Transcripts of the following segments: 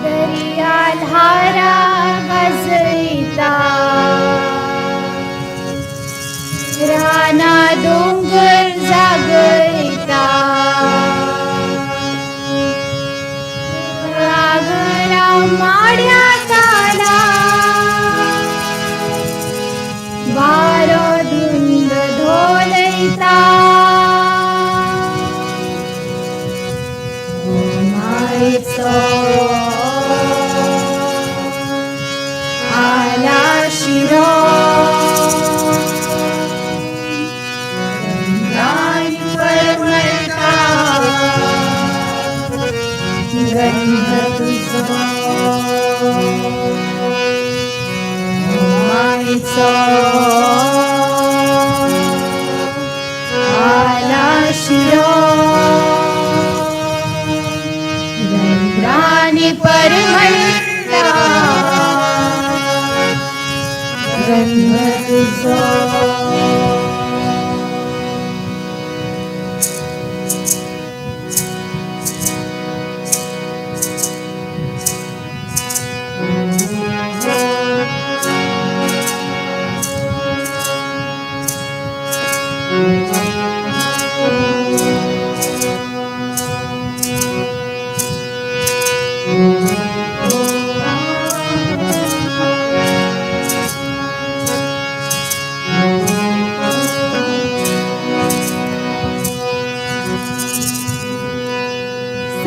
दर्या ल्हारां गाजयता, रानां दोंगर जागयता, घराघरा माड्या ताला वारो धुंद धोलयता. मायचो आला शिरो, रंगान परमळता गंध तुजो. मायचो आला शिरो, रंगानी परमळता गंध तुजो.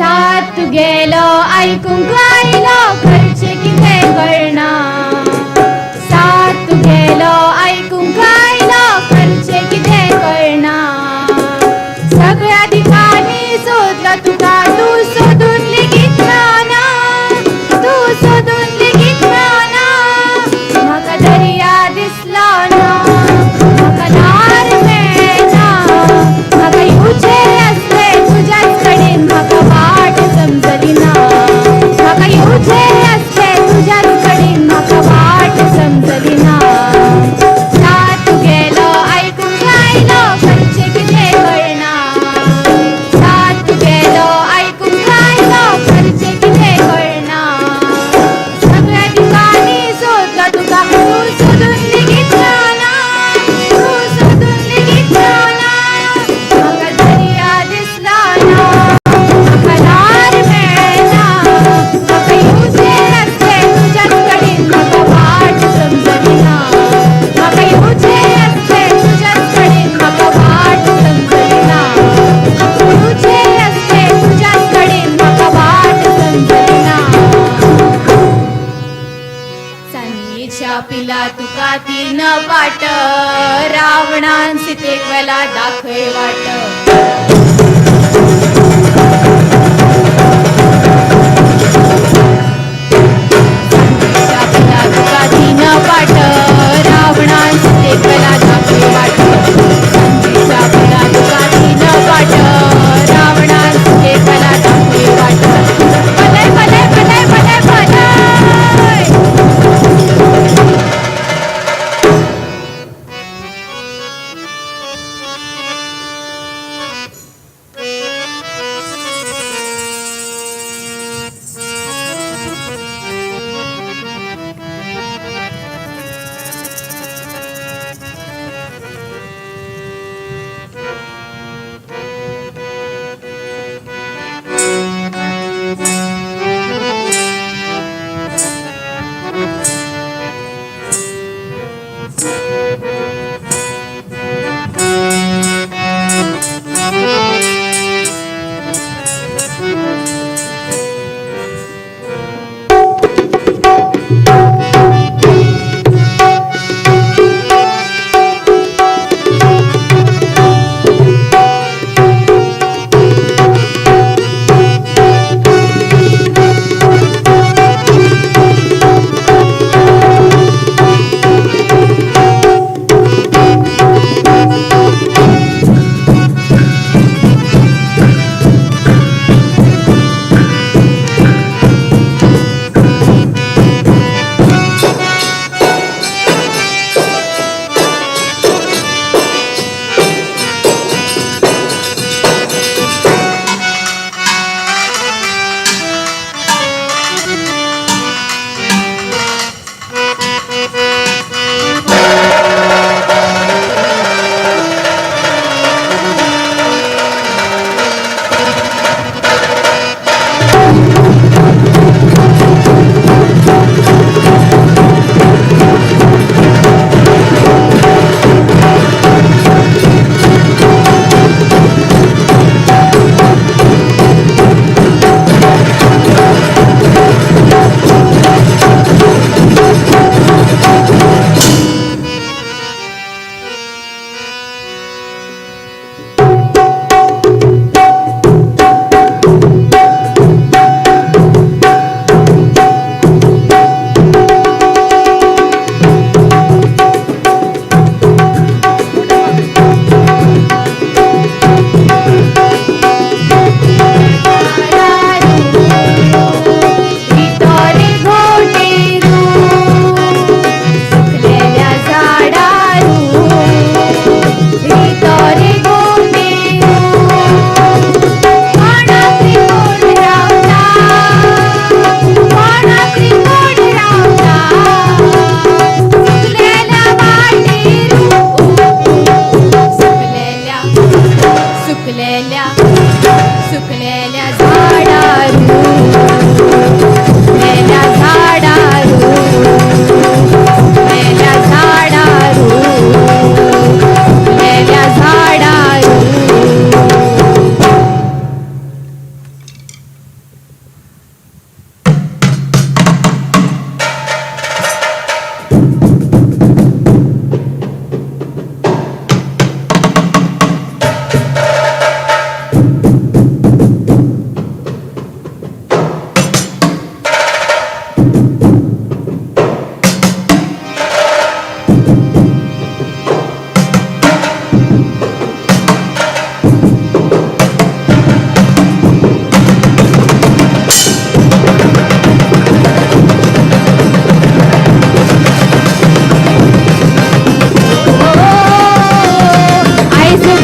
सात गेलो आयकूंक आयलो खर्चे कितें कळना. सात गेलो आयकूंक आयलो खर्चे कितें कळना. सगळ्या दिकांनी सोदलो तुका, तूं सोदून लेगीत मेळना, तूं सोदून लेगीत मेळना. म्हाका दर्या दिसलो ना, म्हाका ल्हार मेळना, म्हाका येवचें आसलें तुज्याच कडेन, म्हाका वाट समजली ना. म्हाका येवचें आसलें तुज्याच कडेन, म्हाका वाट समजली ना. सात गेलो आयकूंक आयलो खर्चे कितें कळना. सात गेलो आयकूंक आयलो खर्चे कितें कळना. सगळ्या दिकांनी सोदलो तुका, तूं सोदून लेगीत मेळना, तूं सोदून लेगीत मेळना. म्हाका दर्या दिसलो ना, म्हाका ल्हार मेळना, म्हाका येवचें आसलें तुज्याच कडेन, म्हाका वाट समजली ना. म्हाका येवचें आसलें तुज्याच कडेन, म्हाका वाट समजली ना. येवचें आसलें तुज्याच कडेन, म्हाका वाट समजली ना. चानयेच्या पिला तुका तीन वाट, रावणान सीतेक व्हेला दाखय वाट. चानयेच्या पिला तुका तीन वाट, रावणान सीतेक व्हेला दाखय वाट. चानयेच्या पिला तुका तीन वाट, रावणान सीतेक व्हेला दाखय वाट. पलय पलय पलय पलय पलय.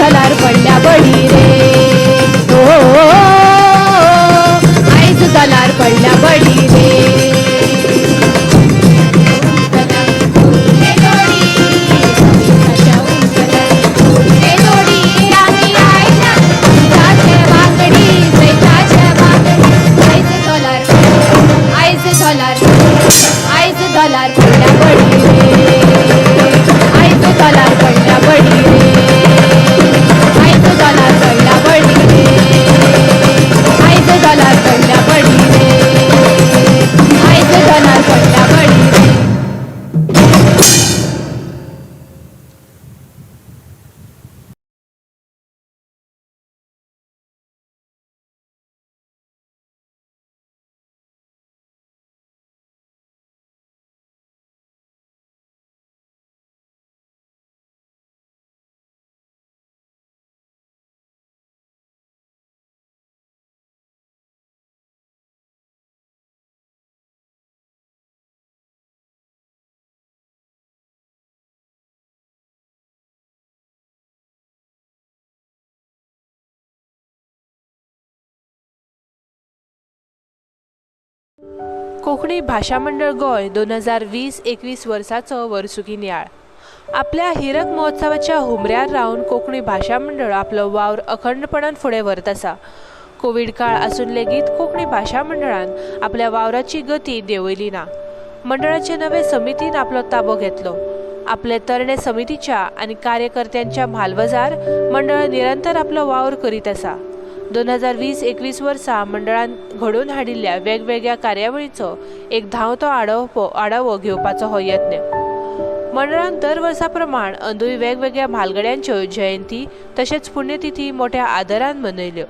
दलार पडल्या बडी रे. ओ ओ, आयज दलार पडल्या बडी रे. आयज दलार, आयज दलार पडल्या बडी रे. आयज दलार पडल्या बडी रे. आयज दलार पडल्या बडी रे. आयज दलार पडल्या बडी रे. आयज दलार पडल्या बडी रे. कोंकणी भाशा मंडळ गोंय 2020-21 वर्साचो वर्सुकी नियाळ. आपल्या हिरक महोत्सवाच्या हुमऱ्यार रावन कोंकणी भाशा मंडळ आपलो वावर अखंडपणान फुडें व्हरत आसा. कोवीड काळ आसून लेगीत कोंकणी भाशा मंडळान आपल्या वावराची गती देंवयली ना. मंडळाचे नवे समितीन आपलो ताबो घेतलो. आपले तरणे समितीच्या आनी कार्यकर्त्यांच्या म्हालवजार मंडळ निरंतर आपलो वावर करीत आसा. 2020-21 वर्सा मंडळान घडोवन हाडिल्ल्या वेगवेगळ्या कार्यावळीचो एक धांवतो आढावो घेवपाचो हो यत्न. मंडळान दर वर्सा प्रमाण अंदूय वेगवेगळ्या म्हालगड्यांच्यो जयंती तशेंच पुण्यतिथी मोठ्या आदरान मनयल्यो.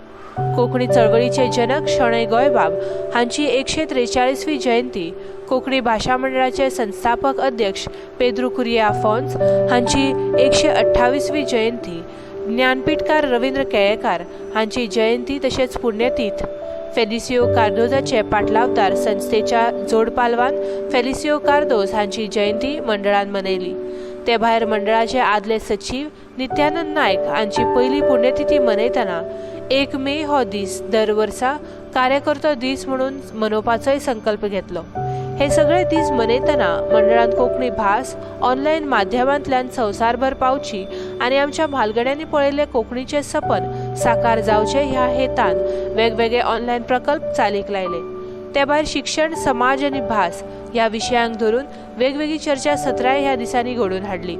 कोंकणी चळवळीचे जनक शणै गोंयबाब हांची 143वी जयंती, कोंकणी भाशा मंडळाचे संस्थापक अध्यक्ष पेद्रू कुरिया आफोन्स हांची 128वी जयंती, ज्ञानपीठकार रवींद्र केळेकार हांची जयंती तशेंच पुण्यतीथ, फेलिसियो कार्दोजाचे पाटलावदार संस्थेच्या जोडपालवान फेलिसियो कार्दोज हांची जयंती मंडळान मनयली. ते भायर मंडळाचे आदले सचीव नित्यानंद नायक हांची पयली पुण्यतिथी मनयतना 1 मे हो दीस दर वर्सा कार्यकर्तो दीस म्हणून मनोवपाचोय संकल्प घेतलो. हे सगळे दीस मनयतना मंडळान कोंकणी भास ऑनलायन माध्यमांतल्यान संवसारभर पावची आनी आमच्या म्हालगड्यांनी पळयल्लें कोंकणीचें सपन साकार जावचें ह्या हेतान वेगवेगळे ऑनलायन प्रकल्प चालीक लायले. ते भायर शिक्षण, समाज आनी भास ह्या विशयांक धरून वेगवेगळी चर्चा सत्रांय ह्या दिसांनी घडोवन हाडली.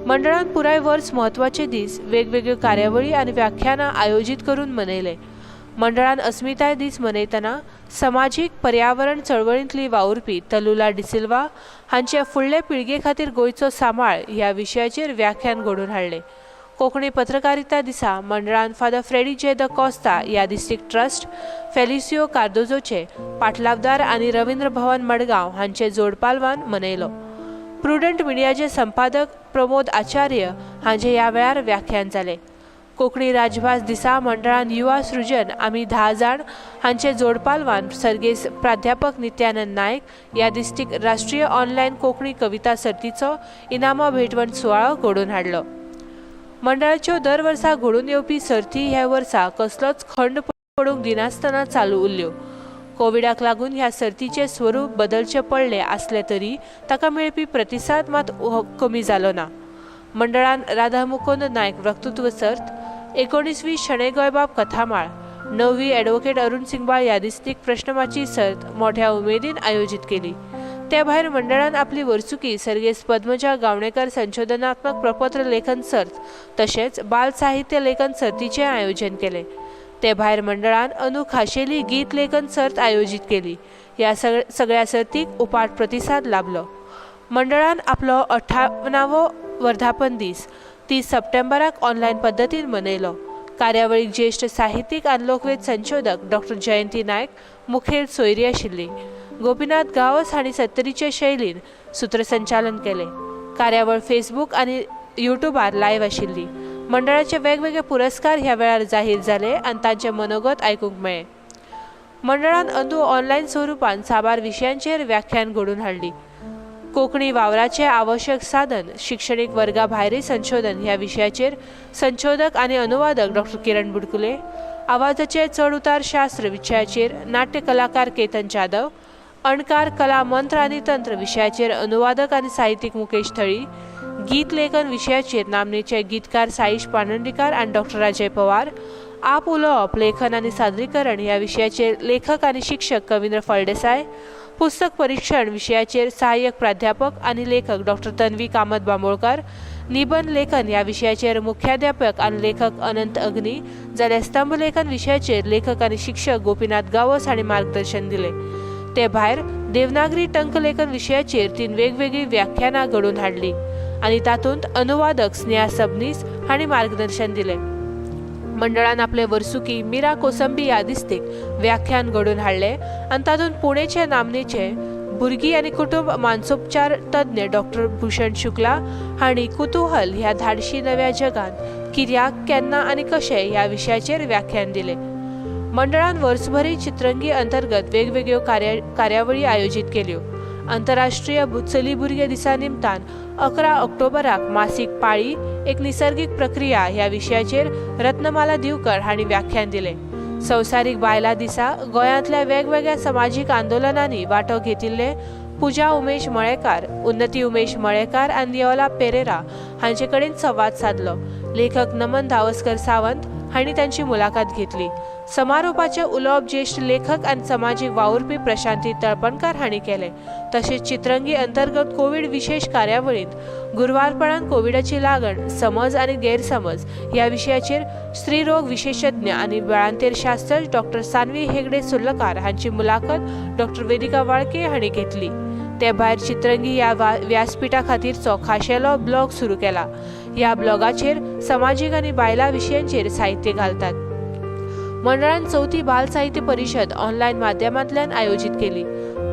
मंडळान पुराय वर्स म्हत्वाचे दीस वेगवेगळ्यो कार्यावळी आनी व्याख्यानां आयोजीत करून मनयले. मंडळान अस्मिताय दीस मनयतना समाजीक पर्यावरण चळवळींतली वावुरपी तलुला डिसिल्वा हांचे फुडले पिळगे खातीर गोंयचो सांबाळ ह्या विशयाचेर व्याख्यान घडोवन हाडलें. कोंकणी पत्रकारिता दिसा मंडळान father Freddy J the Costa यादिस्तीक ट्रस्ट, फेलिसियो कार्दोजोचे पाटलावदार आनी रवींद्र भवन मडगांव हांचे जोडपालवान मनयलो. प्रुडंट मिडियाचे संपादक प्रमोद आचार्य हांचे ह्या वेळार व्याख्यान जालें. कोंकणी राजभास दिसा मंडळान युवा सृजन आमी 10 जाण हांचे जोडपालवान सर्गेस्त प्राध्यापक नित्यानंद नायक यादिस्तीक राष्ट्रीय ऑनलायन कोंकणी कविता सर्तीचो इनामां भेटवण सुवाळो घडोवन हाडलो. मंडळाच्यो दर वर्सा घडून येवपी सर्ती ह्या वर्सा कसलोच खंड पडूंक दिनासतना चालू उरल्यो. कोविडाक लागून ह्या सर्तीचें स्वरूप बदलचें पडलें आसलें तरी ताका मेळपी प्रतिसाद मात कमी जालो ना. मंडळान राधा मुकुंद नायक वक्तृत्व सर्त, 19वी शणै गोंयबाब कथामाळ, 9वी ॲडव्होकेट अरुण सिंगबाळ यादिस्तीक प्रश्नमाची सर्त मोठ्या उमेदीन आयोजीत केली. ते भायर मंडळान आपली वर्सुकी सर्गेस्त पद्मजा गावणेकर संशोधनात्मक प्रपत्र लेखन सर्त तशेंच बाल साहित्य लेखन सर्तीचें आयोजन केलें. ते भायर मंडळान अंदू खाशेली गीत लेखन सर्त आयोजीत केली. ह्या सगळ्या सर्तीक उपाट प्रतिसाद लाभलो. मंडळान आपलो 58वो वर्धापन दीस 30 सप्टेंबराक ऑनलायन पद्दतीन मनयलो. कार्यावळीक ज्येश्ठ साहित्यीक आनी लोकवेद संशोधक डॉक्टर जयंती नायक मुखेल सोयरी आशिल्ली. गोपीनाथ गांवस हांणी सत्तरीचे शैलीन सूत्रसंचालन केलें. कार्यावळ फेसबूक आनी युट्यूबार लायव्ह आशिल्ली. मंडळाचे वेगवेगळे पुरस्कार ह्या वेळार जाहीर जाले आनी तांचे मनोगत आयकूंक मेळ्ळें. मंडळान अंदू ऑनलायन स्वरुपान साबार विशयांचेर व्याख्यान घडोवन हाडली. कोंकणी वावराचें आवश्यक साधन शिक्षणीक वर्गा भायरय संशोधन ह्या विशयाचेर संशोधक आनी अनुवादक डॉक्टर किरण बुडकुले, आवाजाचे चड उतार शास्त्र विशयाचेर नाट्य कलाकार केतन जाधव, अणकार कला मंत्र आनी तंत्र विशयाचेर अनुवादक आनी साहित्यीक मुकेश थळी, गीत लेखन विशयाचेर नामनेचे गीतकार साईश पानंदीकार आनी डॉक्टर राजय पवार, आप उलोवप लेखन आनी सादरीकरण ह्या विशयाचेर लेखक आनी शिक्षक कविंद्र फळदेसाय, पुस्तक परिक्षण विशयाचेर सहाय्यक प्राध्यापक आनी लेखक डॉक्टर तन्वी कामत बांबोळकार, निबंध लेखन ह्या विशयाचेर मुख्याध्यापक आनी लेखक अनंत अग्नी, जाल्यार स्तंभलेखन विशयाचेर लेखक आनी शिक्षक गोपीनाथ गांवस हांणी मार्गदर्शन दिलें. ते भायर देवनागरी टंकलेखन विशयाचेर 3 वेगवेगळीं व्याख्यानां घडोवन हाडलीं आनी तातूंत अनुवादक स्नेहा सबनीस हांणी मार्गदर्शन दिलें. मंडळान आपले वर्सुकी मीरा कोसंबी यादिस्तीक व्याख्यान घडोवन हाडलें आनी तातूंत पुणेचे नामनेचे भुरगीं आनी कुटुंब मानसोपचार तज्ञ डॉक्टर भूषण शुक्ला हांणी कुतूहल ह्या धाडशी नव्या जगांत कित्याक, केन्ना आनी कशें ह्या विशयाचेर व्याख्यान दिलें. मंडळान वर्सभरी चित्रंगी अंतर्गत वेगवेगळ्यो कार्यावळी आयोजीत केल्यो. आंतरराष्ट्रीय चली भुरगे दिसा निमतान 11 ऑक्टोबराक मासीक पाळी एक निसर्गीक प्रक्रिया ह्या विशयाचेर रत्नमाला दिवकर हांणी व्याख्यान दिलें. संवसारीक बायलां दिसा गोंयांतल्या वेगवेगळ्या समाजीक आंदोलनांनी वांटो घेतिल्ले पुजा उमेश मळेकार, उन्नती उमेश मळेकार आनी नियोला पेरेरा हांचे कडेन संवाद सादलो. लेखक नमन धावस्कर सावंत हांणी तांची मुलाखत घेतली. समारोपाचें उलोवप ज्येश्ठ लेखक आनी समाजीक वावुरपी प्रशांती तळपणकार हांणी केलें. तशेंच चित्रंगी अंतर्गत कोवीड विशेश कार्यावळींत गुरवारपणान कोविडाची लागण, समज आनी गैरसमज ह्या विशयाचेर स्त्रीरोग विशेशज्ञ आनी वेळांतेर शास्त्रज्ञ डॉक्टर सान्वी हेगडे सुर्लकार हांची मुलाखत डॉक्टर वेदिका वाळके हांणी घेतली. ते भायर चित्रंगी ह्या व्यासपीठा खातीरचो खाशेलो ब्लॉग सुरू केला. ह्या ब्लॉगाचेर समाजीक आनी बायलां विशयांचेर साहित्य घालतात. मंडळान 4थी बाल साहित्य परिशद ऑनलायन माध्यमांतल्यान आयोजीत केली.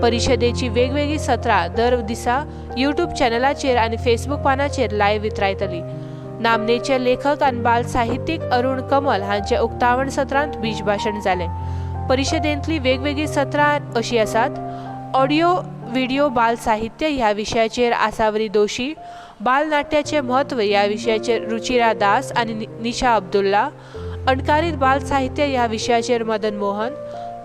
परिशदेची वेगवेगळीं सत्रां दर दिसा यूट्यूब चॅनलाचेर आनी फेसबूक पानाचेर लायव्ह वितरायतली. नामनेचे लेखक आनी बाल साहित्यीक अरुण कमल हांचे उक्तावण सत्रांत बीज भाशण जालें. परिशदेंतली वेगवेगळीं सत्रां अशीं आसात: ऑडियो व्हिडियो बाल साहित्य ह्या विशयाचेर आसावरी दोशी, बालनाट्याचें म्हत्व ह्या विशयाचेर रुचिरा दास आनी निशा अब्दुल्ला, अणकारीत बाल साहित्य ह्या विशयाचेर मदन मोहन,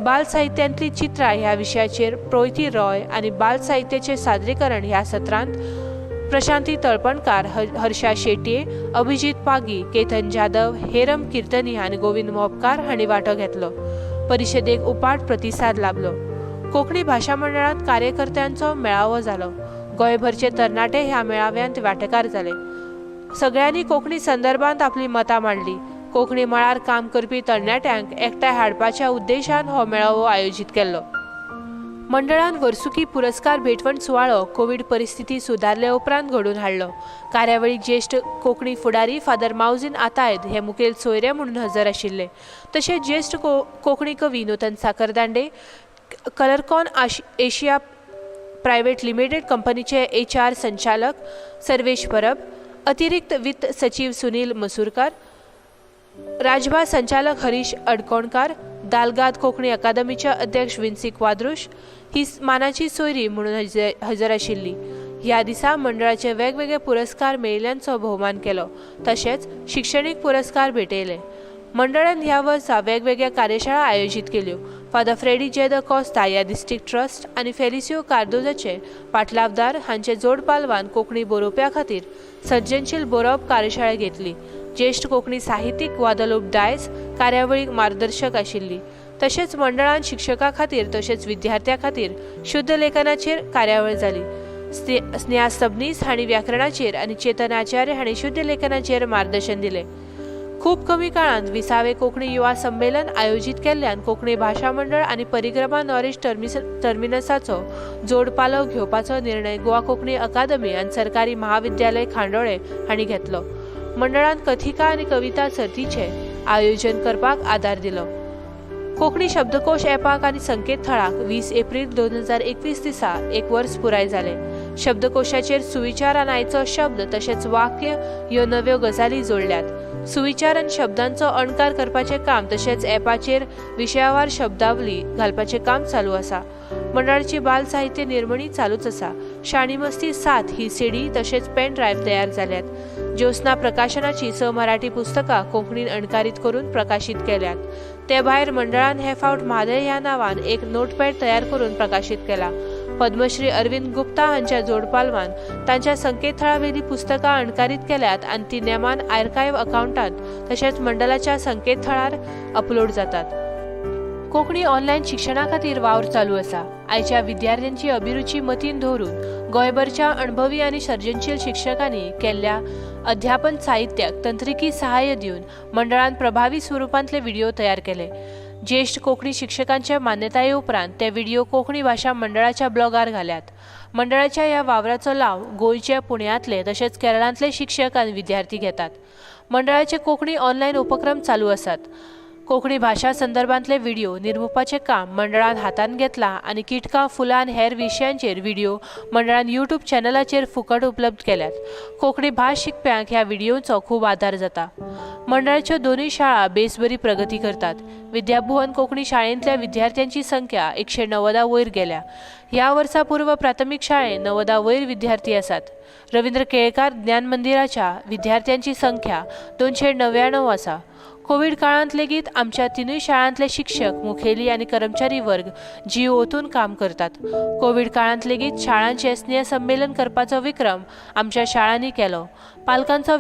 बाल साहित्यांतली चित्रां ह्या विशयाचेर प्रोयती रॉय आनी बाल साहित्याचें सादरीकरण ह्या सत्रांत प्रशांती तळपणकार, हर्षा शेटये, अभिजीत पागी, केतन जाधव, हेरम कीर्तनी आनी गोविंद मोपकार हांणी वांटो घेतलो. परिशदेक उपाट प्रतिसाद लाबलो. कोंकणी भाशा मंडळांत कार्यकर्त्यांचो मेळावो जालो. गोंयभरचे तरणाटे ह्या मेळाव्यांत वांटेकार जाले. सगळ्यांनी कोंकणी संदर्भांत आपली मतां मांडली. कोंकणी मळार काम करपी तरणाट्यांक एकठांय हाडपाच्या उद्देशान हो मेळावो आयोजीत केल्लो. मंडळान वर्सुकी पुरस्कार भेटवण सुवाळो कोवीड परिस्थिती सुदारले उपरांत घडोवन हाडलो. कार्यावळीक ज्येश्ठ कोंकणी फुडारी फादर मावजीन आतायद हे मुखेल सोयरे म्हणून हजर आशिल्ले. तशेंच ज्येश्ठ कोंकणी कवी Nutan Sakhardande, Colorcon Asia private limited कंपनीचे HR संचालक सर्वेश परब, अतिरिक्त वित्त सचीव सुनील मसूरकार, राजभास संचालक हरीश अडकोणकार, दालगाद कोंकणी अकादमीचे अध्यक्ष विन्सी क्वाद्रुश ही मानाची सोयरी म्हणून हजर आशिल्ली. ह्या दिसा मंडळाचे वेगवेगळे पुरस्कार मेळिल्ल्यांचो भोवमान केलो. तशेंच शिक्षणीक पुरस्कार भेटयले. मंडळान ह्या वर्सा वेगवेगळ्या कार्यशाळा आयोजीत केल्यो. Father Freddy J the Costa ह्या डिस्ट्रिक्ट ट्रस्ट आनी फेलिसियो कार्दोजाचे पाटलावदार हांचे जोडपालवान कोंकणी बरोवप्या खातीर सर्जनशील बरोवप कार्यशाळा घेतली. ज्येश्ठ कोंकणी साहित्यीक ग्वादलूप डायस कार्यावळीक मार्गदर्शक आशिल्ली. तशेंच मंडळान शिक्षकां खातीर तशेंच विद्यार्थ्यां खातीर शुद्ध लेखनाचेर कार्यावळ जाली. स्नेहा सबनीस हांणी व्याकरणाचेर आनी चेतन आचार्य हांणी शुद्ध लेखनाचेर मार्गदर्शन दिलें. खूब कमी काळांत 20वें कोंकणी युवा संमेलन आयोजीत केल्ल्यान कोंकणी भाशा मंडळ आनी परिक्रमा नॉलेज टर्मिनसाचो जोडपालव घेवपाचो निर्णय गोवा कोंकणी अकादमी आनी सरकारी महाविद्यालय खांडोळे हांणी घेतलो. मंडळान कथिका आनी कविता सर्तीचें आयोजन करपाक आदार दिलो. कोंकणी शब्दकोश ॲपाक आनी संकेतथळाक 20 एप्रील 2021 दिसा 1 वर्स पुराय जालें. शब्दकोशाचेर सुविचार आनी आयचो शब्द तशेंच वाक्य ह्यो नव्यो गजाली जोडल्यात. सुविचार आनी शब्दांचो अणकार करपाचें काम तशेंच ॲपाचेर विशयावार शब्दावली घालपाचें काम चालू आसा. मंडळाची बाल साहित्य निर्मणी चालूच आसा. शाणी मस्ती सात ही सीडी तशेंच पेन ड्रायव्ह तयार जाल्यात. ज्योत्स्ना प्रकाशनाची स मराठी पुस्तकां कोंकणीन अणकारीत करून प्रकाशीत केल्यात. ते भायर मंडळान हे फावट म्हादय ह्या नांवान एक नोटपॅड तयार करून प्रकाशीत केला. पद्मश्री अरविंद गुप्ता हांच्या जोडपालवान तांच्या संकेतथळावेली पुस्तकां अणकारीत केल्यात आनी ती नेमान आर्कायव्ह अकावंटांत तशेंच मंडळाच्या संकेतथळार अपलोड जातात. कोंकणी ऑनलायन शिक्षणा खातीर वावर चालू आसा. आयच्या विद्यार्थ्यांची अभिरुची मतीन धरून गोंयभरच्या अणभवी आनी सर्जनशील शिक्षकांनी केल्ल्या अध्यापन साहित्याक तंत्रिकी सहाय्य दिवन मंडळान प्रभावी स्वरुपांतले व्हिडिओ तयार केले. ज्येश्ठ कोंकणी शिक्षकांचे मान्यताये उपरांत ते व्हिडिओ कोंकणी भाशा मंडळाच्या ब्लॉगार घाल्यात. मंडळाच्या ह्या वावराचो लाव गोंयचे, पुण्यांतले तशेंच केरळांतले शिक्षक आनी विद्यार्थी घेतात. मंडळाचे कोंकणी ऑनलायन उपक्रम चालू आसात. कोंकणी भाशा संदर्भांतले व्हिडिओ निर्मुपाचें काम मंडळान हातांत घेतलां आनी किटकां, फुलां आनी हेर विशयांचेर व्हिडिओ मंडळान यूट्यूब चॅनलाचेर फुकट उपलब्ध केल्यात. कोंकणी भास शिकप्यांक ह्या व्हिडिओंचो खूब आदार जाता. मंडळाच्यो दोनूय शाळा बेस बरी प्रगती करतात. विद्याभुवन कोंकणी शाळेंतल्या विद्यार्थ्यांची संख्या 190 वयर गेल्या. ह्या वर्सा पूर्व प्राथमीक शाळेंत 90 वयर विद्यार्थी आसात. रवींद्र केळेकार ज्ञान मंदिराच्या विद्यार्थ्यांची संख्या 299 आसा. कोवीड काळांत लेगीत आमच्या तिनूय शाळांतले शिक्षक, मुखेली आनी कर्मचारी वर्ग जीव ओतून काम करतात. कोवीड काळांत लेगीत शाळांचें स्नेहसंमेलन करपाचो विक्रम आमच्या शाळांनी केलो. पालकांचो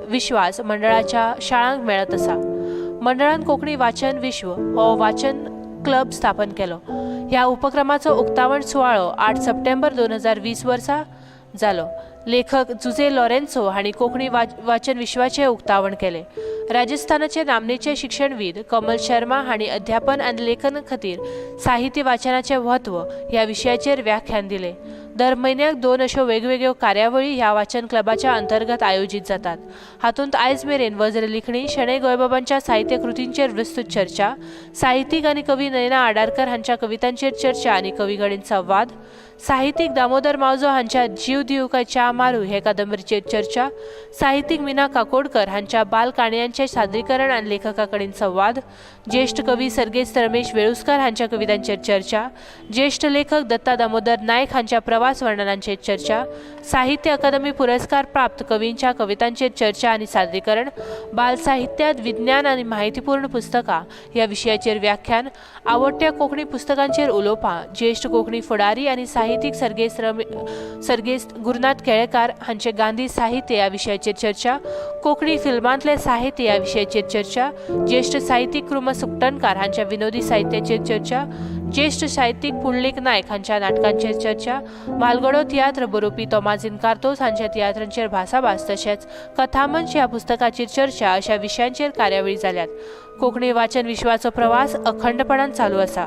विश्वास मंडळाच्या शाळांक मेळत आसा. मंडळान कोंकणी वाचन विश्व हो वाचन क्लब स्थापन केलो. ह्या उपक्रमाचो उक्तावण सुवाळो 8 सप्टेंबर 2020 वर्सा जालो. लेखक जुझे लॉरेन्सो हांणी कोंकणी वाचन विश्वाचें उक्तावण केलें. राजस्थानाचे नामनेचे शिक्षणवीद कमल शर्मा हांणी अध्यापन आनी लेखन खातीर साहित्य वाचनाचें म्हत्व ह्या विशयाचेर व्याख्यान दिलें. दर म्हयन्याक 2 अश्यो वेगवेगळ्यो कार्यावळी ह्या वाचन क्लबाच्या अंतर्गत आयोजीत जातात. हातूंत आयज मेरेन वज्र लिखणी, शणै गोंयबाबांच्या साहित्य कृतींचेर विस्तृत चर्चा, साहित्यीक आनी कवी नयना आडारकर हांच्या कवितांचेर चर्चा आनी कवी कडेन संवाद, साहित्यीक दामोदर मावजो हांच्या जीव दिवं काय च्या मारू हे कादंबरीचेर चर्चा, साहित्यीक मीना काकोडकर हांच्या बाल काणयांचें सादरीकरण आनी लेखका कडेन संवाद, ज्येश्ठ कवी सर्गेस्त रमेश वेळुस्कार हांच्या कवितांचेर चर्चा, ज्येश्ठ लेखक दत्ता दामोदर नायक हांच्या प्रवास वर्णनांचेर चर्चा, साहित्य अकादमी पुरस्कार प्राप्त कवींच्या कवितांचेर चर्चा आनी सादरीकरण, बाल साहित्यांत विज्ञान आनी माहितीपूर्ण पुस्तकां ह्या विशयाचेर व्याख्यान, आवडट्या कोंकणी पुस्तकांचेर उलोवपां, ज्येश्ठ कोंकणी फुडारी आनी साहित्यीक सर्गेस्त गुरुनाथ केळेकार हांचे गांधी साहित्य ह्या विशयाचेर चर्चा, कोंकणी फिल्मांतले साहित्य ह्या विशयाचेर चर्चा, ज्येश्ठ साहित्यीक कृम सुकटणकार हांच्या विनोदी साहित्याचेर चर्चा, ज्येश्ठ साहित्यीक पुंडलीक नायक हांच्या नाटकांचेर चर्चा, म्हालगडो तियात्र बरोवपी तोमाझीन कार्तोज हांच्या तियात्रांचेर भासाभास तशेंच कथामंच ह्या पुस्तकाचेर चर्चा अशा विशयांचेर कार्यावळी जाल्यात. कोंकणी वाचन विश्वाचो प्रवास अखंडपणान चालू आसा.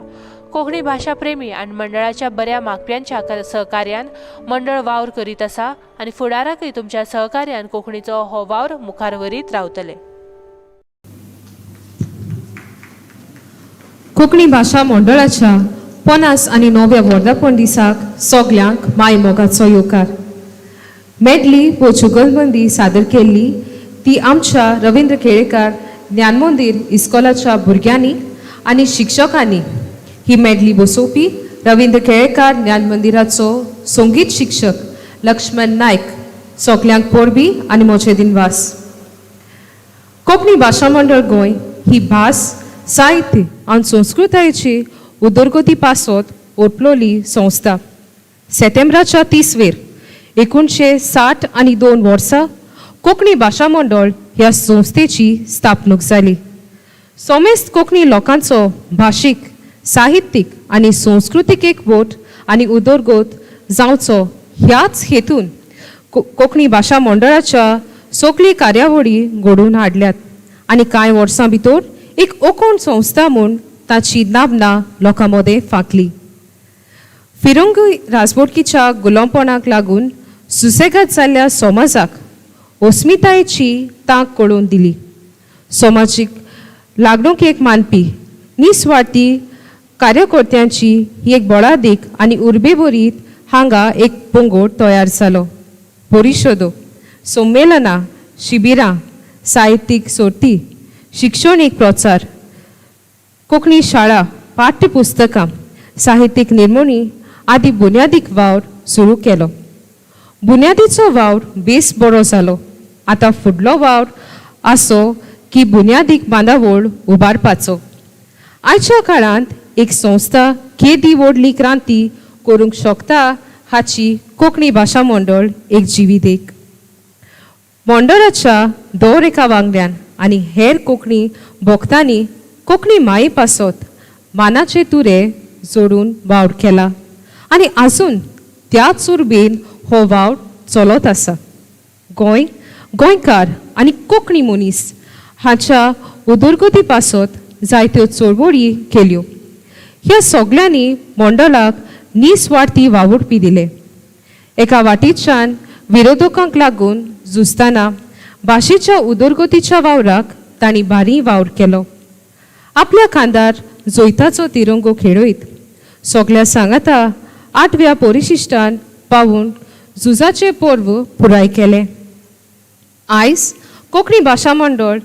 कोंकणी भाशा प्रेमी आनी मंडळाच्या बऱ्या मागप्यांच्या सहकार्यान मंडळ वावर करीत आसा आनी फुडाराकय तुमच्या सहकार्यान कोंकणीचो हो वावर मुखार व्हरीत रावतले. कोंकणी भाशा मंडळाच्या 50 आनी 9व्या वर्धापन दिसाक सगल्यांक माय मोगाचो येवकार. मेडली वो जुगलबंदी सादर केल्ली ती आमच्या रवींद्र केळेकार ज्ञानमंदीर इस्कोलाच्या भुरग्यांनी आनी शिक्षकांनी. ही मेडली बसोवपी रवींद्र केळेकार ज्ञानमंदिराचो संगीत शिक्षक लक्ष्मण नायक. सगल्यांक परबी आनी म्हजें दिनवास. कोंकणी भाशा मंडळ गोंय ही भास, साहित्य आनी संस्कृतायेची उदरगती पासत ओतलोली संस्था. सेतेंब्राच्या 30 वेर 1962 वर्सा कोंकणी भाशा मंडळ ह्या संस्थेची स्थापणूक जाली. समेस्त कोंकणी लोकांचो भाशीक, साहित्यीक आनी संस्कृतीक एकवट आनी उदरगत जावचो ह्याच हेतून कोंकणी भाशा मंडळाच्या सगळी कार्यावळी घडोवन हाडल्यात आनी कांय वर्सां भितर एक ओकोण संस्था म्हूण ताची नामना लोकां मदें फांकली. फिरंगी राजवटकीच्या गुलामपणाक लागून सुसेगाद जाल्ल्या समाजाक अस्मितायेची तांक कळोवन दिली. समाजीक लागणुकेक मानपी निस्वार्थी कार्यकर्त्यांची ही एक बळादीक आनी उर्बेभरीत हांगा एक पंगड तयार जालो. परिशदो, संमेलनां, शिबिरां, साहित्यीक सर्ती, शिक्षणीक प्रचार, कोंकणी शाळा, पाठ्यपुस्तकां, साहित्यीक निर्मणी आदी बुन्यादीक वावर सुरू केलो. बुन्यादीचो वावर बेस बरो जालो. आतां फुडलो वावर आसो की बुन्यादीक बांदावळ उबारपाचो. आयच्या काळांत एक संस्था केदी व्हडली क्रांती करूंक शकता हाची कोंकणी भाशा मंडळ एक जिवी देख. मंडळाच्या दर एका वांगड्यान आनी हेर कोंकणी भक्तांनी कोंकणी माये पासत मानाचे तुरे जोडून वावर केला आनी आजून त्याच उर्बेन हो वावर चलत आसा. गोंय, गोंयकार आनी कोंकणी मनीस हाच्या उदरगती पासत जायत्यो चळवळी केल्यो. ह्या सगल्यांनी मंडळाक निस्वार्थी वावुरपी दिले. एका वाटेच्यान विरोधकांक लागून झुजतना भाशेच्या उदरगतीच्या वावराक तांणी भारी वावर केलो. आपल्या खांदार जैताचो तिरंगो खेळयत सगल्या सांगाता आठव्या परिशिश्टान पावून झुजाचें पर्व पुराय केलें. आयज कोंकणी भाशा मंडळ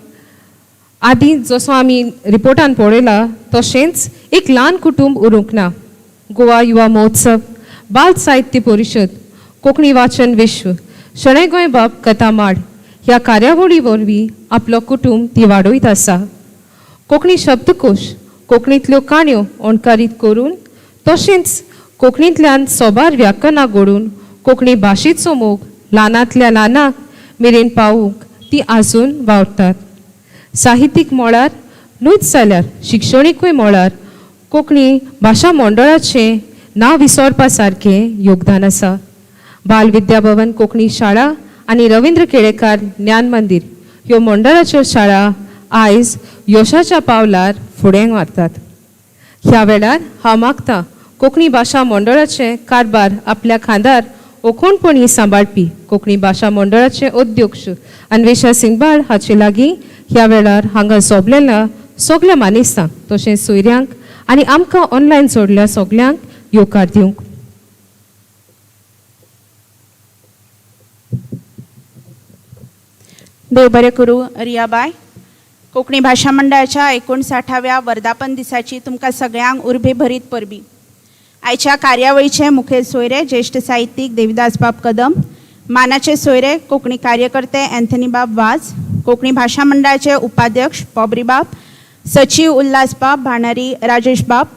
आदीं जसो आमी रिपोर्टान पळयला तशेंच एक ल्हान कुटूंब उरूंक ना. गोवा युवा महोत्सव, बाल साहित्य परिशद, कोंकणी वाचन विश्व, शणै गोंयबाब कथामाळ ह्या कार्यावळी वरवीं आपलो कुटूंब ती वाडयत आसा. कोंकणी शब्दकोश, कोंकणींतल्यो काणयो अणकारीत करून तशेंच कोंकणींतल्यान सोबार व्याकरणां घडोवन कोंकणी भाशेचो मोग ल्हानांतल्या ल्हानाक मेरेन पावूंक ती आजून वावरतात. साहित्यीक मळार न्हूच जाल्यार शिक्षणीकूय मळार कोंकणी भाशा मंडळाचें ना विसरपा सारकें योगदान आसा. बाल विद्या भवन कोंकणी शाळा आनी रविंद्र केळेकार ज्ञान मंदीर ह्यो मंडळाच्यो शाळा आयज यशाच्या पावलार फुडें व्हरतात. ह्या वेळार हांव मागता कोंकणी भाशा मंडळाचे कारभार आपल्या खांदार ओखोणपणी सांबाळपी कोंकणी भाशा मंडळाचे अध्यक्ष अन्वेषा सिंगबाळ हाचे लागीं ह्या वेळार हांगा सोबलेल्या सगल्या मानेस्तांक तशेंच सोयऱ्यांक आनी आमकां ऑनलायन जोडल्या सगल्यांक येवकार दिवंक. देव बरें करूं रियाबाय. कोंकणी भाशा मंडळाच्या 59व्या वर्धापन दिसाची तुमकां सगळ्यांक उर्बे भरीत परबी. आयच्या कार्यावळीचे मुखेल सोयरे ज्येश्ठ साहित्यीक देविदास बाब कदम, मानाचे सोयरे कोंकणी कार्यकर्ते अँथनी बाब वाज, कोंकणी भाशा मंडळाचे उपाध्यक्ष पोबरी बाब, सचीव उल्हास बाब, भाणारी राजेश बाब,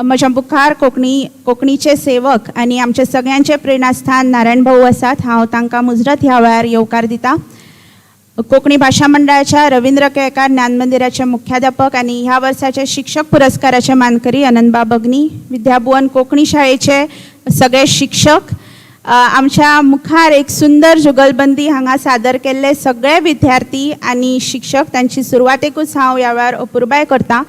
म्हज्या मुखार कोंकणीचे सेवक आनी आमचे सगळ्यांचे प्रेरणास्थान नारायण भाऊ आसात. हांव तांकां मुजरत ह्या वेळार येवकार दिता. कोंकणी भाशा मंडळाच्या रवींद्र केळकार ज्ञान मंदिराचे मुख्याध्यापक आनी ह्या वर्साचे शिक्षक पुरस्काराचे मानकरी अनंतबाब अग्नी, विद्याभुवन कोंकणी शाळेचे सगळे शिक्षक, आमच्या मुखार एक सुंदर जुगलबंदी हांगा सादर केल्ले सगळे विद्यार्थी आनी शिक्षक, तांची सुरवातेकूच हांव ह्या वेळार अपुरबाय करता.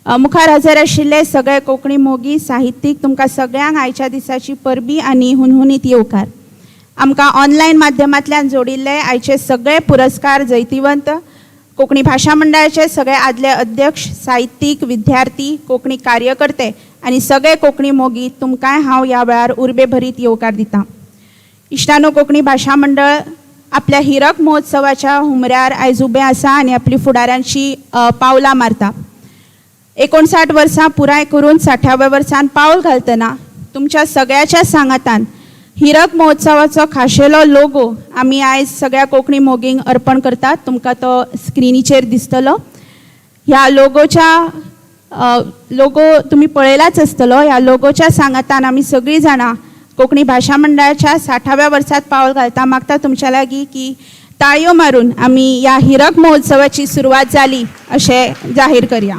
मुखार हजर आशिल्ले सगळे कोंकणी मोगी साहित्यीक, तुमकां सगळ्यांक आयच्या दिसाची परबी आनी हुनहुनीत येवकार. आमकां ऑनलायन माध्यमांतल्यान जोडिल्ले आयचे सगळे पुरस्कार जैतिवंत, कोंकणी भाशा मंडळाचे सगळे आदले अध्यक्ष, साहित्यीक, विद्यार्थी, कोंकणी कार्यकर्ते आनी सगळे कोंकणी मोगी, तुमकांय हांव ह्या वेळार उर्बे भरीत येवकार दिता. इश्टानो, कोंकणी भाशा मंडळ आपल्या हिरक महोत्सवाच्या हुमऱ्यार आयज उबें आसा आनी आपली फुडारांची पावलां मारता. 59 वर्सां पुराय करून 60व्या वर्सान पावल घालतना तुमच्या सगळ्याच्या सांगातान हिरक महोत्सवाचो खाशेलो लोगो आमी आयज सगळ्या कोंकणी मोगींक अर्पण करतात. तुमकां तो स्क्रिनीचेर दिसतलो. ह्या लोगोच्या लोगो तुमी पळयलाच आसतलो. ह्या लोगोच्या सांगातान आमी सगळीं जाणां कोंकणी भाशा मंडळाच्या 60व्या वर्सात पावल घालता. मागता तुमच्या लागीं की ताळयो मारून आमी ह्या हिरक महोत्सवाची सुरवात जाली अशें जाहीर करया.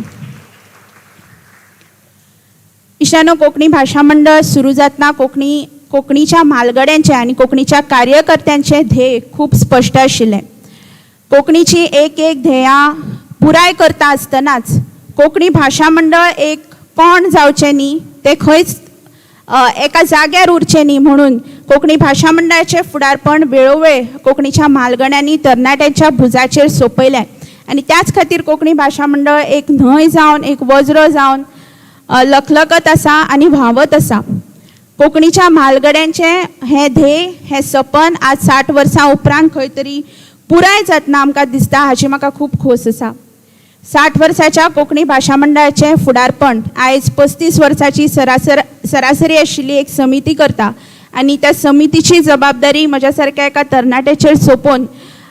इश्टानो, कोंकणी भाशा मंडळ सुरू जातना कोंकणीच्या म्हालगड्यांचें आनी कोंकणीच्या कार्यकर्त्यांचें ध्येय खूब स्पश्ट आशिल्लें. कोंकणीची एक एक ध्येयां पुराय करता आसतनाच कोंकणी भाशा मंडळ एक कोण जावचें न्ही, तें खंयच एका जाग्यार उरचें न्ही म्हणून कोंकणी भाशा मंडळाचें फुडारपण वेळोवेळ कोंकणीच्या म्हालगड्यांनी तरणाट्यांच्या भुजाचेर सोंपयलें आनी त्याच खातीर कोंकणी भाशा मंडळ एक न्हंय जावन, एक वज्रो जावन लखलखत आसा आनी व्हांवत आसा. कोंकणीच्या म्हालगड्यांचें हें ध्येय, हें सपन आज 60 वर्सां उपरांत खंय तरी पुराय जातना आमकां दिसता, हाची म्हाका खूब खोस आसा. 60 वर्साच्या कोंकणी भाशा मंडळाचें फुडारपण आयज 35 वर्साची सरासरी आशिल्ली एक समिती करता आनी त्या समितीची जबाबदारी म्हज्या सारक्या एका तरणाट्याचेर सोंपोवन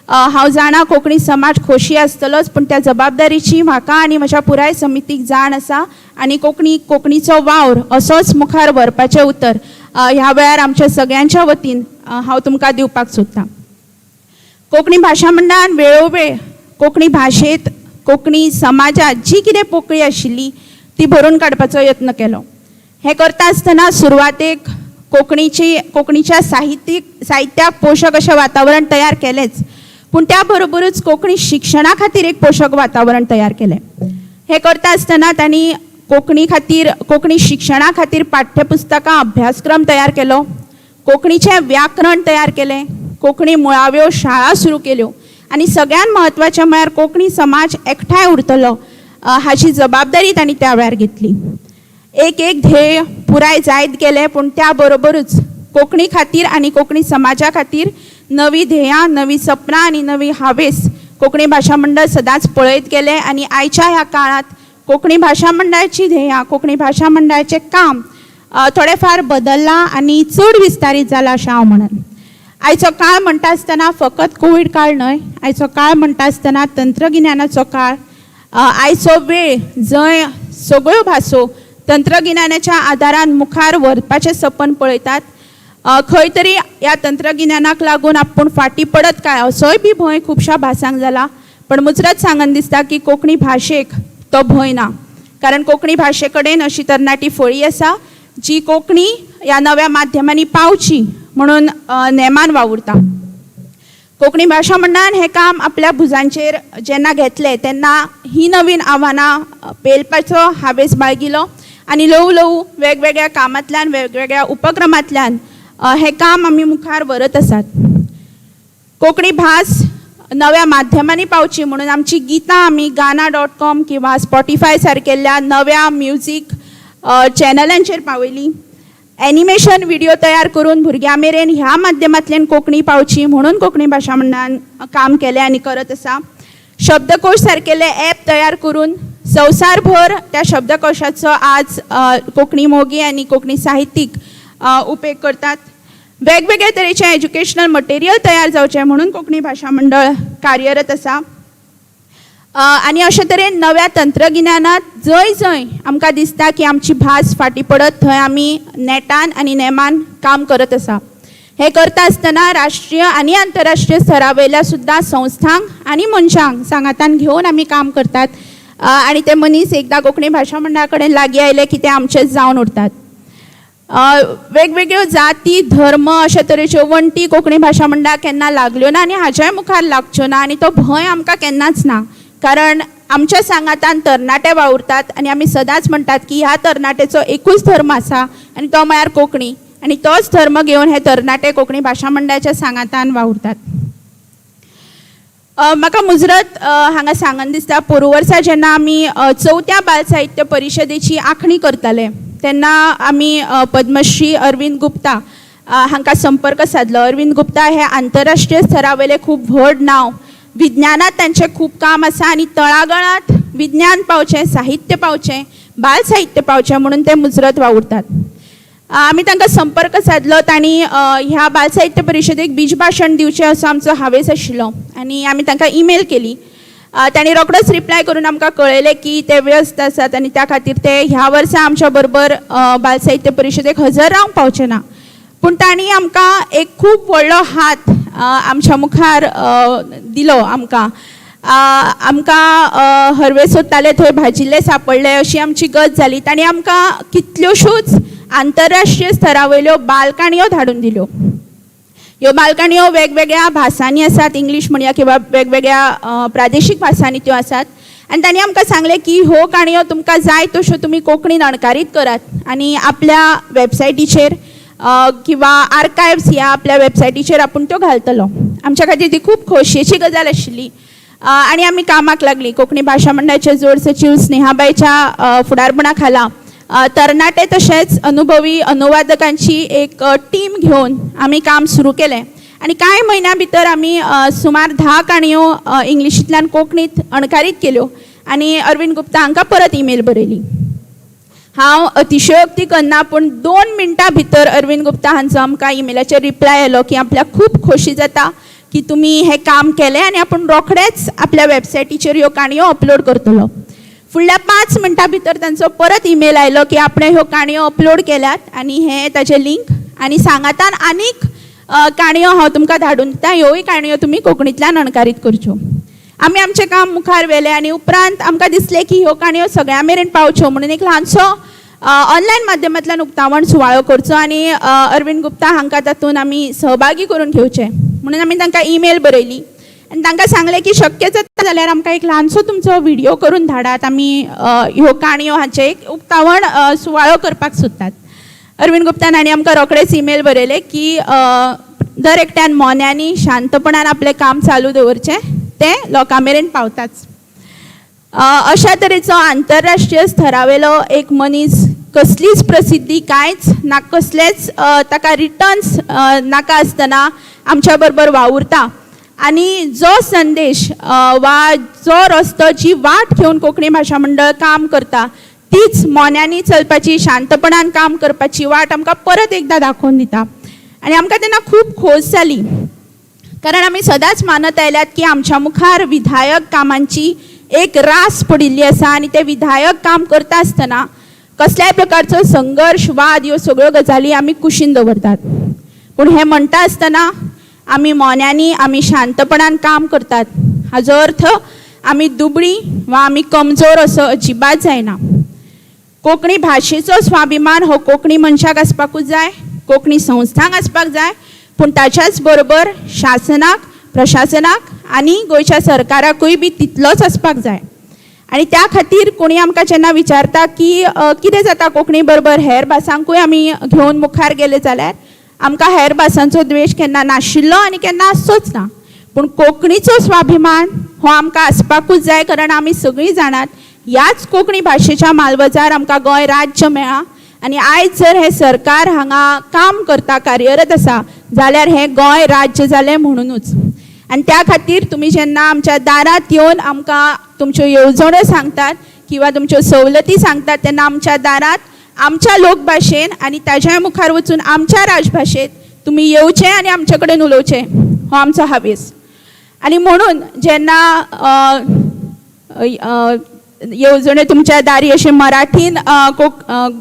हांव जाणा कोंकणी समाज खोशी आसतलोच, पूण त्या जबाबदारीची म्हाका आनी म्हज्या पुराय समितीक जाण आसा आनी कोंकणीचो वावर असोच मुखार व्हरपाचें उतर ह्या वेळार आमच्या सगळ्यांच्या वतीन हांव तुमकां दिवपाक सोदतां. कोंकणी भाशा मंडळान वेळोवेळ कोंकणी भाशेंत, कोंकणी समाजात जी कितें पोकळी आशिल्ली ती भरून काडपाचो यत्न केलो. हें करता आसतना सुरवातेक कोंकणीच्या साहित्याक पोशक अशें वातावरण तयार केलेंच, पूण त्या बरोबरूच कोंकणी शिक्षणा खातीर एक पोशक वातावरण तयार केलें. हें करता आसतना तांणी कोंकणी खातीर, कोंकणी शिक्षणा खातीर पाठ्यपुस्तकां, अभ्यासक्रम तयार केलो, कोंकणीचें व्याकरण तयार केलें, कोंकणी मुळाव्यो शाळा सुरू केल्यो आनी सगळ्यांत म्हत्वाचें म्हळ्यार कोंकणी समाज एकठांय उरतलो हाची जबाबदारी तांणी त्या वेळार घेतली. एक एक ध्येय पुराय जायत गेलें, पूण त्या बरोबरूच कोंकणी खातीर आनी कोंकणी समाजा खातीर नवी ध्येयां, नवी सपनां आनी नवी हावेस कोंकणी भाशा मंडळ सदांच पळयत गेलें आनी आयच्या ह्या काळांत कोंकणी भाशा मंडळाची ध्येयां, कोंकणी भाशा मंडळाचें काम थोडें फार बदल्लां आनी चड विस्तारीत जालां अशें हांव म्हणन. आयचो काळ म्हणटा आसतना फकत कोवीड काळ न्हय, आयचो काळ म्हणटा आसतना तंत्रगिन्यानाचो काळ, आयचो वेळ जंय सगळ्यो भासो तंत्रगिन्यानाच्या आदारान मुखार व्हरपाचें सपन पळयतात. खंय तरी ह्या तंत्रगिन्यानाक लागून आपूण फाटीं पडत काय असोय बी भंय खुबश्या भासांक जाला, पण मुजरत सांगन दिसता की कोंकणी भाशेक तो भंय ना, कारण कोंकणी भाशे कडेन अशी तरणाटी फळी आसा जी कोंकणी ह्या नव्या माध्यमांनी पावची म्हणून नेमान वावुरता. कोंकणी भाशा मंडळान हें काम आपल्या भुजांचेर जेन्ना घेतलें तेन्ना ही नवीन आव्हानां पेलपाचो हावेस बाळगिलो आनी ल्हवू ल्हवू वेगवेगळ्या कामांतल्यान, वेगवेगळ्या उपक्रमांतल्यान हें काम आमी मुखार व्हरत आसात. कोंकणी भास नव्या माध्यमांनी पावची म्हणून आमची गितां आमी gaana.com किंवा स्पॉटिफाय सारकेल्ल्या नव्या म्युजीक चॅनलांचेर पावयली. एनिमेशन व्हिडियो तयार करून भुरग्यां मेरेन ह्या माध्यमांतल्यान कोंकणी पावची म्हणून कोंकणी भाशा मंडळान काम केलें आनी करत आसा. शब्दकोश सारकेले एप तयार करून संवसारभर त्या शब्दकोशाचो आज कोंकणी मोगी आनी कोंकणी साहित्यीक उपेग करतात. वेगवेगळे तरेचें एज्युकेशनल मटेरियल तयार जावचें म्हणून कोंकणी भाशा मंडळ कार्यरत आसा. आनी अशे तरेन नव्या तंत्रगिन्यानात जंय जंय आमकां दिसता की आमची भास फाटीं पडत थंय आमी नेटान आनी नेमान काम करत आसा. हें करता आसतना राष्ट्रीय आनी आंतरराष्ट्रीय स्तरा वयल्या सुद्दां संस्थांक आनी मनशांक सांगातान घेवन आमी काम करतात आनी ते मनीस एकदां कोंकणी भाशा मंडळा कडेन लागीं आयले की ते आमचेच जावन उरतात. वेगवेगळ्यो जाती, धर्म अशे तरेच्यो वण्टी कोंकणी भाशा मंडळाक केन्ना लागल्यो ना आनी हाच्याय मुखार लागच्यो ना आनी तो भंय आमकां केन्नाच ना, कारण आमच्या सांगातान तरणाटे वावुरतात आनी आमी सदांच म्हणटात की ह्या तरणाट्याचो एकूच धर्म आसा आनी तो म्हळ्यार कोंकणी, आनी तोच धर्म घेवन हे तरणाटे कोंकणी भाशा मंडळाच्या सांगातान वावुरतात. म्हाका मुजरत हांगा सांगन दिसता, पोरूं वर्सा जेन्ना आमी चवथ्या बाल साहित्य परिशदेची आंखणी करताले तेन्ना आमी पद्मश्री अरविंद गुप्ता हांकां संपर्क सादलो. अरविंद गुप्ता हे आंतरराष्ट्रीय स्तरा वयले खूब व्हड नांव, विज्ञानांत तांचें खूब काम आसा आनी तळागळांत विज्ञान पावचें, साहित्य पावचें, बाल साहित्य पावचें म्हणून ते मुजरत वावुरतात. आमी तांकां संपर्क सादलो, तांणी ह्या बाल साहित्य परिशदेक बीज भाशण दिवचें असो आमचो हावेस आशिल्लो आनी आमी तांकां ईमेल केली. तांणी रोखडोच रिप्लाय करून आमकां कळयलें की ते व्यस्त आसात आनी त्या खातीर ते ह्या वर्सा आमच्या बरोबर बाल साहित्य परिशदेक हजर रावंक पावचे ना, पूण तांणी आमकां एक खूब व्हडलो हात आमच्या मुखार दिलो. आमकां आमकां हरवे सोदताले थंय भाजिल्ले सापडले अशी आमची गत जाली. तांणी आमकां कितल्योश्योच आंतरराष्ट्रीय स्तरा वयल्यो बालकाणयो धाडून दिल्यो. ह्यो बालकाणयो वेगवेगळ्या भासांनी आसात, इंग्लीश म्हणया किंवा वेगवेगळ्या प्रादेशीक भासांनी त्यो आसात आनी तांणी आमकां सांगलें की ह्यो काणयो तुमकां जाय तश्यो तुमी कोंकणीन अणकारीत करात आनी आपल्या वेबसायटीचेर किंवा आर्कायव्स ह्या आपल्या वेबसायटीचेर आपूण त्यो घालतलो. आमच्या खातीर ती खूब खोशयेची गजाल आशिल्ली आनी आमी कामाक लागली. कोंकणी भाशा मंडळाचे जोड सचीव स्नेहाबाईच्या फुडारपणा खाला तरणाटे तशेंच अनुभवी अनुवादकांची एक टीम घेवन आमी काम सुरू केलें आनी कांय म्हयन्या भितर आमी सुमार 10 काणयो इंग्लिशींतल्यान कोंकणींत अणकारीत केल्यो आनी अरविंद गुप्ता हांकां परत ईमेल बरयली. हांव अतिशयोक्ती करना पूण 2 मिनटां भितर अरविंद गुप्ता हांचो आमकां इमेलाचेर रिप्लाय आयलो की आपल्याक खूब खोशी जाता की तुमी हें काम केलें आनी आपूण रोखडेंच आपल्या वेबसायटीचेर ह्यो काणयो अपलोड करतलो. फुडल्या 5 मिनटां भितर तांचो परत ईमेल आयलो की आपणें ह्यो काणयो अपलोड केल्यात आनी हें ताजें लिंक आनी सांगातान आनीक काणयो हांव तुमकां धाडून दिता, ह्योय काणयो तुमी कोंकणींतल्यान अणकारीत करच्यो. आमी आमचें काम मुखार व्हेलें आनी उपरांत आमकां दिसलें की ह्यो काणयो सगळ्यां मेरेन पावच्यो म्हणून एक ल्हानसो ऑनलायन माध्यमांतल्यान उक्तावण सुवाळो करचो आनी अरविंद गुप्ता हांकां तातूंत आमी सहभागी करून घेवचें म्हणून आमी तांकां ईमेल बरयली आनी तांकां सांगलें की शक्य जाता जाल्यार आमकां एक ल्हानसो तुमचो व्हिडियो करून धाडात, आमी ह्यो काणयो हाचें एक उक्तावण सुवाळो करपाक सोदतात. अरविंद गुप्तान हांणी आमकां रोखडेच ईमेल बरयले की दर एकट्यान मोन्यांनी शांतपणान आपलें काम चालू दवरचें, तें लोकां मेरेन पावताच. अशा तरेचो आंतरराष्ट्रीय स्तरावेलो एक मनीस कसलीच प्रसिद्धी कांयच ना, कसलेच ताका रिटर्न्स नाका आसतना आमच्या बरोबर वावुरता आनी जो संदेश वा जो रस्तो जी वाट घेवन कोंकणी भाशा मंडळ काम करता तीच मोन्यांनी चलपाची, शांतपणान काम करपाची वाट आमकां परत एकदां दाखोवन दिता. आनी आमकां तेन्ना खूब खोस जाली कारण आमी सदांच मानत आयल्यात की आमच्या मुखार विधायक कामांची एक रास पडिल्ली आसा आनी ते विधायक काम करता आसतना कसल्याय प्रकारचो संघर्श, वाद ह्यो सगळ्यो गजाली आमी कुशीन दवरतात. पूण हें म्हणटा आसतना आमी मोन्यांनी, आमी शांतपणान काम करतात हाजो अर्थ आमी दुबळी वा आमी कमजोर असो अजिबात जायना. कोंकणी भाशेचो स्वाभिमान हो कोंकणी मनशाक आसपाकूच जाय, कोंकणी संस्थांक आसपाक जाय, पूण ताच्याच बरोबर शासनाक, प्रशासनाक आनी गोंयच्या सरकाराकूय बी तितलोच आसपाक जाय. आनी त्या खातीर कोणी आमकां जेन्ना विचारता की कितें जाता कोंकणी बरोबर हेर भासांकूय आमी घेवन मुखार गेले जाल्यार आमकां हेर भासांचो द्वेश केन्ना नाशिल्लो आनी केन्ना आसचोच ना, पूण कोंकणीचो स्वाभिमान हो आमकां आसपाकूच जाय कारण आमी सगळीं जाणात ह्याच कोंकणी भाशेच्या मालवजार आमकां गोंय राज्य मेळ्ळां आनी आयज जर हें सरकार हांगा काम करता, कार्यरत आसा जाल्यार हें गोंय राज्य जालें म्हणुनूच. आनी त्या खातीर तुमी जेन्ना आमच्या दारांत येवन आमकां तुमच्यो येवजण्यो सांगतात किंवा तुमच्यो सवलती सांगतात तेन्ना आमच्या दारांत आमच्या लोकभाशेन आनी ताज्या मुखार वचून आमच्या राजभाशेंत तुमी येवचें आनी आमचे कडेन उलोवचें हो आमचो हावेस. आनी म्हणून जेन्ना येवजण्यो तुमच्या दारी अशें मराठीन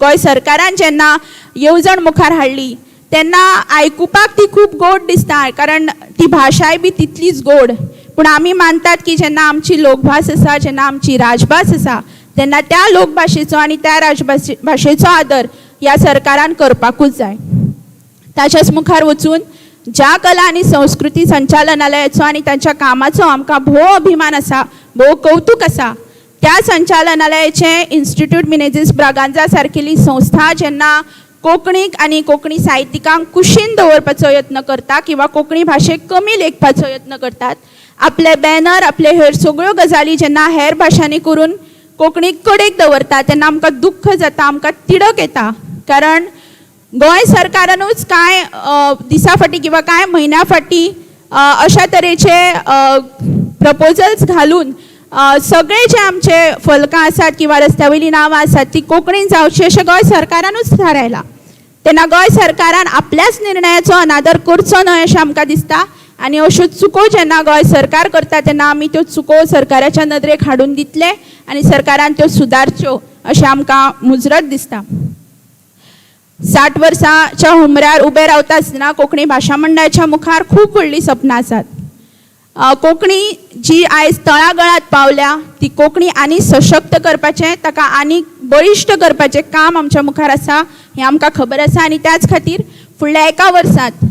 गोंय सरकारान जेन्ना येवजण मुखार हाडली तेन्ना आयकुपाक ती खूब गोड दिसता कारण ती भाशाय बी तितलीच गोड, पूण आमी मानतात की जेन्ना आमची लोकभास आसा, जेन्ना आमची राजभास आसा तेन्ना त्या लोकभाशेचो आनी त्या राजभाशेचो आदर ह्या सरकारान करपाकूच जाय. ताच्याच मुखार वचून ज्या कला आनी संस्कृती संचालनालयाचो आनी तांच्या कामाचो आमकां भोव अभिमान आसा, भोव कौतूक आसा, त्या संचालनालयाचें इन्स्टिट्यूट मिनेझीस ब्रागांजा सारकेली संस्था जेन्ना कोंकणीक आनी कोंकणी साहित्यिकांक कुशीन दवरपाचो यत्न करता किंवा कोंकणी भाशेक कमी लेखपाचो यत्न करतात, आपले बॅनर, आपले हेर सगळ्यो गजाली जेन्ना हेर भाशांनी करून कोंकणीक कडेक दवरता तेन्ना आमकां दुख्ख जाता, आमकां तिडक येता. कारण गोंय सरकारानूच कांय दिसां फाटीं किंवा कांय म्हयन्या फाटीं अशा तरेचे प्रपोजल्स घालून सगळे जे आमचे फलकां आसात किंवा रस्त्या वयलीं नांवां आसात ती कोंकणीन जावची अशें गोंय सरकारानूच थारायलां. तेन्ना गोंय सरकारान आपल्याच निर्णयाचो अनादर करचो न्हय अशें आमकां दिसता आनी अश्यो चुको जेन्ना गोंय सरकार करता तेन्ना आमी त्यो चुको सरकाराच्या नदरेक हाडून दितले आनी सरकारान त्यो सुदारच्यो अशें आमकां मुजरत दिसता. 60 वर्सांच्या हुमऱ्यार उबे रावता आसतना कोंकणी भाशा मंडळाच्या मुखार खूब व्हडलीं सपनां आसात. कोंकणी जी आयज तळागळांत पावल्या ती कोंकणी आनी सशक्त करपाचें, ताका आनी बळिश्ट करपाचें काम आमच्या मुखार आसा हें आमकां खबर आसा. आनी त्याच खातीर फुडल्या एका वर्सांत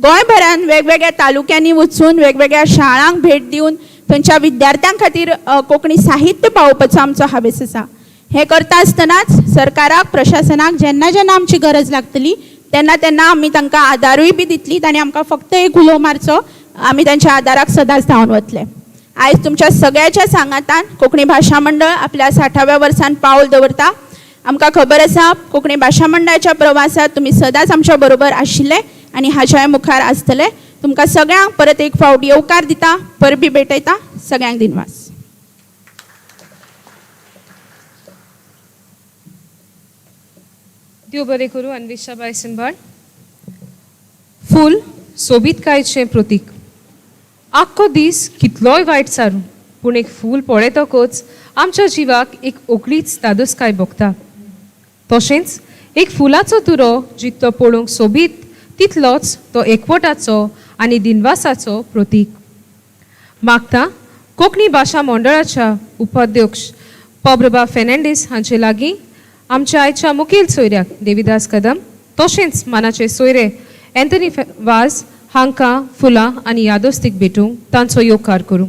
गोंयभरान वेगवेगळ्या तालुक्यांनी वचून वेगवेगळ्या शाळांक भेट दिवन थंयच्या विद्यार्थ्यां खातीर कोंकणी साहित्य पावोवपाचो आमचो हावेस आसा. हें करता आसतनाच सरकाराक, प्रशासनाक जेन्ना जेन्ना आमची गरज लागतली तेन्ना तेन्ना आमी तांकां आदारूय बी दितली. तांणी आमकां फक्त एक उलो मारचो, आमी तांच्या आदाराक सदांच धांवन वतले. आयज तुमच्या सगळ्याच्या सांगातान कोंकणी भाशा मंडळ आपल्या 60व्या वर्सान पावल दवरता. आमकां खबर आसा कोंकणी भाशा मंडळाच्या प्रवासात तुमी सदांच आमच्या बरोबर आशिल्ले आनी हाच्याय मुखार आसतले. तुमकां सगळ्यांक परत एक फावट येवकार दिता, परबी भेटयता. सगळ्यांक दिनवास. देव बरें करूं अन्वेषाबाय सिंबाळ. फूल सोबीतकायेचें प्रतीक. आख्खो दीस कितलोय वायट सारूं, पूण एक फूल पळयतकच आमच्या जिवाक एक ओकळीच धादोसकाय भोगता. तशेंच एक फुलाचो तुरो जितलो पळोवंक सोबीत तितलोच तो एकवटाचो आनी दिनवासाचो प्रतीक. मागता कोंकणी भाशा मंडळाच्या उपाध्यक्ष पॉब्रबा फेर्नांडीस हांचे लागीं आमच्या आयच्या मुखेल सोयऱ्याक देविदास कदम तशेंच मानाचे सोयरे एन्थनी वाज हांकां फुलां आनी यादस्तीक भेटूंक तांचो येवकार करूं.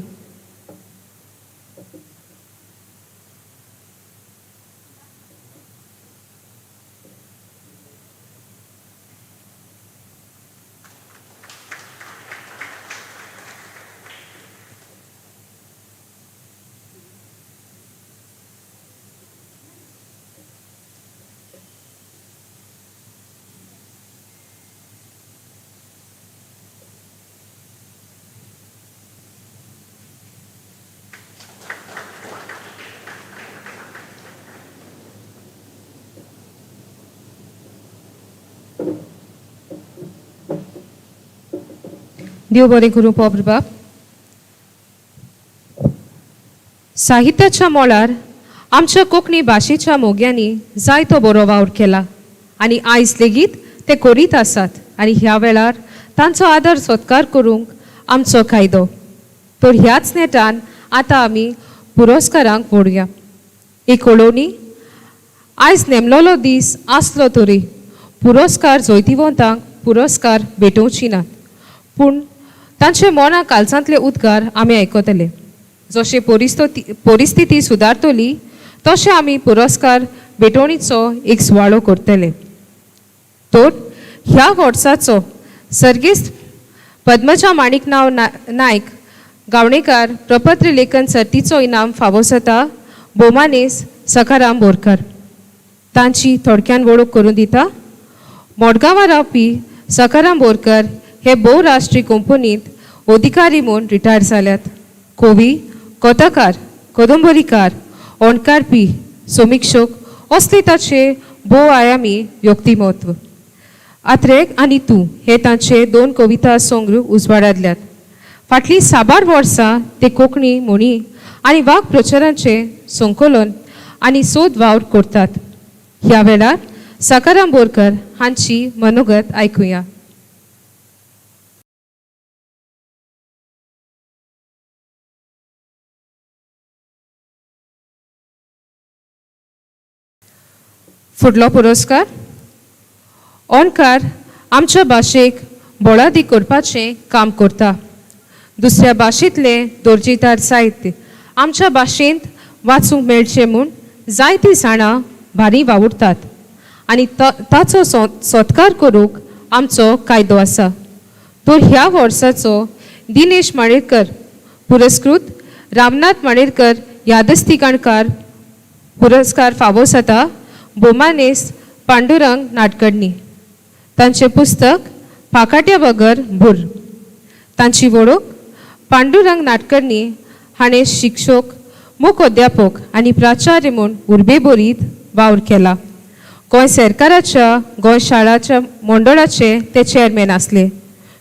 देव बरें करूं पोब्रबाब. साहित्याच्या मळार आमच्या कोंकणी भाशेच्या मोग्यांनी जायतो बरो वावर केला आनी आयज लेगीत ते करीत आसात आनी ह्या वेळार तांचो आदर सत्कार करूंक आमचो कायदो. तर ह्याच नेटान आतां आमी पुरस्कारांक वळुया. एक कळोवणी, आयज नेमलोलो दीस आसलो तरी पुरस्कार जैतिवंतांक पुरस्कार भेटोवची नात, पूण तांचे मना कालसांतले उद्गार आमी आयकतले. जशें परिस्थिती सुदारतली तशें आमी पुरस्कार भेटवणीचो एक सुवाळो करतले. तर ह्या वर्साचो सर्गेस्त पद्मजा माणिकनाव नायक गावणेकार प्रपत्र लेखन सर्तीचो इनाम फावो जाता भोवमानेस सखाराम बोरकर. तांची थोडक्यान वळख करून दिता. मडगांवां रावपी सखाराम बोरकर हे भोवराष्ट्रीय कंपनींत अधिकारी म्हूण रिटायर जाल्यात. कवी, कथाकार, कदंबरीकार, अणकारपी, समिक्षक असले ताचे भोव आयामी व्यक्तिमत्व. आत्रेक आनी तूं हे तांचे दोन कविता संग्रह उजवाडांतल्यात. फाटलीं साबार वर्सां ते कोंकणी म्हणी आनी वाक प्रचारांचे संकलन आनी सोद वावर करतात. ह्या वेळार सखाराम बोरकर हांची मनोगत आयकुया. फुडलो पुरस्कार अणकार आमच्या भाशेक बळादी करपाचें काम करता. दुसऱ्या भाशेंतलें दर्जेदार साहित्य आमच्या भाशेंत वाचूंक मेळचें म्हूण जायतीं जाणां भारी वावुरतात आनी ताचो सत्कार करूंक आमचो कायदो आसा. तर ह्या वर्साचो दिनेश माणेरकर पुरस्कृत रामनाथ माणेरकर यादस्तीक अणकार पुरस्कार फावो जाता भोवमानेस्त पांडुरंग नाडकर्णी. तांचें पुस्तक पाकाट्या बगर भूर. तांची वळख पांडुरंग नाडकर्णी हाणें शिक्षक, मुख्याध्यापक आनी प्राचार्य म्हूण उर्बेभरीत वावर केला. गोंय सरकाराच्या गोंय शाळाच्या मंडळाचे ते चेअरमॅन आसले.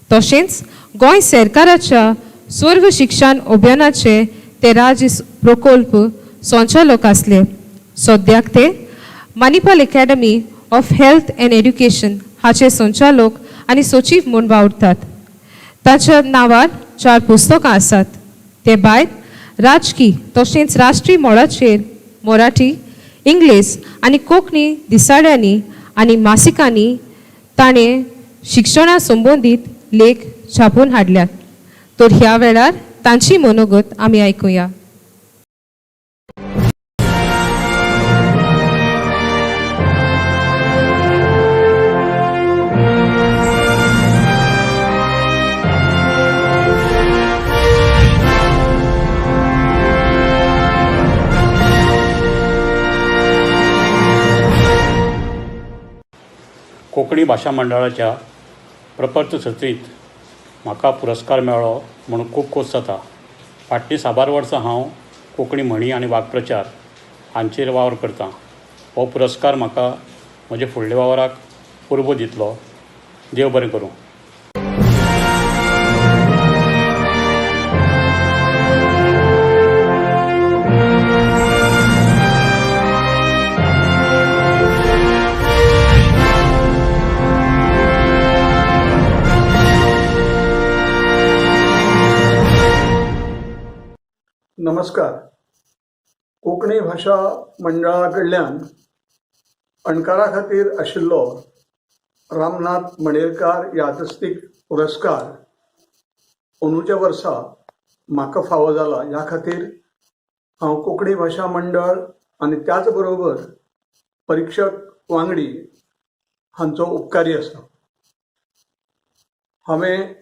तशेंच गोंय सरकाराच्या सर्व शिक्षण अभियानाचे ते राज्य प्रकल्प संचालक आसले. सद्याक ते Manipal academy of health and education हाचे संचालक आनी सचीव म्हूण वावुरतात. ताच्या नांवार 4 पुस्तकां आसात. ते भायर राजकी तशेंच राष्ट्रीय मळाचेर मराठी, इंग्लीश आनी कोंकणी दिसाळ्यांनी आनी मासिकांनी ताणें शिक्षणा संबंदीत लेख छापून हाडल्यात. तर ह्या वेळार तांची मनोगत आमी आयकुया. कोंकणी भाशा मंडळाच्या प्रपत्र सर्तींत म्हाका पुरस्कार मेळ्ळो म्हणून खूब खोस जाता. फाटलीं साबार वर्सां हांव कोंकणी म्हणी आनी वाक्प्रचार हांचेर वावर करतां. हो पुरस्कार म्हाका म्हज्या फुडल्या वावराक उर्बा दितलो. देव बरें करूं. नमस्कार. कोंकणी भाशा मंडळा कडल्यान अणकारा खातीर आशिल्लो रामनाथ मणेरकार यादस्तीक पुरस्कार अंदूच्या वर्सा म्हाका फावो जाला. ह्या खातीर हांव कोंकणी भाशा मंडळ आनी त्याच बरोबर परिक्षक वांगडी हांचो उपकारी आसा. हांवें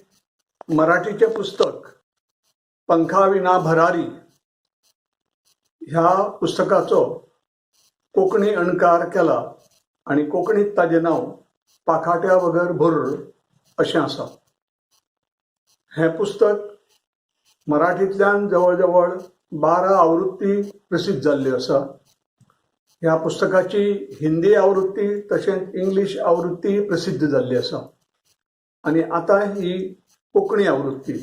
मराठीचें पुस्तक पंखा विना भरारी ह्या पुस्तकाचो कोंकणी अणकार केला आनी कोंकणींत ताजें नांव पाखाट्या वगर भुर्र अशें आसा. हें पुस्तक मराठींतल्यान जवळ जवळ 12 आवृत्ती प्रसिद्ध जाल्ल्यो आसा. ह्या पुस्तकाची हिंदी आवृत्ती तशेंच इंग्लीश आवृत्ती प्रसिद्ध जाल्ली आसा आनी आतां ही कोंकणी आवृत्ती.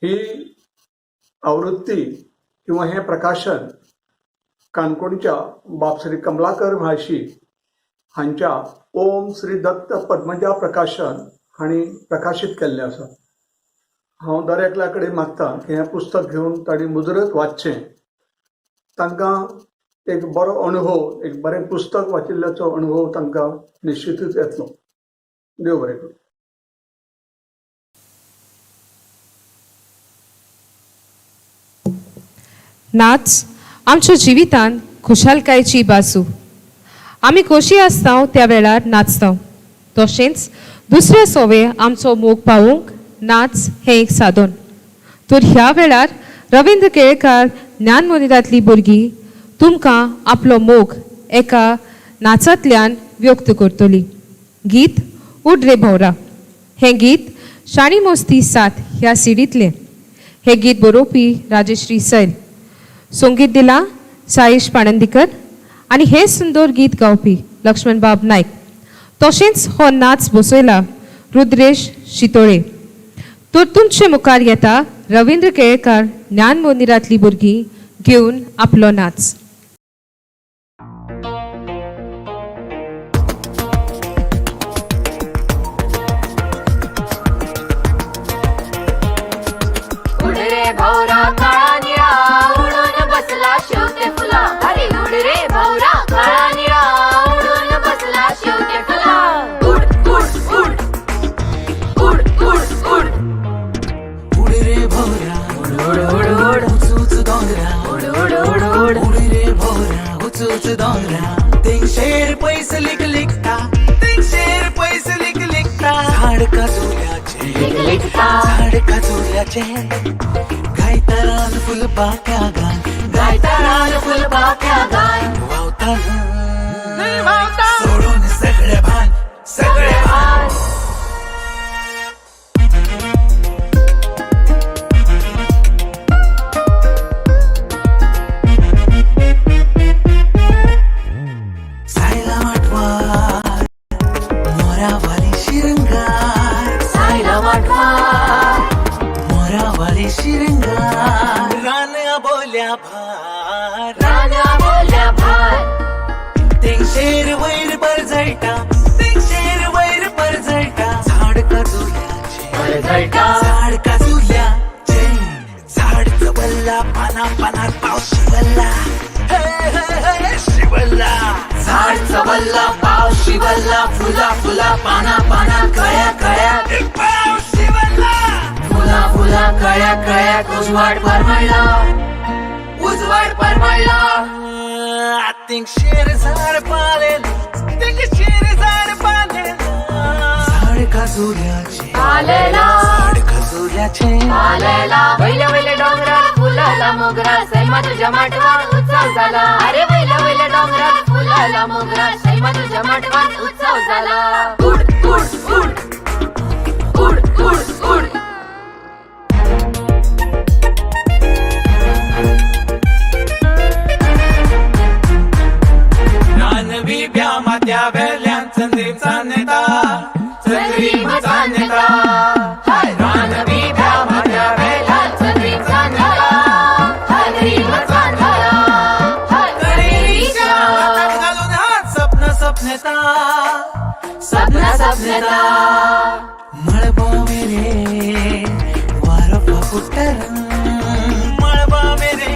ही आवृत्ती किंवा हें प्रकाशन काणकोणच्या बाब श्री कमलाकर म्हाळशी हांच्या ओम श्री दत्त पद्मजा प्रकाशन हांणी प्रकाशीत केल्लें आसा. हांव दर एकल्या कडेन मागता की हें पुस्तक घेवन तांणी मुजरत वाचचें. तांकां एक बरो अणभव, एक बरें पुस्तक वाचिल्ल्याचो अणभव तांकां निश्चितूच येतलो. देव बरें करूं. नाच आमच्या जिवितान खुशालकायेची बाजू. आमी खोशी आसता त्या वेळार नाचता, तशेंच दुसऱ्या सोवे आमचो मोग पावोवंक नाच हें एक साधन. तर ह्या वेळार रविंद्र केळेकार ज्ञान मंदिरांतली भुरगीं तुमकां आपलो मोग एका नाचांतल्यान व्यक्त करतली. गीत उड रे भोंवरा. हें गीत शाणी मस्ती 7 ह्या सिडींतलें. हें गीत बरोवपी राजश्री सैल, संगीत दिलां साईश पाणंदीकर आनी हें सुंदर गीत गावपी लक्ष्मणबाब नायक. तशेंच हो नाच बसयला रुद्रेश शितोळे. तर तुमचे मुखार येता रविंद्र केळेकार ज्ञान मंदिरांतली भुरगीं घेवन आपलो नाच. उड रे भोवरा काळा निळा उडून बसला शेवते फुला. अरे उड रे भोवरा काळा निळा उडून बसला शेवते फुला. उड उड उड उड उड उड उड रे भोवरा उड उड उड उच उच दोंगरा उड उड उड उड उड रे भोवरा उच उच दोंगरा. तेंगशेर पयस लिक लिकता, तेंगशेर पयस लिक लिकता. झाड काजुल्याचें, झाड काजुल्याचें. गायता रान फुलपाख्या गान, गायता रान फुलपाख्या गान. व्हांवता न्हंय सोडून सगळे भान, सगळे भान. सायला माटवार मोरावाली शिरंगार, सायला माटवार मोरावाली शिरंगार. रान बोल्या भार, राना बोल्या भार. तेंगशेर वयर परजळटा, तेंगशेर वयर परजळटा. झाड काजुल्याचें, झाड काजुल्याचें. झाड चवल्ला पाना पानार पावस शिवल्ला, हे हे हे शिवल्ला. झाड चवल्ला पावस शिवल्ला, फुला फुला पाना पाना कळ्या कळ्या पावस शिवल्ला. फुला फुला कळ्या कळ्या उजवाड परमळला, उजवाड परमळला. तेंगशेर झाड पालेला, तेंगशेर झाड पालेला. झाड काजुल्याचें, पालेला, झाड काजुल्याचें. पालेला. वयल्या वयल्या डोंगरार फुलाला मोगरा, सैमा तुझ्या माटवान उत्सव झाला. अरे वयल्या वयल्या डोंगरार फुलाला मोगरा, सैमा तुझ्या माटवान उत्सव झाला. उड उड उड उड उड उड. रान बिब्या माथ्या वेल्यान चंद्रीम चान्नेता, चंद्रीम चान्नेता. रान बिब्या माथ्या वेल्यान चंद्रीम चान्नेता, चंद्रीम चान्नेता. कणेरीच्या हातात घालून हात सपन सपनेता, सपन सपनेता. मळबा मेरे वारो फाफुडटारन, मळबा मेरे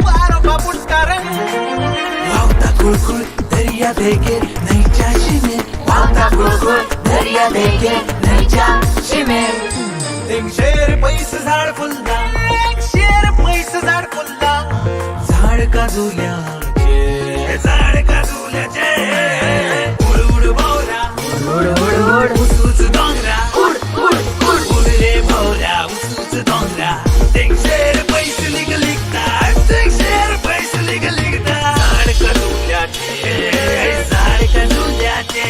वारो फाफुडटारन. व्हांवता कुळकुळ दर्या देगेर न्हंयच्या शिमेर, व्हांवता कुळकुळ दर्या देगेर न्हंयच्या शिमेर. तेंगशेर पयस झाड फुलला, तेंगशेर पयस झाड फुलला. झाड काजुल्याचे, झाड काजुल्याचे. उड उड भोवऱ्या, उड उड उड, उच उच दोंगरा. उड उड उड, उड रे भोवऱ्या, उच उच दोंगरा. तेंगशेर पयस लिग लिगता, तेंगशेर पयस लिग लिगता. झाड काजुल्याचे, झाड काजुल्याचे.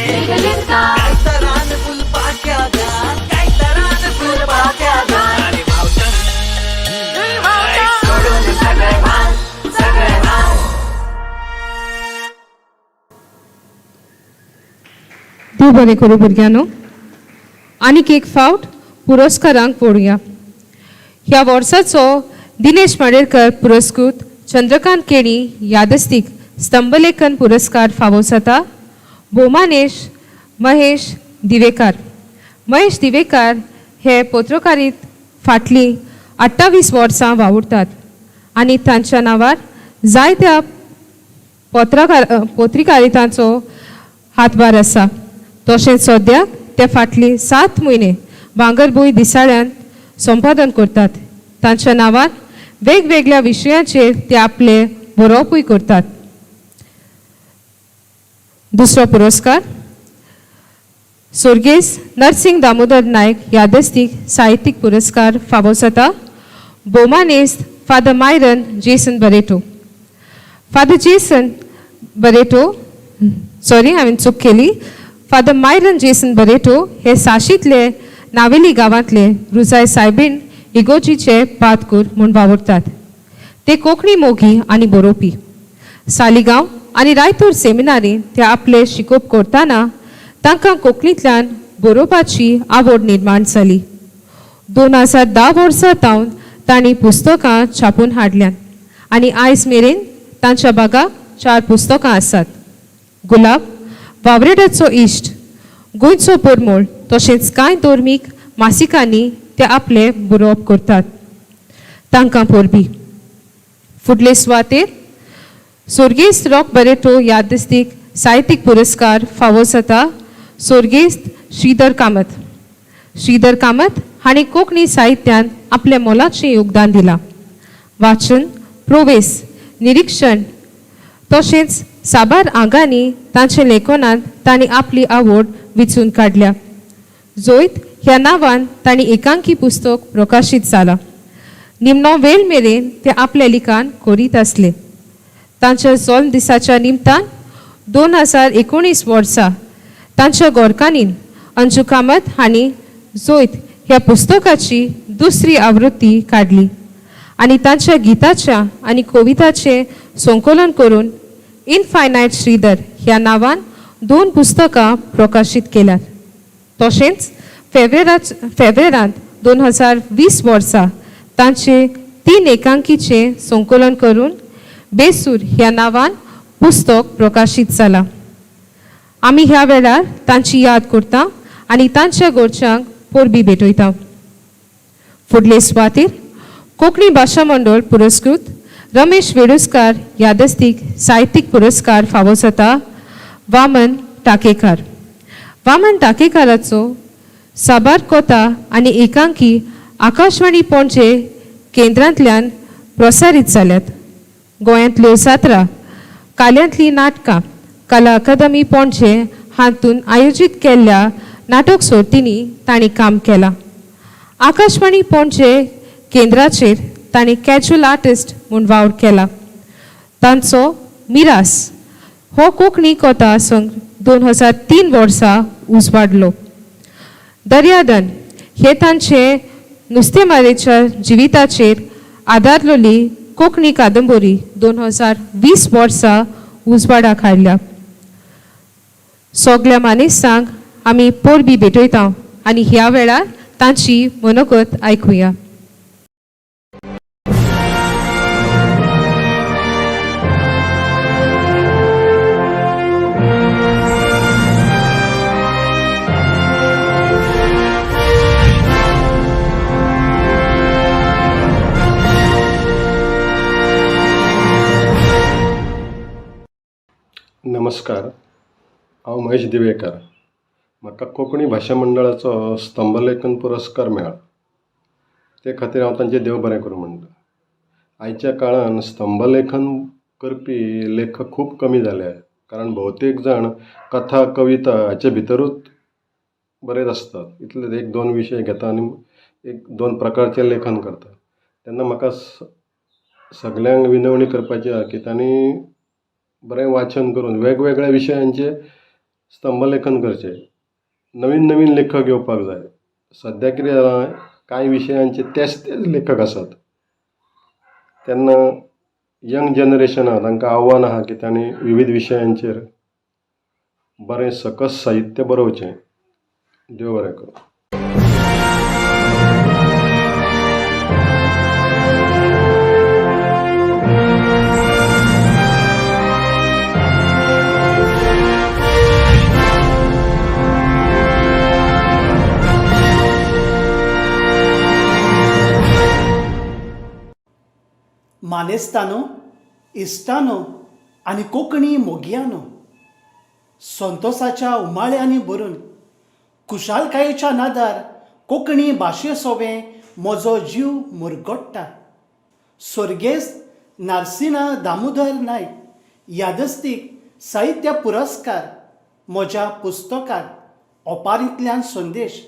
काय तरान फुलपाक्या गान, काय तरान फुलपाक्या गान. आणि व्हांवता सोडून सगळे भान, सगळे भान. देव बरें करूं भुरग्यांनो. आनीक एक फावट पुरस्कारांक पळोवया. ह्या वर्साचो दिनेश माडेरकर पुरस्कृत चंद्रकांत केणी यादस्तीक स्तंभलेखन पुरस्कार फावो जाता भोवमानेश महेश दिवेकार. महेश दिवेकार हे पत्रकारीत फाटलीं 28 वर्सां वावुरतात आनी तांच्या नांवार जायत्या पत्रकारितांचो हातभार आसा. तशेंच सद्याक ते फाटलीं 7 म्हयने भांगरभूंय दिसाळ्यांत संपादन करतात. तांच्या नांवार वेगवेगळ्या विशयांचेर ते आपले बरोवपूय करतात. दुसरो पुरस्कार स्वर्गेस्त नरसिंग दामोदर नायक यादस्तीक साहित्यीक पुरस्कार फावो जाता भोवमानेस्त father Myron Jason Barreto. Father Jason Barreto, sorry हांवें चूक केली, फादर मायरन जेसन बरेटो हे साशींतले नावेली गांवांतले रुजाय सायबीण इगोजीचे पादकूर म्हूण वावुरतात. ते कोंकणी मोगी आनी बरोवपी. सालिगांव आनी रायतूर सेमिनारींत ते आपले शिकोवप करतना तांकां कोंकणींतल्यान बरोवपाची आवड निर्माण जाली. 2010 वर्सां तावन तांणी पुस्तकां छापून हाडल्यांत आनी आयज मेरेन तांच्या बागाक 4 पुस्तकां आसात. गुलाब, वावरेडाचो इश्ट, गोंयचो परमळ तशेंच कांय धर्मीक मासिकांनी ते आपले बरोवप करतात. तांकां परबी. फुडले सुवातेर स्वर्गेस्त रॉक बरेटो यादस्तीक साहित्यीक पुरस्कार फावो जाता स्वर्गेस्त श्रीधर कामत. श्रीधर कामत हांणी कोंकणी साहित्यांत आपलें मोलाचें योगदान दिलां. वाचन, प्रवेस, निरिक्षण तशेंच साबार आंगांनी तांचे लेखनांत तांणी आपली आवड विचून काडल्या. जैत ह्या नांवान तांणी एकांकी पुस्तक प्रकाशीत जालां. निमणो वेळ मेरेन ते आपलें लिखाण करीत आसले. तांच्या जल्म दिसाच्या निमतान 2019 वर्सा तांच्या गोरकांनी अंजू कामत हांणी जैत ह्या पुस्तकाची दुसरी आवृत्ती काडली आनी तांच्या गिताच्या आनी कविताचें संकलन करून इनफायनायट श्रीधर ह्या नांवान 2 पुस्तकां प्रकाशीत केल्यात. तशेंच फेब्रेरांत 2020 वर्सा तांचे 3 एकांकीचें संकलन करून बेसूर ह्या नांवान पुस्तक प्रकाशीत जालां. आमी ह्या वेळार तांची याद करता आनी तांच्या घरच्यांक परबी भेटयता. फुडले सुवातेर कोंकणी भाशा मंडळ पुरस्कृत रमेश वेळुस्कार यादस्तीक साहित्यीक पुरस्कार फावो जाता वामन टाकेकार. वामन टाकेकाराचो साबार कथा आनी एकांकी आकाशवाणी पणजे केंद्रांतल्यान प्रसारीत जाल्यात. गोंयांतल्यो जात्रा, काल्यांतलीं नाटकां, कला अकादमी पणजे हातूंत आयोजीत केल्ल्या नाटक सर्तींनी तांणी काम केलां. आकाशवाणी पणजे केंद्राचेर तांणी कॅज्युअल आर्टिस्ट म्हूण वावर केला. तांचो मिरास हो कोंकणी कथा संग 2003 वर्सा उजवाडलो. दर्यादन हे तांचे नुस्तेमारीच्या जिविताचेर आदारलेली कोंकणी कादंबरी 2020 वर्सा उजवाडाक हाडल्या. सगल्या मानेस्तांक आमी परबी भेटयता आनी ह्या वेळार तांची मनोगत आयकुया. नमस्कार, हांव महेश दिवेकर. म्हाका कोंकणी भाशा मंडळाचो स्तंभलेखन पुरस्कार मेळ्ळा. ते खातीर हांव तांचें देव बरें करूं म्हणटा. आयच्या काळांत स्तंभलेखन करपी लेखक खूब कमी जाल्यात, कारण भोवतेक जाण कथा, कविता हाचे भितरूच बरयत आसतात. इतलेच एक दोन विशय घेता आनी एक दोन प्रकारचें लेखन करतात. तेन्ना म्हाका सगल्यांक विनवणी करपाची आसा की तांणी बरें वाचन करून वेगवेगळ्या विशयांचेर स्तंभलेखन करचें. नवीन नवीन लेखक येवपाक जाय. सद्या कितें जालां, कांय विशयांचेर तेच तेच लेखक आसात. तेन्ना यंग जनरेशन आसा तांकां आव्हान आसा की तांणी विवीध विशयांचेर बरें सकस साहित्य बरोवचें. देव बरें करूं. मानेस्तानो, इश्टानो आनी कोंकणी मोगयानो, संतोसाच्या उमाळ्यांनी भरून खुशालकायेच्या नादार कोंकणी भाशे सोवें म्हजो जीव मुरगट्टा. सर्गेस्त नारसिना दामोदर नायक यादस्तीक साहित्य पुरस्कार म्हज्या पुस्तकाक ओपारींतल्यान संदेश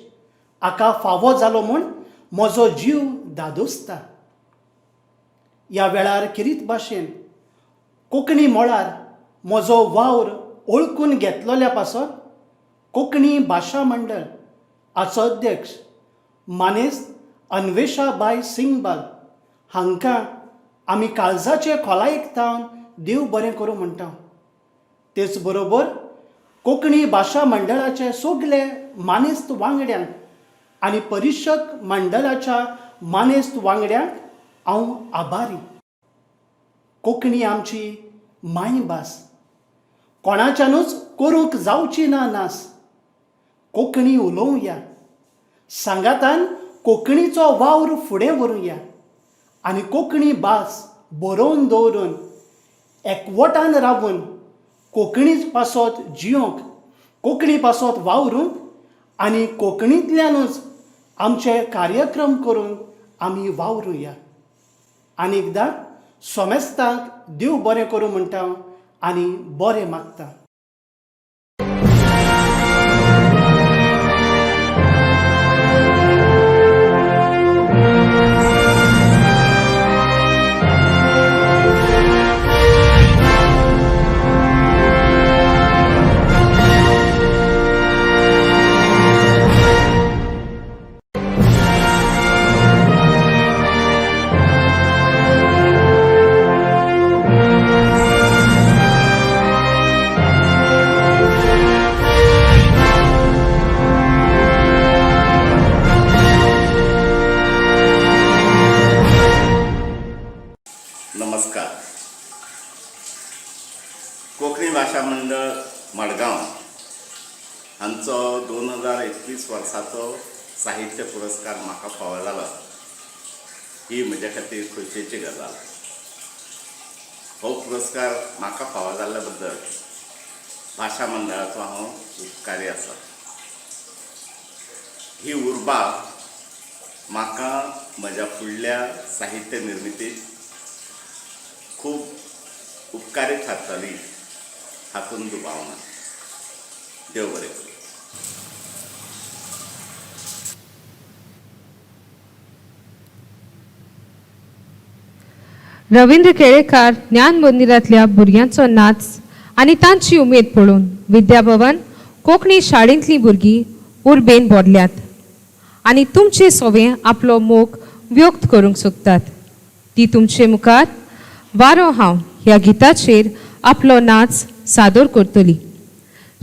हाका फावो जालो म्हूण म्हजो जीव धादोसता. ह्या वेळार खेरीत भाशेन कोंकणी मळार म्हजो वावर ओळखून घेतलोल्या पासत कोंकणी भाशा मंडळ हाचो अध्यक्ष मानेस्त अन्वेषाबाय सिंगबाल हांकां आमी काळजाचे खोलायेक थावन देव बरें करूं म्हणटा. तेच बरोबर कोंकणी भाशा मंडळाचे सगले मानेस्त वांगड्यांक आनी परिशक मंडळाच्या मानेस्त वांगड्यांक हांव आभारी. कोंकणी आमची मायभास, कोणाच्यानूच करूंक जावची ना नास. कोंकणी उलोवया, सांगातान कोंकणीचो वावर फुडें व्हरूया आनी कोंकणी भास बरोवन दवरून एकवटान रावून कोंकणी पासत जियोंक, कोंकणी पासत वावरूंक आनी कोंकणींतल्यानूच आमचे कार्यक्रम करून आमी वावरुया. आनी एकदां सोमेस्तांक देव बरें करूं म्हणटा आनी बरें मागता. नमस्कार. कोंकणी भाशा मंडळ मडगांव हांचो 2021 वर्साचो साहित्य पुरस्कार म्हाका फावो जालो ही म्हज्या खातीर खोशयेची गजाल. हो पुरस्कार म्हाका फावो जाल्ल्या बद्दल भाशा मंडळाचो हांव उपकारी आसा. ही उर्बा म्हाका म्हज्या फुडल्या साहित्य निर्मितीत खूब उपकारी थारतली हातूंत दुबाव ना. देव बरें करूं. रविंद्र केळेकार ज्ञान मंदिरांतल्या भुरग्यांचो नाच आनी तांची उमेद पळोवन विद्याभवन कोंकणी शाळेंतलीं भुरगीं उर्बेन भरल्यात आनी तुमचे सोवे आपलो मोग व्यक्त करूंक सोदतात. ती तुमचे मुखार वारो हांव ह्या गिताचेर आपलो नाच सादर करतली.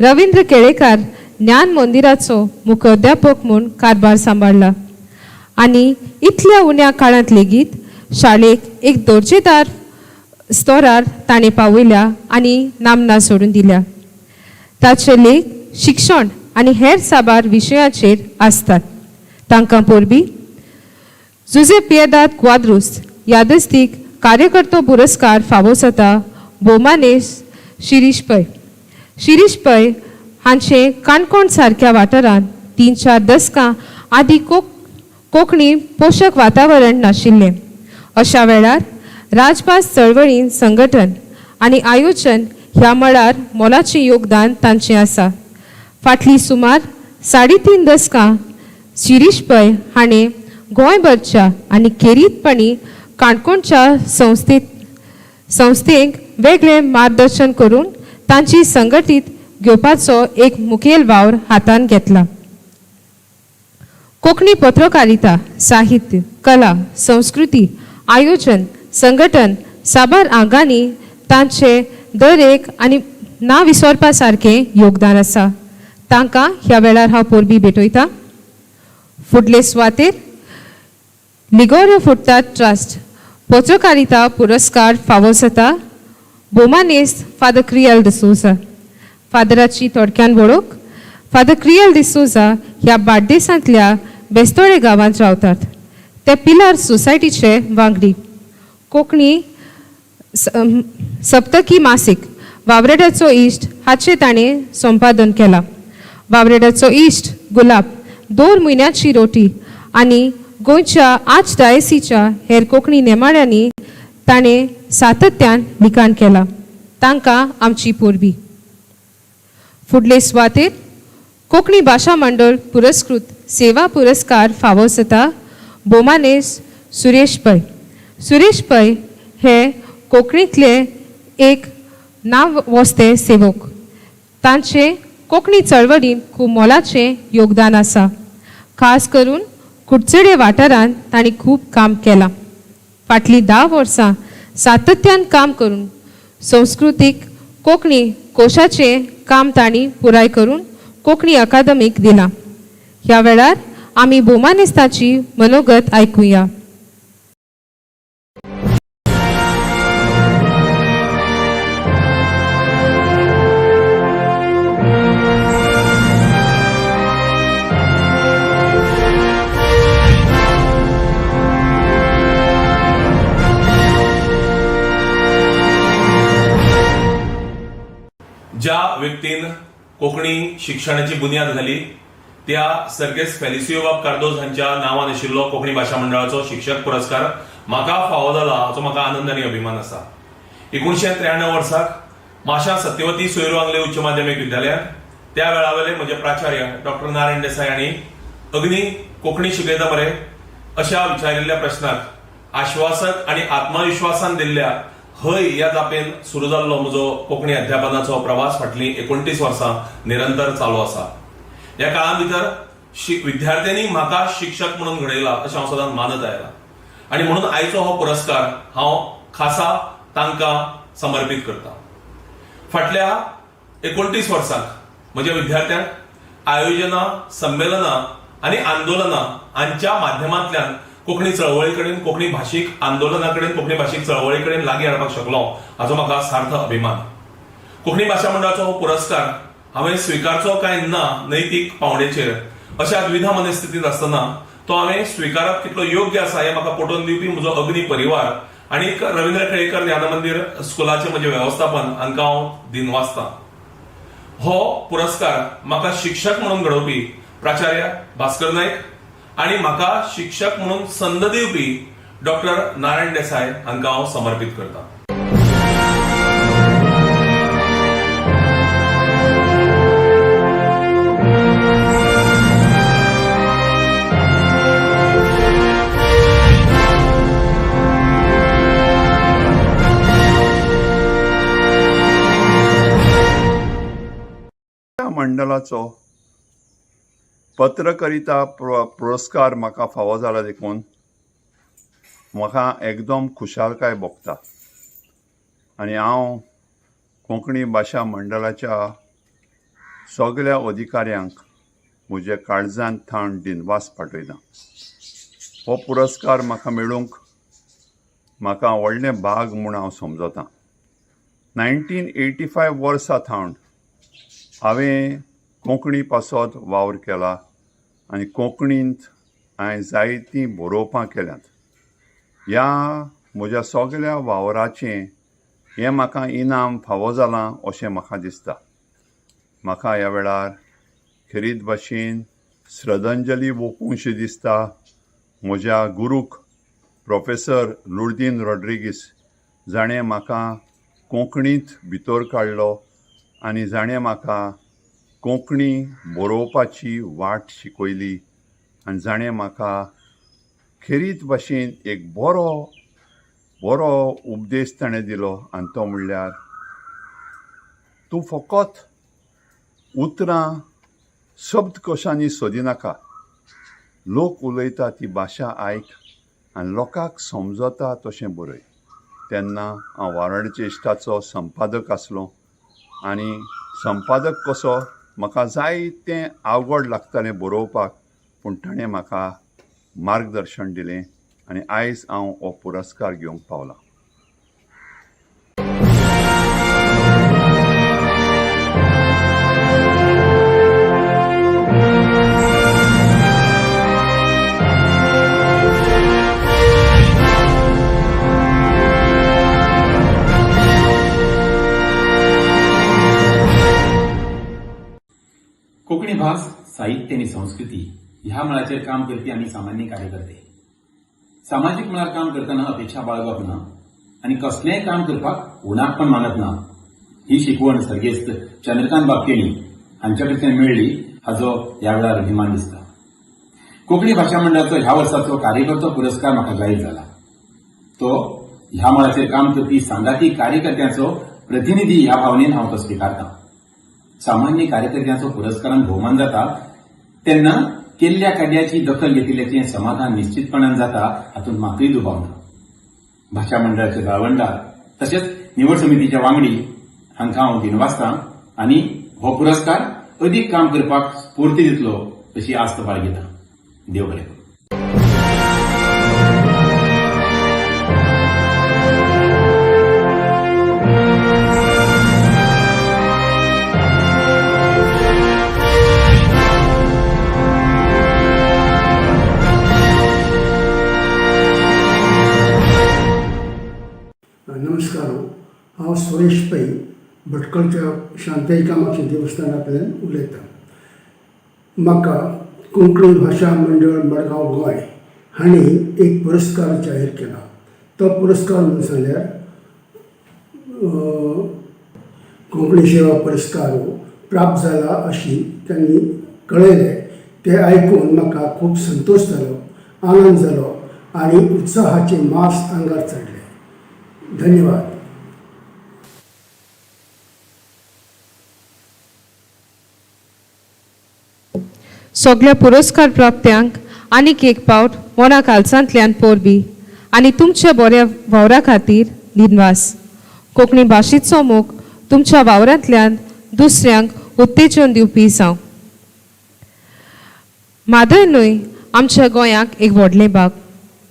रविंद्र केळेकार ज्ञान मंदिराचो मुख्याध्यापक म्हूण कारभार सांबाळ्ळा आनी इतल्या उण्या काळांत लेगीत शाळेक एक दर्जेदार स्तरार ताणें पावयल्या आनी नामना सोडून दिल्या. ताचे लेख शिक्षण आनी हेर साबार विशयाचेर आसतात. तांकां परबीं. जुजे पियेदाद क्वाद्रुस यादस्तीक कार्यकर्तो पुरस्कार फावो जाता भोवमानेश शिरीष पै. शिरीष पै हांचे काणकोण सारक्या वाठारांत 3-4 दसकां आदीं कोंकणी पोशक वातावरण नाशिल्लें. अशा वेळार राजभास चळवळीन संघटन आनी आयोजन ह्या मळार मोलाचें योगदान तांचें आसा. फाटलीं सुमार 3.5 दसकां शिरीष पै हाणें गोंयभरच्या आनी खेरीतपणी काणकोणच्या संस्थेक वेगळें मार्गदर्शन करून तांची संघटीत घेवपाचो एक मुखेल वावर हातांत घेतला. कोंकणी पत्रकारिता, साहित्य, कला, संस्कृती, आयोजन, संघटन साबार आंगांनी तांचे दर एक आनी ना विसरपा सारकें योगदान आसा. तांकां ह्या वेळार हांव परबीं भेटयतां. फुडले सुवातेर लिगोरो फुडतात ट्रस्ट पत्रकारिता पुरस्कार फावो जाता भोवमानेस्त फादर क्रियल डिसोजा. फादराची थोडक्यान वळख. फादर क्रियल डिसोजा ह्या बार्देसांतल्या बेस्तोडे गांवांत रावतात. ते पिलार सोसायटीचे वांगडी. कोंकणी सप्तकी मासीक वावरेडाचो इश्ट हाचें ताणें संपादन केलां. वावरेडाचो इश्ट, गुलाब, 2 म्हयन्याची रोटी आनी गोंयच्या आर्च डायसीच्या हेर कोंकणी नेमाळ्यांनी ताणें सातत्यान लिखाण केलां. तांकां आमची परबीं. फुडले सुवातेर कोंकणी भाशा मंडळ पुरस्कृत सेवा पुरस्कार फावो जाता भोवमानेस्त सुरेश पै. सुरेश पै हे कोंकणींतले एक नांव वस्ते सेवक. तांचें कोंकणी चळवळींत खूब मोलाचें योगदान आसा. खास करून कुडचडे वाठारांत तांणी खूब काम केलां. फाटलीं 10 वर्सां सातत्यान काम करून संस्कृतीक कोंकणी कोशाचें काम तांणी पुराय करून कोंकणी अकादमीक दिलां. ह्या वेळार आमी भोवमानेस्ताची मनोगत आयकुया. ज्या व्यक्तीन कोंकणी शिक्षणाची बुन्याद घाली त्या सर्गेस्त फेलिसियो बाब कार्दोज हांच्या नांवान आशिल्लो कोंकणी भाशा मंडळाचो शिक्षक पुरस्कार म्हाका फावो जाला हाचो म्हाका आनंद आनी अभिमान आसा. 1993 वर्साक माशा सत्यवती सोयरू आंगले उच्च माध्यमीक विद्यालयांत त्या वेळावेले म्हजे प्राचार्य डॉक्टर नारायण देसाय हांणी अग्नी कोंकणी शिकयता मरे अशा विचारिल्ल्या प्रश्नाक आश्वासक आनी आत्मविश्वासान दिल्ल्या हय ह्या जापेन सुरू जाल्लो म्हजो कोंकणी अध्यापनाचो प्रवास फाटलीं 29 वर्सां निरंतर चालू आसा. ह्या काळा भितर विद्यार्थ्यांनी म्हाका शिक्षक म्हणून घडयला अशें हांव सदांच मानत आयला आनी म्हणून आयचो हो पुरस्कार हांव खासा तांकां समर्पीत करता. फाटल्या 29 वर्सांक म्हज्या विद्यार्थ्यांक आयोजनां, संमेलनां आनी आंदोलनां हांच्या माध्यमांतल्यान कोंकणी चळवळी कडेन, कोंकणी भाशीक आंदोलना कडेन, कोंकणी भाशीक चळवळी कडेन लागीं हाडपाक शकलो हाचो म्हाका सार्थ अभिमान. कोंकणी भाशा मंडळाचो हो पुरस्कार हांवें स्विकारचो काय ना नैतीक पावंडेचेर अशा द्विधा मनस्थितींत आसतना तो हांवें स्विकारप कितलो योग्य आसा हें म्हाका पटोवन दिवपी म्हजो अग्नी परिवार आनी रवींद्र केळेकर ज्ञान मंदीर स्कुलाचें म्हजें वेवस्थापन हांकां हांव दिनवासतां. हो पुरस्कार म्हाका शिक्षक म्हणून घडोवपी प्राचार्य भास्कर नायक आनी म्हाका शिक्षक म्हणून संद दिवपी डॉक्टर नारायण देसाय हांकां हांव समर्पीत करतां. मंडळाचो पत्रकारिता पुरस्कार म्हाका फावो जाला देखून म्हाका एकदम खुशालकाय भोगता आनी हांव कोंकणी भाशा मंडळाच्या सगळ्या अधिकाऱ्यांक म्हज्या काळजांत थावन दिनवास पाठयता. हो पुरस्कार म्हाका मेळूंक म्हाका व्हडलें भाग म्हूण हांव समजतां. 1985 वर्सा थावन हांवें कोंकणी पासत वावर केला आनी कोंकणींत हांवें जायतीं बरोवपां केल्यांत. ह्या म्हज्या सगळ्या वावराचें हें म्हाका इनाम फावो जालां अशें म्हाका दिसता. म्हाका ह्या वेळार खेरीत भाशेन श्रद्धांजली ओंपूंकशी दिसता म्हज्या गुरूक प्रोफेसर लुर्दीन रॉड्रिगीस, जाणें म्हाका कोंकणींत भितर काडलो आनी जाणें म्हाका कोंकणी बरोवपाची वाट शिकयली आनी जाणें म्हाका खेरीत भाशेन एक बरो बरो उपदेश ताणें दिलो आनी तो म्हणल्यार तूं फकत उतरां शब्दकोशांनी सोदिनाका, लोक उलयता ती भाशा आयक आनी लोकांक समजता तशें बरय. तेन्ना हांव वारणेच्या इश्टाचो संपादक आसलो आनी संपादक कसो म्हाका जायतें आवड लागतालें बरोवपाक, पूण ताणें म्हाका मार्गदर्शन दिलें आनी आयज हांव हो पुरस्कार घेवंक पावलां. कोंकणी भास, साहित्य आनी संस्कृती ह्या मळाचेर काम करपी आमी सामान्य कार्यकर्ते. सामाजीक मळार काम करतना अपेक्षा बाळगप ना आनी कसलेंय काम करपाक उणाकपण मानप ना ही शिकवण सर्गेस्त चंद्रकांत बाब केणी हांच्या कडच्यान मेळ्ळी हाजो ह्या वेळार अभिमान दिसता. कोंकणी भाशा मंडळाचो ह्या वर्साचो कार्यकर्तो पुरस्कार म्हाका जाहीर जाला. तो ह्या मळाचेर काम करपी सांगाती कार्यकर्त्यांचो प्रतिनिधी ह्या भावनेन हांव तो स्विकारतां. सामान्य कार्यकर्त्यांचो पुरस्कारान भोवमान जाता तेन्ना केल्ल्या कार्याची दखल घेतिल्ल्याचें समाधान निश्चितपणान जाता हातूंत मातूय दुबाव ना. भाशा मंडळाचे जाळवणदार तशेंच निवड समितीचे वांगडी हांकां हांव दिनवासतां आनी हो पुरस्कार अदीक काम करपाक स्फूर्ती दितलो अशी आस्त बाळगितां. देव बरें करूं. नमस्कार, हांव सुरेश पै भटकळच्या शांताई कामाक्षी देवस्थाना कडल्यान उलयतां. म्हाका कोंकणी भाशा मंडळ मडगांव गोंय हांणी एक पुरस्कार जाहीर केला. तो पुरस्कार म्हणून सांगल्यार कोंकणी सेवा पुरस्कार प्राप्त जाला अशी तांणी कळयलें. तें आयकून म्हाका खूब संतोश जालो, आनंद जालो आनी उत्साहाचे मास आंगार चडले. धन्यवाद. सगळ्या पुरस्कार प्राप्त्यांक आनीक एक पावट मना कालसांतल्यान परबी आनी तुमच्या बऱ्या वावरा खातीर दिनवास. कोंकणी भाशेचो मोग तुमच्या वावरांतल्यान दुसऱ्यांक उत्तेजन दिवपी जावं. म्हादय न्हय आमच्या गोंयाक एक व्हडलें भाग.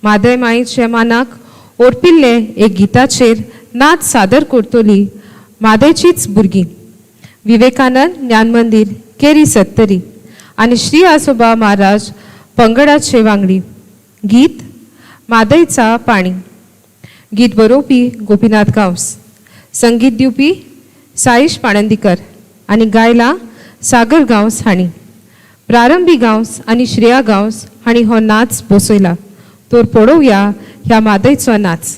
म्हादय मायेच्या मानाक ओर्पिल्ले एक गिताचेर नाच सादर करतली म्हादयचीच भुरगीं विवेकानंद ज्ञान मंदीर केरी सत्तरी आनी श्री आसोबा महाराज पंगडाचे वांगडी. गीत म्हादयचा पाणी. गीत बरोवपी गोपीनाथ गांवस, संगीत दिवपी साईश पाणंदीकर आनी गायला सागर गांवस हांणी. प्रारंभी गांवस आनी श्रेया गांवस हांणी हो नाच बसयला. तर पळोवया ह्या म्हादयचो नाच.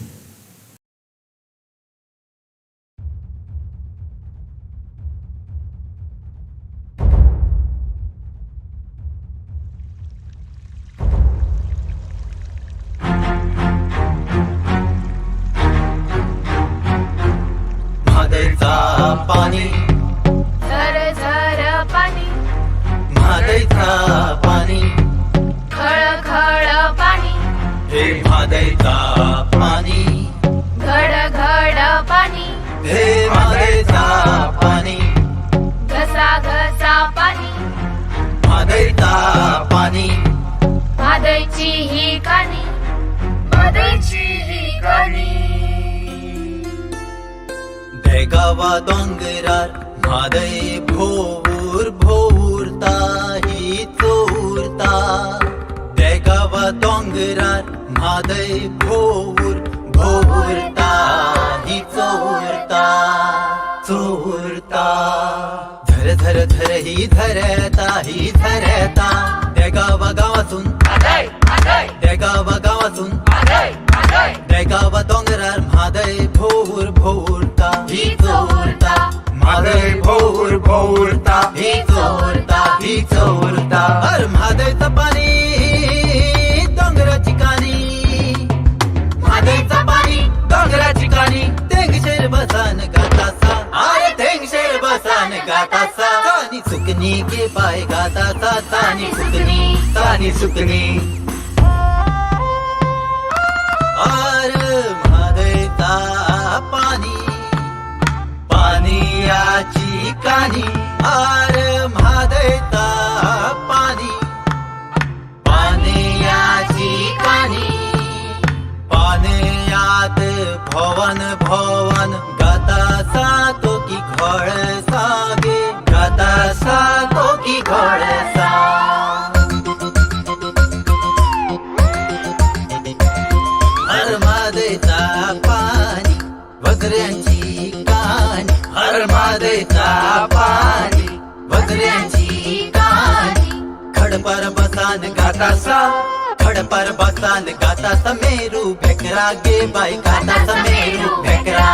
म्हादयचा पाणी झर झर पाणी, म्हादयचा पाणी खळ खळ पाणी, हे म्हादयचा पाणी घड घड पाणी, हे म्हादयचा पाणी घसा घसा देगावा दोंगरार म्हादय भोंवूर भोंवुरता ही चोरता. देगावा दोंगरार म्हादय भोंवूर भोंवुरता ही चोरता चोरता. धर धर धर ही धरता ही धरता. देगावा गांवासून देगावा गांवासून देगावा दोंगरार म्हादय भोंवूर भोंवुरता ही चोरता. म्हादय भोंवूर भोंवुरता ही चोरता ही चोरता. अर म्हादयचा पाणी दोंगराची कानी, म्हादयचा पाणी दोंगराची कानी. तेंगशेर बसान गातासा, अरे तेंगशेर बसान गातासा. तानी सुकनी गे बाय गातासा, तानी सुकनी तानी सुकनी. आर म्हादयचा पाणी पानियाची कानी. आर म्हादयचा पाणी पानियाची कानी. पानियात भवन भवन गाता सा तो की घोळ सागे, गाता सा तो की घोळ सा. हर म्हादयचा पाणी वगऱ्यांची कानी. हर म्हादयचा पाणी वगऱ्यांची कानी. खडपर बसान गातासा, खडपर बसान गातासा. मेरू भेकरा गे बाई गातासा, मेरू भेकरा.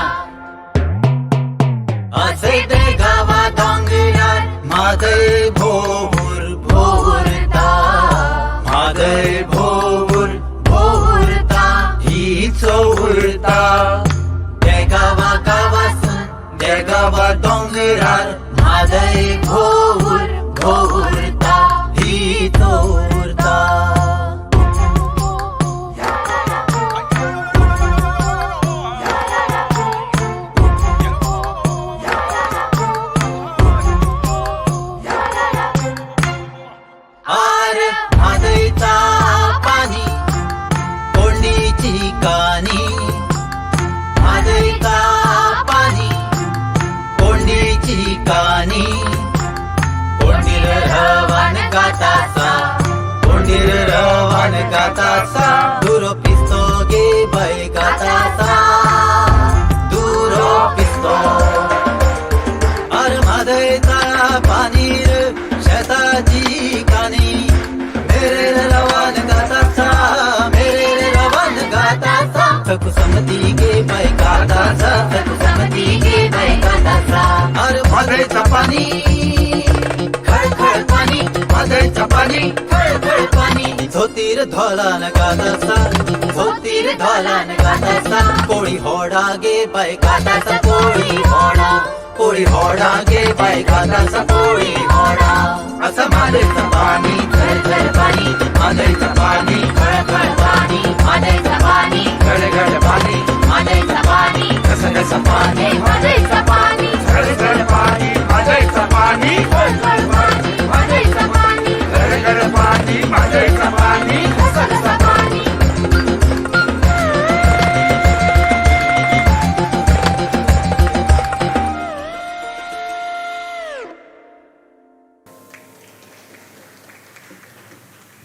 असे देगावा दोंगरार म्हादय भोंवूर भोंवुरता, म्हादय भोंवूर भोंवुरता ही चोरता. देगावा गांवासून देगावा दोंगरार म्हादय भोंवूर भोंवुरता ही चोरता. आर म्हादयचा पाणी कोंडीची कानी. म्हादयचा पाणी कोंडीची कानी. कोंडीर रवान गातासा, कोंडीर रवान गातासा. दुरो पिस्तो गे बाई गातासा, दुरो पिस्तो. अर म्हादयचा पानीर शेताची कानी. मेरे रवान गातासा, मेरे रवान गातासा. थकू समती गे बाई गातासा, थकू समती गे बाई गातासा. अर म्हादयचा पाणी खळखळ पाणी, म्हादयचा पाणी खळखळ पाणी. झोतीर धोलान गातासा, झोतीर धोलान गातासा. कोळी होडा गे बाई गातासा, कोळी होडा. कोळी होडा गे बाई गातासा, कोळी होडा. असं म्हादयचं पाणी झर झर पाणी, म्हादयचं पाणी खळखळ पाणी, म्हादयचा पाणी घड घड पाणी, म्हादयचा पाणी घस घस पाणी, म्हादयचा पाणी झर झर पाणी, म्हादयचं पाणी खळखळ पाणी, म्हादयचा पाणी घड घड पाणी, म्हादयचं पाणी घस घस पाणी.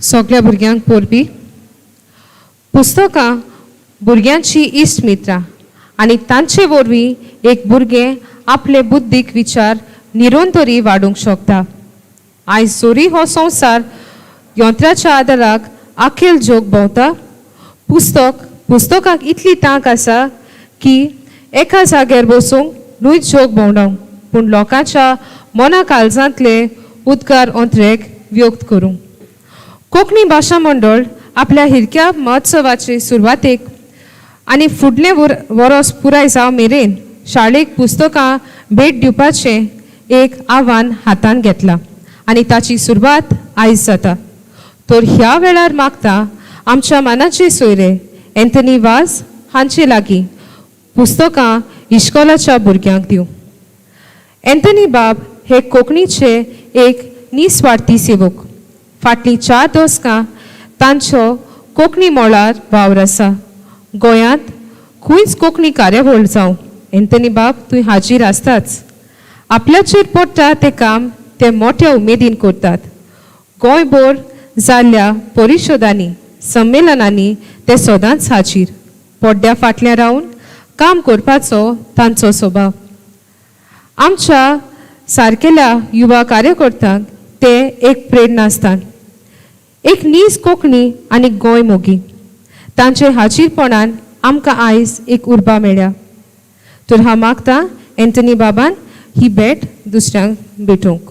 सगळ्या भुरग्यांक परबी. पुस्तकां भुरग्यांची इश्ट मित्रां आनी तांचे वरवीं एक भुरगें आपले बुद्धीक विचार निरंतरी वाडूंक शकता. आयज जरी हो संवसार यंत्राच्या आदाराक आखेल जोग भोंवता, पुस्तक पुस्तकाक इतली तांक आसा की एका जाग्यार बसूंक न्हय जोग भोंवडावंक, पूण लोकांच्या मना काळजांतले उद्गार अंतरेक व्यक्त करूंक. कोंकणी भाशा मंडळ आपल्या हिरक्या महोत्सवाचे सुरवातेक आनी फुडलें वरोस पुराय जावं मेरेन शाळेक पुस्तकां भेट दिवपाचें एक आव्हान हातान घेतलां आनी ताची सुरवात आयज जाता. तर ह्या वेळार मागता आमच्या मानाचे सोयरे एन्थनी वाज हांचे लागीं पुस्तकां इश्कोलाच्या भुरग्यांक दिवं. एन्थनी बाब हे कोंकणीचे एक निस्वार्थी सेवक. फाटलीं 4 दसकां तांचो कोंकणी मळार वावर आसा. गोंयांत खंयच कोंकणी कार्यावळ जावं एंथनी बाब थंय हाजीर आसताच. आपल्याचेर पडटा तें काम ते मोठ्या उमेदीन करतात. गोंयभर जाल्ल्या परिशदांनी, संमेलनांनी ते सदांच हाजीर. पड्ड्या फाटल्यान रावन काम करपाचो तांचो स्वभाव. आमच्या सारकेल्या युवा कार्यकर्त्यांक ते एक प्रेरणा आसतात. एक नीज कोंकणी आनी गोंय मोगी. तांचे हाजीरपणान आमकां आयज एक उर्बा मेळ्ळ्या. तर हांव मागता एंथनी बाबान ही भेट दुसऱ्यांक भेटोवंक.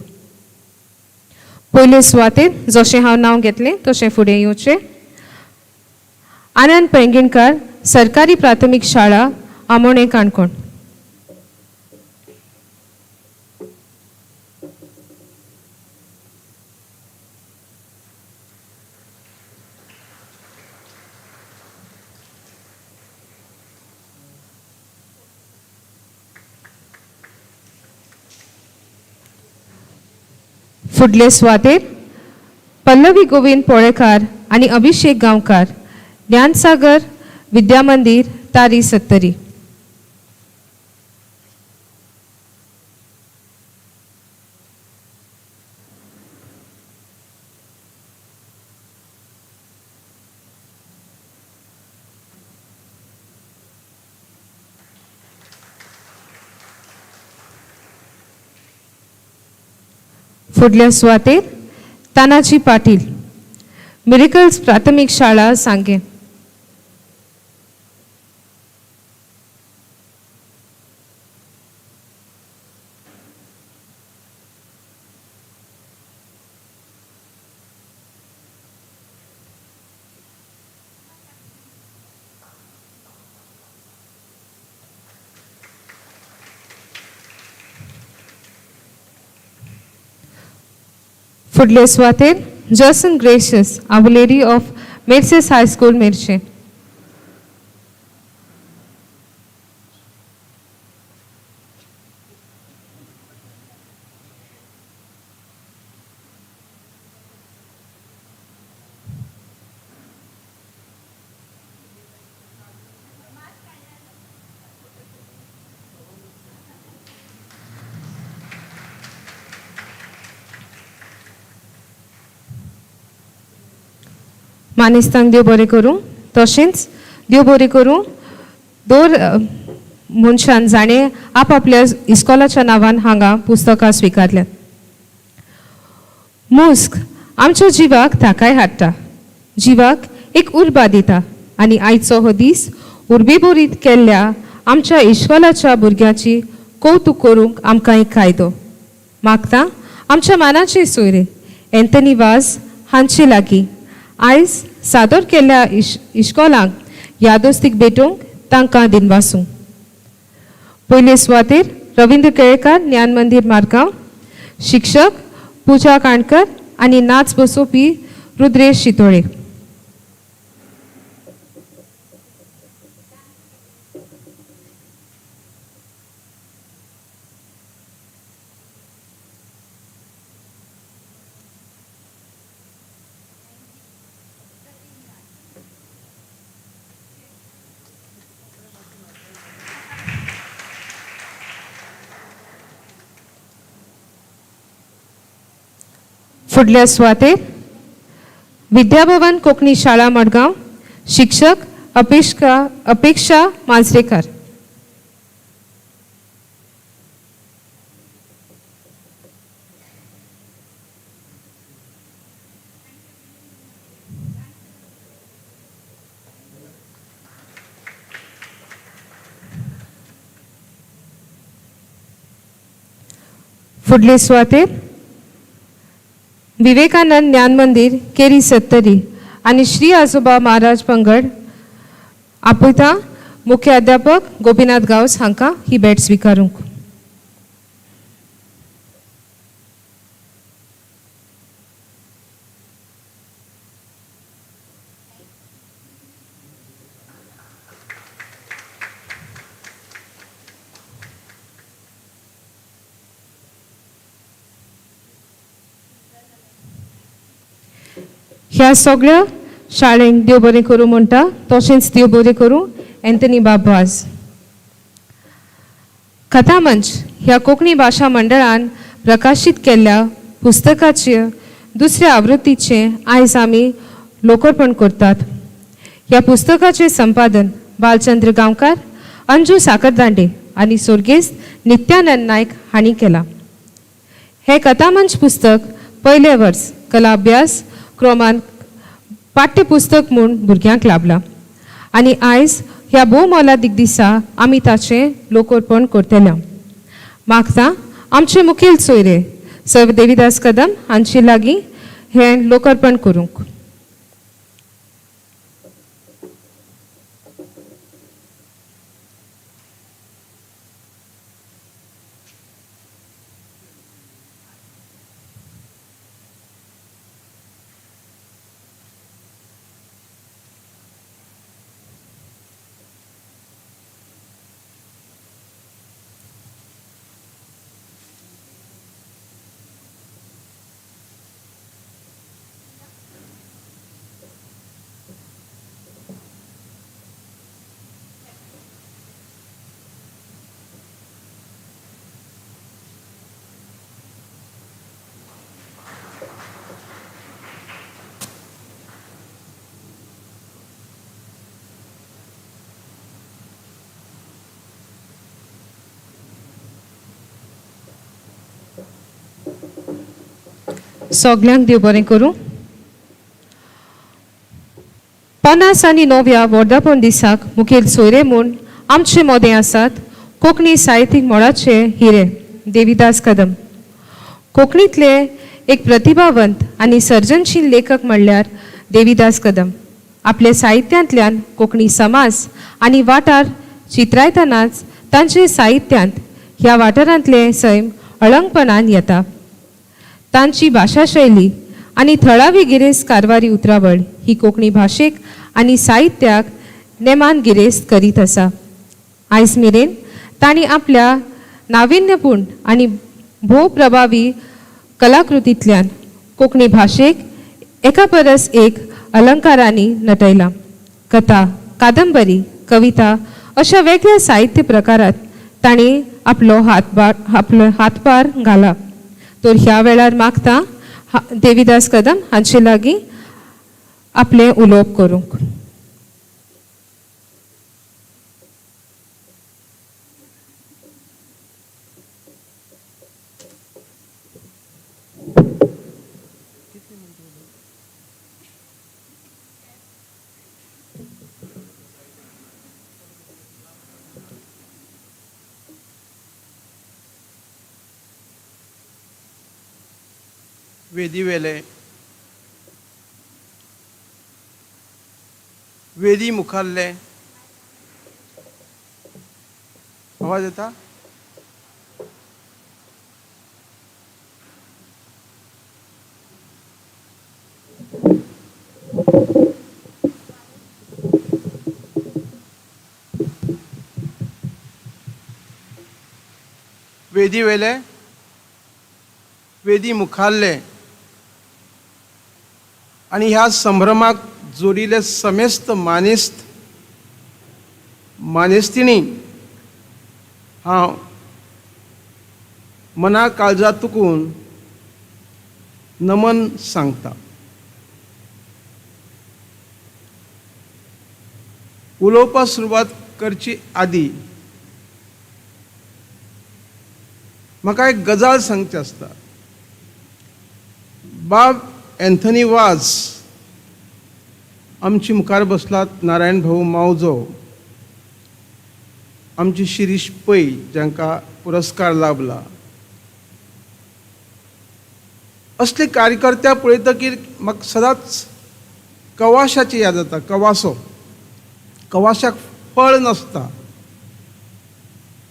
पयले सुवातेर जशें हांव नांव घेतलें तशें फुडें येवचें आनंद पैंगीणकार, सरकारी प्राथमीक शाळा, आमोणें, काणकोण. फुडले सुवातेर पल्लवी गोविंद पोळेकार आनी अभिषेक गांवकार, ज्ञानसागर विद्या मंदीर, तारी सत्तरी. फुडल्या सुवातेर तानाजी पाटील, मिरेकल्स प्राथमीक शाळा, सांगें. फुडले सुवातेर Jason Gracious, Our Lady of Merces High School, Merces. मानेस्तांक देव बरें करूं, तशेंच देव बरें करूं दर मनशान जाणें आपआपल्या इस्कॉलाच्या नांवान हांगा पुस्तकां स्विकारल्यात. मुस्क आमच्या जिवाक थाकाय हाडटा, जिवाक एक उर्बा दिता आनी आयचो हो दीस उर्बेभरीत केल्ल्या आमच्या इश्कोलाच्या भुरग्यांची कौतूक करूंक आमकां एक कायदो मागता. आमच्या मानाचे सोयरे एंथनी वाज हांचे लागीं आयज सादर केल्ल्या इश्कोलांक यादोस्तीक भेटोवंक तांकां दिनवासूं. पयले सुवातेर रविंद्र केळेकार, ज्ञान मंदीर मारगांव, शिक्षक पुजा काणकर आनी नाच बसोवपी रुद्रेश शितोळे. फुडल्या सुवातेर विद्याभवन कोंकणी शाळा मडगांव, शिक्षक अपेक्षा मांजरेकर. फुडले सुवातेर विवेकानंद ज्ञान मंदीर, केरी सत्तरी आनी श्री आजोबा महाराज पंगड आपयता मुख्य अध्यापक गोपीनाथ गांवस हांकां ही भेट स्विकारूंक. ह्या सगळ्या शाळेंक देव बरें करूं म्हणटा, तशेंच देव बरें करूं एंथनी बाब वाज. कथामंच ह्या कोंकणी भाशा मंडळान प्रकाशीत केल्ल्या पुस्तकाचे दुसऱ्या आवृत्तीचें आयज आमी लोकार्पण करतात. ह्या पुस्तकाचें संपादन बालचंद्र गांवकार, अंजू साखरदांडे आनी सोर्गेस्त नित्यानंद नायक हांणी केलां. हें कथामंच पुस्तक पयलें वर्स कला अभ्यास क्रमान पाठ्यपुस्तक म्हूण भुरग्यांक लाभलां आनी आयज ह्या भोव मोलादीक दिसा आमी ताचें लोकार्पण करतले. मागता आमचे मुखेल सोयरे सर देविदास कदम हांचे लागीं हें लोकार्पण करूंक. सगल्यांक देव बरें करूं. 50 आनी 9व्या वर्धापन दिसाक मुखेल सोयरे म्हूण आमचे मोदें आसात कोंकणी साहित्यीक मळाचे हिरे देविदास कदम. कोंकणींतले एक प्रतिभावंत आनी सर्जनशील लेखक म्हणल्यार देविदास कदम. आपल्या साहित्यांतल्यान कोंकणी समाज आनी वाठार चित्रायतनाच तांचे साहित्यांत ह्या वाठारांतलें सैम अळंगपणान येता. तांची भाशा शैली आनी थळावी गिरेस्त कारवारी उतरावळ ही कोंकणी भाशेक आनी साहित्याक नेमान गिरेस्त करीत आसा. आयज मेरेन तांणी आपल्या नाविन्यपूर्ण आनी भोव प्रभावी कलाकृतींतल्यान कोंकणी भाशेक एका परस एक अलंकारांनी नटयलां. कथा, कादंबरी, कविता अशा वेगळ्या साहित्य प्रकारांत तांणी आपलो हातभार घाला. तर ह्या वेळार मागता देविदास कदम हांचे लागीं आपलें उलोवप करूंक. वेदी वेले वेदी मुखाल्ले आवाज येता. वेदी वेले वेदी मुखाल्ले आनी ह्या संभ्रमाक जोडिल्ले समेस्त मानेस्त मानेस्तिणी हांव मना काळजा तुकून नमन सांगता. उलोवपाक सुरवात करची आदी म्हाका एक गजाल सांगची आसता. बाब एन्थनी वाज आमची मुखार बसलात, नारायण भाऊ मावजो, आमची शिरीष पै जांकां पुरस्कार लाभला, असले कार्यकर्त्या पळयतकीर म्हाका सदांच कवाशाची याद जाता. कवासो, कवाशाक फळ नासता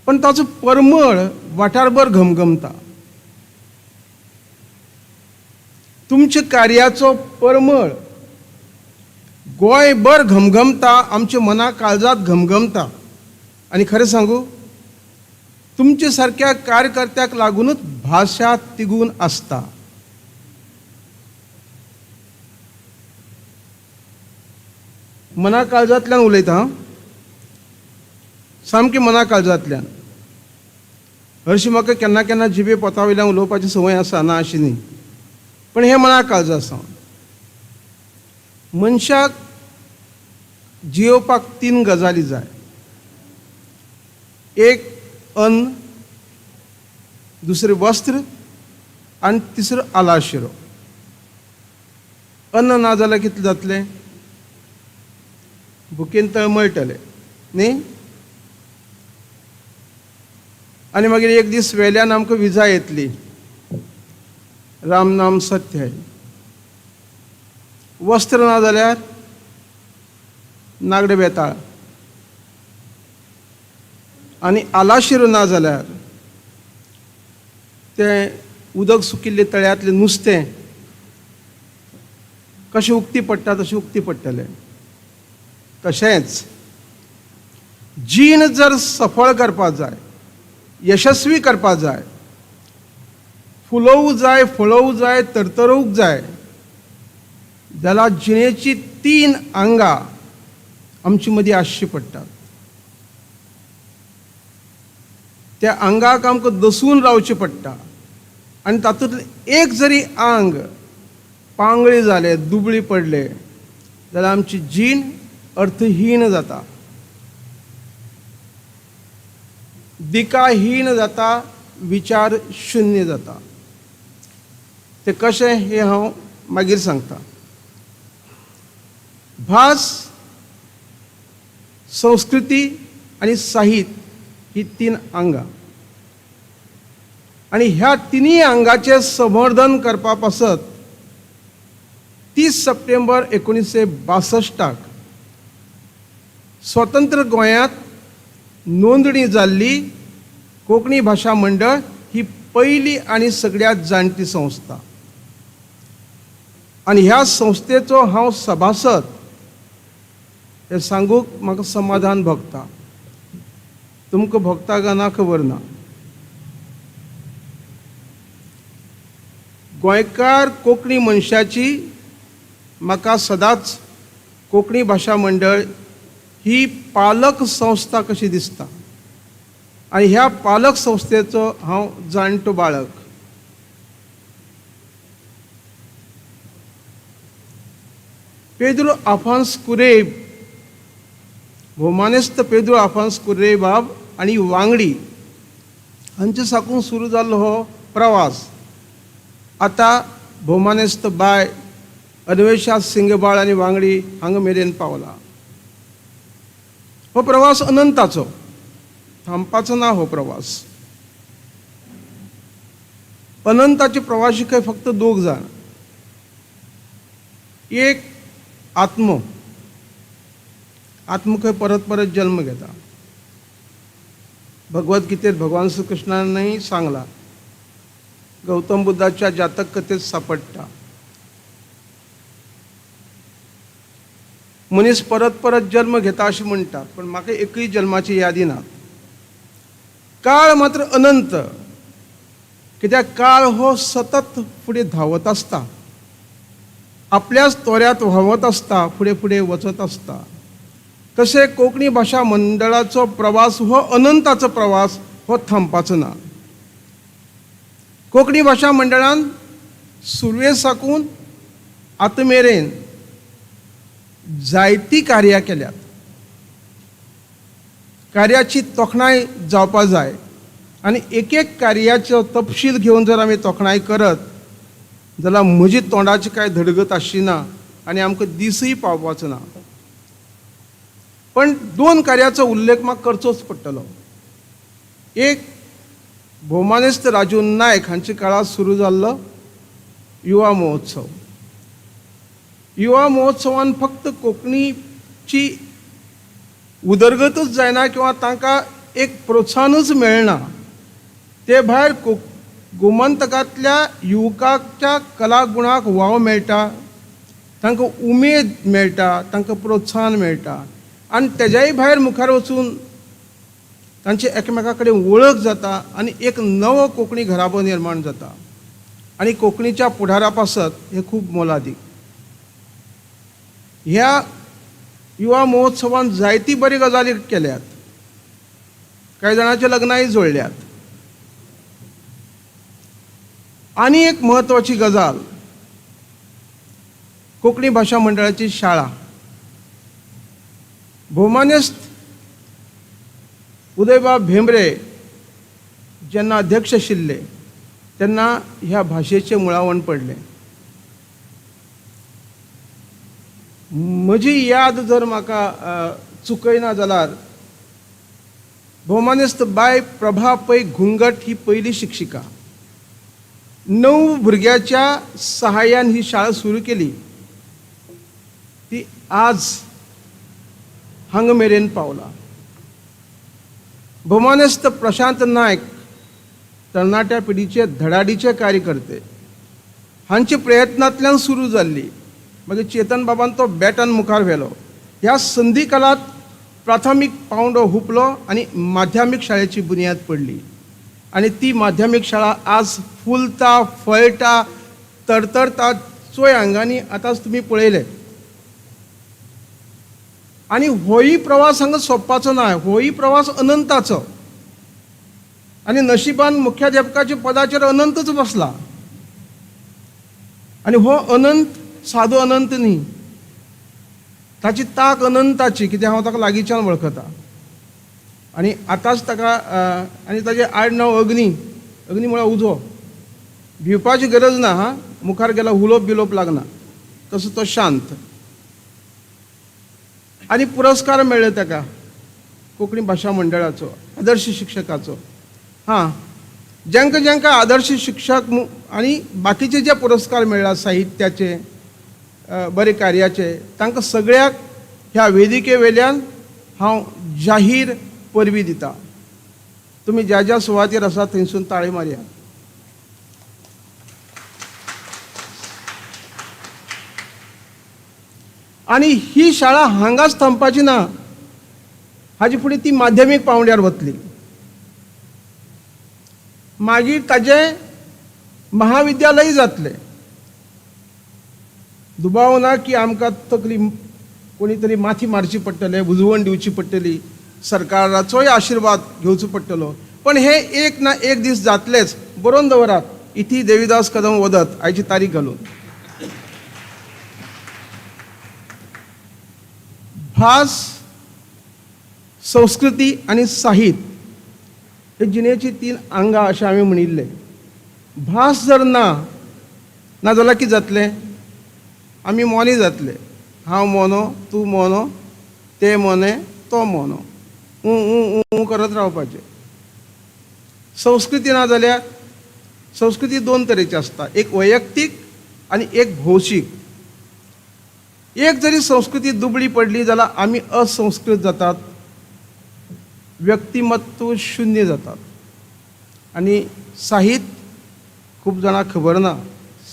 पण ताचो परमळ वाठारभर घमघमता. तुमच्या कार्याचो परमळ गोंयभर घमघमता, आमच्या मना काळजात घमघमता. आनी खरें सांगू, तुमच्या सारक्या कार्यकर्त्याक लागूनच भाशा तिगून आसता. मना काळजांतल्यान उलयता, सामकी मना काळजांतल्यान. हरशीं म्हाका केन्ना केन्ना जिबे पोता वयल्यान उलोवपाची संवय आसा, ना अशी न्ही, पण हें मना काळजा सावन. मनशाक जियोवपाक तीन गजाली जाय. एक अन्न, दुसरें वस्त्र आनी तिसरो आलाशिरो. अन्न ना जाल्यार कितें जातलें? भुकेन तळमळटले न्ही. आनी मागीर एक दीस वेल्यान आमकां विजा येतली. राम नाम सत्य है. वस्त्र ना जाल्यार नागडे बेताळ, आनी आलाशिरो ना जाल्यार तें उदक सुकिल्लें तळ्यांतलें नुस्तें कशें उक्ती पडटा तशें उक्ती पडटलें. तशेंच जीण जर सफळ करपाक जाय, यशस्वी करपाक जाय, फुलोवंक जाय, फळोवंक जाय, तरतरोवंक जाय जाल्यार जिणेची तीन आंगां आमचे मदीं आसची पडटात. त्या आंगाक आमकां दसून रावचें पडटा आनी तातूंतलें एक जरी आंग पांगळी जालें, दुबळी पडलें जाल्यार आमची जीण अर्थहीन जाता, दिकाहीन जाता, विचार शुन्य जाता. तें कशें हें हांव मागीर सांगता. भास, संस्कृती आनी साहित्य ही तीन आंगां, आनी ह्या तिनूय आंगाचें संवर्धन करपा पासत 30 सप्टेंबर 1962 स्वतंत्र गोंयांत नोंदणी जाल्ली कोंकणी भाशा मंडळ ही पयली आनी सगळ्यांत जाणटी संस्था. आनी ह्या संस्थेचो हांव सभासद हें सांगूंक म्हाका समाधान भोगता. तुमकां भोगता काय ना खबर ना. गोंयकार कोंकणी मनशाची म्हाका सदांच कोंकणी भाशा मंडळ ही पालक संस्था कशी दिसता, आनी ह्या पालक संस्थेचो हांव जाणटो बाळक. पेद्रो आफान्स कुरेब, भोवमानेस्त पेद्रो आफान्स कुरेब बाब आनी वांगडी हांचे साकून सुरू जाल्लो हो प्रवास आतां भोवमानेस्त बाय अन्वेषा सिंगबाळ आनी वांगडी हांगा मेरेन पावला. हो प्रवास अनंताचो, थांबपाचो ना हो प्रवास. अनंताचे प्रवाशी खंय फक्त दोग जाण, एक आत्मो, आत्मो खंय परत परत जल्म घेता. भगवद्गीतेत भगवान श्रीकृष्णानूय सांगला, गौतम बुद्धाच्या जातक कथेत सापडटा, मनीस परत परत जल्म घेता अशें म्हणटात, पण म्हाका एकूय जल्माची यादी ना. काळ मात्र अनंत, कित्याक काळ हो सतत फुडें धांवत आसता, आपल्याच तोऱ्यांत व्हांवत आसता, फुडें फुडें वचत आसता. तशें कोंकणी भाशा मंडळाचो प्रवास हो अनंताचो प्रवास, हो थांबपाचो ना. कोंकणी भाशा मंडळान सुरवे साकून आतां मेरेन जायतीं कार्यां केल्यात. कार्याची तोखणाय जावपा जाय आनी एक एक कार्याचो तपशील घेवन जर आमी तोखणाय करत जाल्यार म्हजी तोंडाची कांय धडगत आसची ना आनी आमकां दिसूय पावपाचो ना. पण दोन कार्याचो उल्लेख म्हाका करचोच पडटलो. एक, भोवमानेस्त राजू नायक हांच्या काळार सुरू जाल्लो युवा महोत्सव. युवा महोत्सवान फक्त कोंकणीची उदरगतूच जायना किंवा तांकां एक प्रोत्साहनूच मेळना, ते भायर गोमंतकांतल्या युवकाच्या कलागुणाक वाव मेळटा, तांकां उमेद मेळटा, तांकां प्रोत्साहन मेळटा आनी तेज्याय भायर मुखार वचून तांची एकामेका कडेन वळख जाता आनी एक नवो कोंकणी घराबो निर्माण जाता आनी कोंकणीच्या फुडारा पासत हें खूब मोलादीक. ह्या युवा महोत्सवान जायती बरी गजाली केल्यात, कांय जाणांची लग्नांय जोडल्यात, आनी एक म्हत्वाची गजाल, कोंकणी भाशा मंडळाची शाळा. भोवमानेस्त उदयबाब भेंब्रे जेन्ना अध्यक्ष आशिल्ले तेन्ना ह्या भाशेचें मुळावण पडलें. म्हजी याद जर म्हाका चुकयना जाल्यार भोवमानेस्त बाय प्रभा पै घुंगट ही पयली शिक्षिका. 9 भुरग्याच्या सहाय्यान ही शाळा सुरू केली. ती आज हांगा मेरेन पावला. भोवमानेस्त प्रशांत नायक तरणाट्या पिढीचे धडाडीचे कार्यकर्ते हांचे प्रयत्नांतल्यान सुरू जाल्ली. मागीर चेतन बाबान तो बॅटन मुखार व्हेलो. ह्या संदी काळांत प्राथमीक पावंडो हुपलो आनी माध्यमीक शाळेची बुन्याद पडली आनी ती माध्यमीक शाळा आज फुलता फळटा तरतरता चोय आंगांनी आतांच तुमी पळयले. आनी होय प्रवास हांगा सोंपपाचो ना, होय प्रवास अनंताचो. आनी नशिबान मुख्याध्यापकाच्या पदाचेर अनंतच बसला. आनी हो अनंत सादो अनंत न्ही, ताची ताक अनंताची, कित्याक हांव ताका लागींच्यान वळखता. आनी आतांच ताका आनी ताचें आडनांव अग्नी, अग्नी म्हळ्यार उजो. भिवपाची गरज ना हा, मुखार गेल्यार हुलोप बिलोप लागना, तसो तो शांत. आनी पुरस्कार मेळ्ळे ताका कोंकणी भाशा मंडळाचो आदर्श शिक्षकाचो. हां, जांकां जांकां आदर्श शिक्षक आनी बाकीचे जे पुरस्कार मेळ्ळा साहित्याचे बरे कार्याचे, तांकां सगळ्याक ह्या वेदिके वेल्यान हांव जाहीर परबी दिता. तुमी ज्या ज्या सुवातेर आसा थंयसून ताळी मारया. आनी ही शाळा हांगाच थांबपाची ना, हाजे फुडें ती माध्यमीक पावंड्यार वतली. मागीर ताजें महाविद्यालय जातलें. दुबाव ना की आमकां तकली कोणी तरी माथी मारची पडटले, बुजवण दिवची पडटली, सरकाराचोय आशिर्वाद घेवचो पडटलो. पण हे एक ना एक दीस जातलेच. बरोवन दवरात, इति देविदास कदम वदत, आयची तारीख घालून. भास, संस्कृती आनी साहित्य हे जिणेची 3 आंगां अशें हांवें म्हणिल्लें. भास जर ना ना जाल्यार कितें जातलें? आमी मोने जातले. हांव मोनो, तूं मोनो, ते मोने, तो मोनो, ऊ ऊ ऊ करत रावपाचें. संस्कृती ना जाल्यार, संस्कृती 2 तरेची आसता, एक वैयक्तीक आनी एक भौशीक. एक जरी संस्कृती दुबळी पडली जाल्यार आमी असंस्कृत जातात, व्यक्तिमत्व शून्य जातात. आनी साहित्य खूब जाणांक खबर ना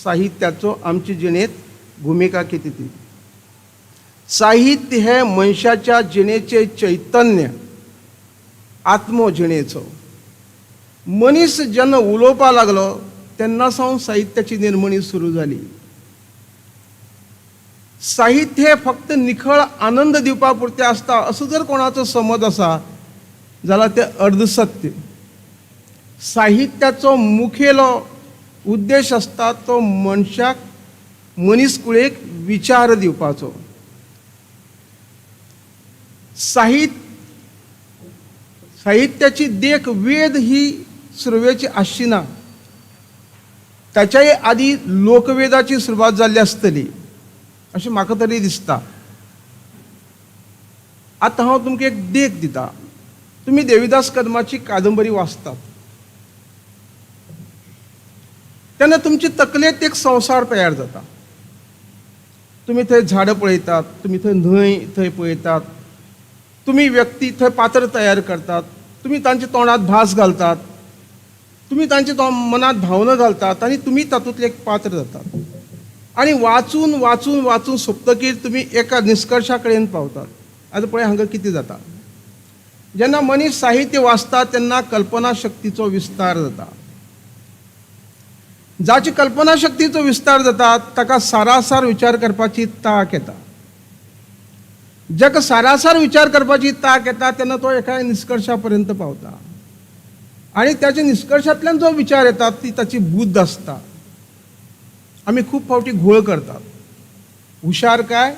साहित्याचो आमचे जिणेंत भुमिका कितें ती. साहित्य हें मनशाच्या जिणेचें चैतन्य, आत्मो जिणेचो. मनीस जेन्ना उलोवपाक लागलो तेन्ना सावन साहित्याची निर्मणी सुरू जाली. साहित्य हें फक्त निखळ आनंद दिवपा पुरतें आसता असो जर कोणाचो समज आसा जाल्यार तें अर्धसत्य. साहित्याचो मुखेलो उद्देश आसता तो मनशाक, मनीस कुळेक विचार दिवपाचो. साहित्याची देख वेद ही सुरवेची आसची ना, ताच्याय आदी लोकवेदाची सुरवात जाल्ली आसतली अशें म्हाका तरी दिसता. आतां हांव तुमकां एक देख दिता. तुमी देविदास कदमाची कादंबरी वाचतात तेन्ना तुमचे तकलेंत एक संवसार तयार जाता. तुमी थंय झाडां पळयतात, तुमी थंय न्हंय थंय पळयतात, तुमी व्यक्ती थंय पात्र तयार करतात, तुमी तांच्या तोंडांत भास घालतात, तुमी तांच्या मनांत भावना घालतात आनी तुमी तातूंतलें एक पात्र जातात. आनी वाचून वाचून वाचून सोंपतकीर तुमी एका निश्कर्शा कडेन पावतात. आतां पळय हांगा कितें जाता, जेन्ना मनीस साहित्य वाचता तेन्ना कल्पना शक्तीचो विस्तार जाता. जाची कल्पना शक्तीचो विस्तार जाता ताका सारासार विचार करपाची तांक येता. जाका सारासार विचार करपाची तांक येता तेन्ना तो एका निश्कर्शा पर्यंत पावता आनी त्याच्या निश्कर्शांतल्यान जो विचार येता ती ताची बुद्ध आसता. आमी खूब फावटी घोळ करतात. हुशारकाय,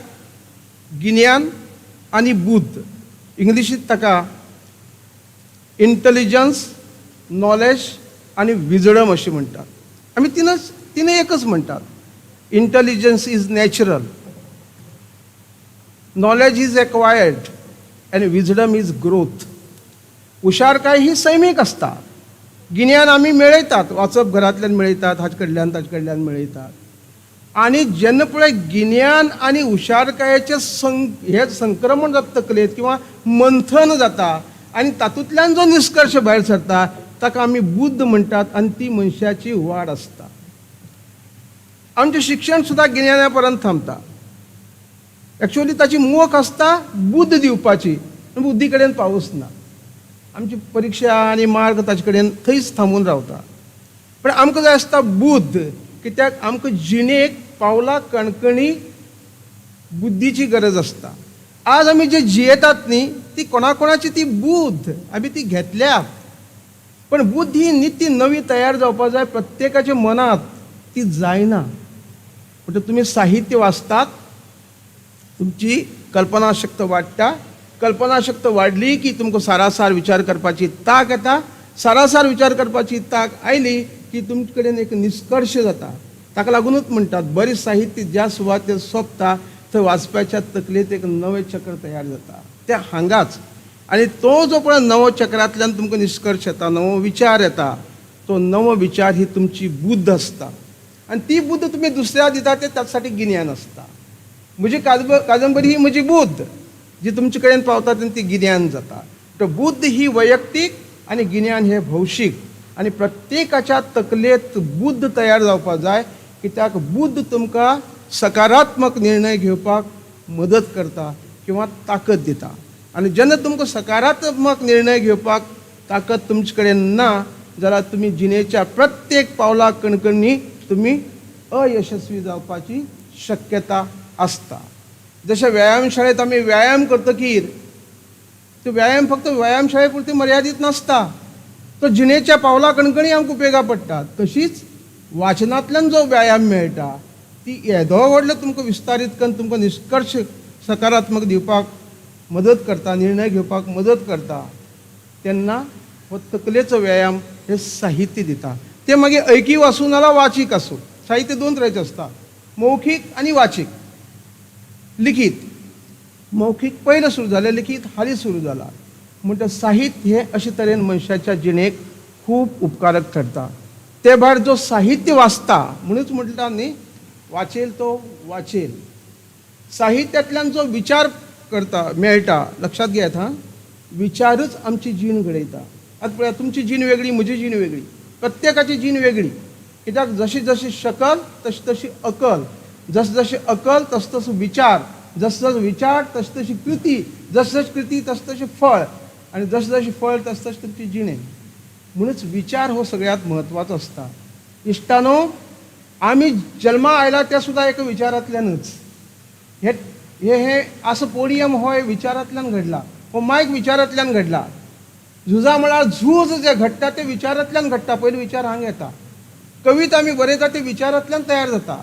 गिन्यान आनी बुद्द, इंग्लिशींत ताका इंटलिजन्स, नॉलेज आनी विजडम अशें म्हणटात. आमी तिनच तिनूय एकच म्हणटात. Intelligence is natural, knowledge is acquired आनी विजडम is growth. हुशारकाय ही सैमीक आसता. गिन्यान आमी मेळयतात, वाचप घरांतल्यान मेळयतात, हाचे कडल्यान ताचे कडल्यान मेळयतात. आनी जेन्ना पळय गिन्यान आनी हुशारकायेचें हें संक्रमण जाता तकलेंत किंवा मंथन जाता आनी तातूंतल्यान जो निश्कर्श भायर सरता ताका आमी बुद्द म्हणटात आनी ती मनशाची वाड आसता. आमचें शिक्षण सुद्दां गिन्याना पर्यंत थांबता. एक्चुअली ताची मोख आसता बुद्द दिवपाची, पूण बुद्दी कडेन पावच ना. आमची परिक्षा आनी मार्क ताचे कडेन थंयच थांबून रावता. पूण आमकां जाय आसता बुद्द, कित्याक आमकां जिणेक पावला कणकणी बुद्दीची गरज आसता. आज आमी जे जियेतात न्ही ती कोणा कोणाची ती बुद्द आमी ती घेतल्या. पण बुद्द ही नित्य नवी तयार जावपा जाय प्रत्येकाच्या मनांत, ती जायना. म्हणटा तुमी साहित्य वाचतात, तुमची कल्पनाशक्त वाडटा. कल्पनाशक्त वाडली की तुमकां सारासार विचार करपाची तांक येता. सारासार विचार करपाची तांक आयली की तुमचे कडेन एक निश्कर्श जाता. ताका लागुनूच म्हणटात बरें साहित्य ज्या सुवातेर सोंपता थंय वाचप्याच्या तकलेंत एक नवें चक्र तयार जाता, तें हांगाच. आनी तो जो पळय नवो चक्रांतल्यान तुमकां निश्कर्श येता, नवो विचार येता, तो नवो विचार ही तुमची बुद्द आसता आनी ती बुद्द तुमी दुसऱ्या दिता तें ताचे साठी गिन्यान आसता. म्हजी कादंबरी ही म्हजी बुद्द जी तुमचे कडेन पावता तेन्ना ती गिन्यान जाता. तर बुद्द ही वैयक्तीक आनी गिन्यान हें भौशीक. आनी प्रत्येकाच्या तकलेंत बुद्द तयार जावपाक जाय, कित्याक बुद्द तुमकां सकारात्मक निर्णय घेवपाक मदत करता किंवा ताकद दिता. आनी जेन्ना तुमकां सकारात्मक निर्णय घेवपाक ताकद तुमचे कडेन ना जाल्यार तुमी जिणेच्या प्रत्येक पावला कणकणी तुमी अयशस्वी जावपाची शक्यता आसता. जशें व्यायाम शाळेंत आमी व्यायाम करतकीर तो व्यायाम फक्त व्यायाम शाळे पुरती मर्यादीत नासता, तो जिणेच्या पावला कणकणी आमकां उपेगा पडटा. तशीच वाचनांतल्यान जो व्यायाम मेळटा ती येदो व्हडलो तुमकां विस्तारीत करून तुमकां निश्कर्श सकारात्मक दिवपाक मदत करता, निर्णय घेवपाक मदत करता. तेन्ना हो तकलेचो व्यायाम हें साहित्य दिता. तें मागीर ऐकीव आसूं नाजाल्यार वाचीक आसूं. साहित्य दोन तरेचें आसता, मौखीक आनी वाचीक. लिखीत मौखीक पयलें सुरू जालें, लिखीत हालीं सुरू जालां. म्हणटच साहित्य हें अशे तरेन मनशाच्या जिणेक खूब उपकारक ठरता. ते भायर जो साहित्य वाचता, म्हणूच म्हणटा न्ही, वाचेल तो वाचेल. साहित्यांतल्यान जो विचार करता मेळटा, लक्षांत घेयात हां, विचारूच आमची जीण घडयता. आतां पळयात, तुमची जीण वेगळी, म्हजी जीण वेगळी, प्रत्येकाची जीण वेगळी. कित्याक जशी जशी शकल तशी तशी अकल, जस जशी अकल तस तसो विचार, जस जसो विचार तशी तशी कृती, जस जशी कृती तस तशें फळ, आनी जशें जशें फळ तस तशें तुमची जिणें. म्हणूच विचार हो सगळ्यांत म्हत्वाचो आसता. इश्टानो, आमी जल्मा आयला ते सुद्दां एका विचारांतल्यानच. हे हे हे आसा पोडियम हो विचारांतल्यान घडला, हो मायक विचारांतल्यान घडला. झुजा म्हळ्यार झूज जें घडटा तें विचारांतल्यान घडटा. पयलीं विचार हांगा येता. कविता आमी बरयता ते विचारांतल्यान तयार जाता.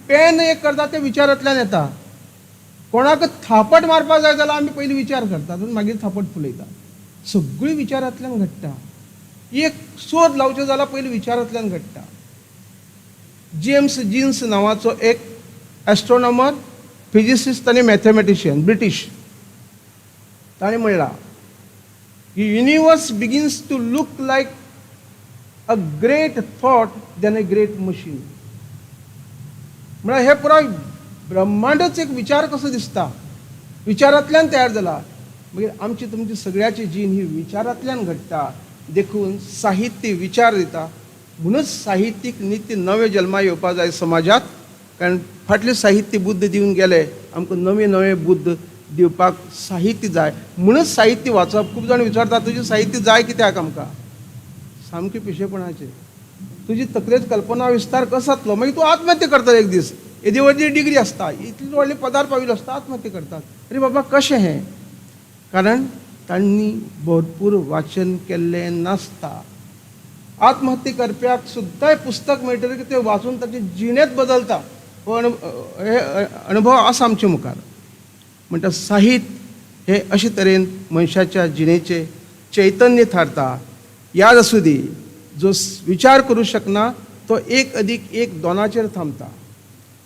पेन एक करता तें विचारांतल्यान येता. कोणाक थापट मारपाक जाय जाल्यार आमी पयलीं विचार करतात आनी मागीर थापट फुलयतात. सगळीं विचारांतल्यान घडटा. एक सोद लावचो जाल्यार पयलीं विचारांतल्यान घडटा. जेम्स जीन्स नांवाचो एक एस्ट्रोनॉमर, फिजिसिस्ट आनी मॅथमॅटिशियन, ब्रिटीश, ताणें म्हणलां की universe begins to look like a great thought than a great machine. म्हळ्यार हें पुराय ब्रह्मांडच एक विचार कसो दिसता, विचारांतल्यान तयार जाला. मागीर आमची तुमची सगळ्याची जीण ही विचारांतल्यान घडटा. देखून साहित्य विचार दिता. म्हणूच साहित्यीक नित्य नवे जल्मा येवपा जाय समाजांत, कारण फाटले साहित्य बुद्द दिवन गेले, आमकां नवे नवे बुद्द दिवपाक साहित्य जाय. म्हणूच साहित्य वाचप. खूब जाण विचारतात, तुजें साहित्य जाय कित्याक आमकां? सामकें पिशेपणाचें. तुजी तकलेंत कल्पना विस्तार कसो जातलो? मागीर तूं आत्महत्या करता एक दीस. येदी व्हडली डिग्री आसता, इतली व्हडली पदार पाविल्लो आसता, आत्महत्या करतात. अरे बाबा, कशें हें? कारण तांणी भरपूर वाचन केल्लें नासता. आत्महत्या करप्याक सुद्दां पुस्तक मेळटलें की तें वाचून ताची जिणेंत बदलता. हो हे अणभव आसा आमचे मुखार. म्हणटा साहित्य हे अशे तरेन मनशाच्या जिणेचें चैतन्य थारता. याद आसूं दी, जो विचार करूं शकना तो 1+1 2 थांबता,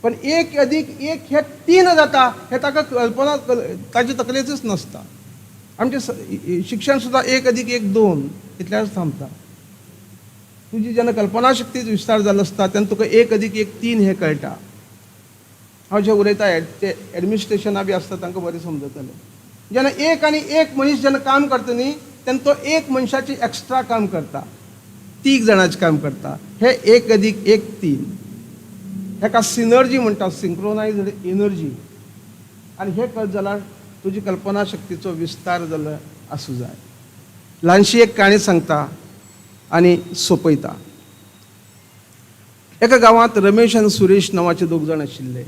पण 1+1 हे 3 जाता हे ताका कल्पना ताजे तकलेचच नासता. आमचें शिक्षण सुद्दां 1+1 2 इतल्याच थांबता. तुजी जेन्ना कल्पना शक्तीच विस्तार जालो आसता तेन्ना तुका 1+1 3 हें कळटा. हांव जें उलयता ते एडमिनिस्ट्रेशना बी आसता तांकां बरें समजतलें. जेन्ना 1 आनी 1 मनीस जेन्ना काम करता न्ही तेन्ना तो 1 मनशाचें एक्स्ट्रा काम करता, 3 जाणांचें काम करता. हे 1+1 3 हेका सिनर्जी म्हणटा, सिंक्रोनायज्ड एनर्जी. आनी हें कळत जाल्यार तुजी कल्पना शक्तीचो विस्तार जालो आसूं जाय. ल्हानशी एक काणी सांगता आनी सोंपयता. एका गांवांत रमेश आनी सुरेश नांवाचे 2 जाण आशिल्ले.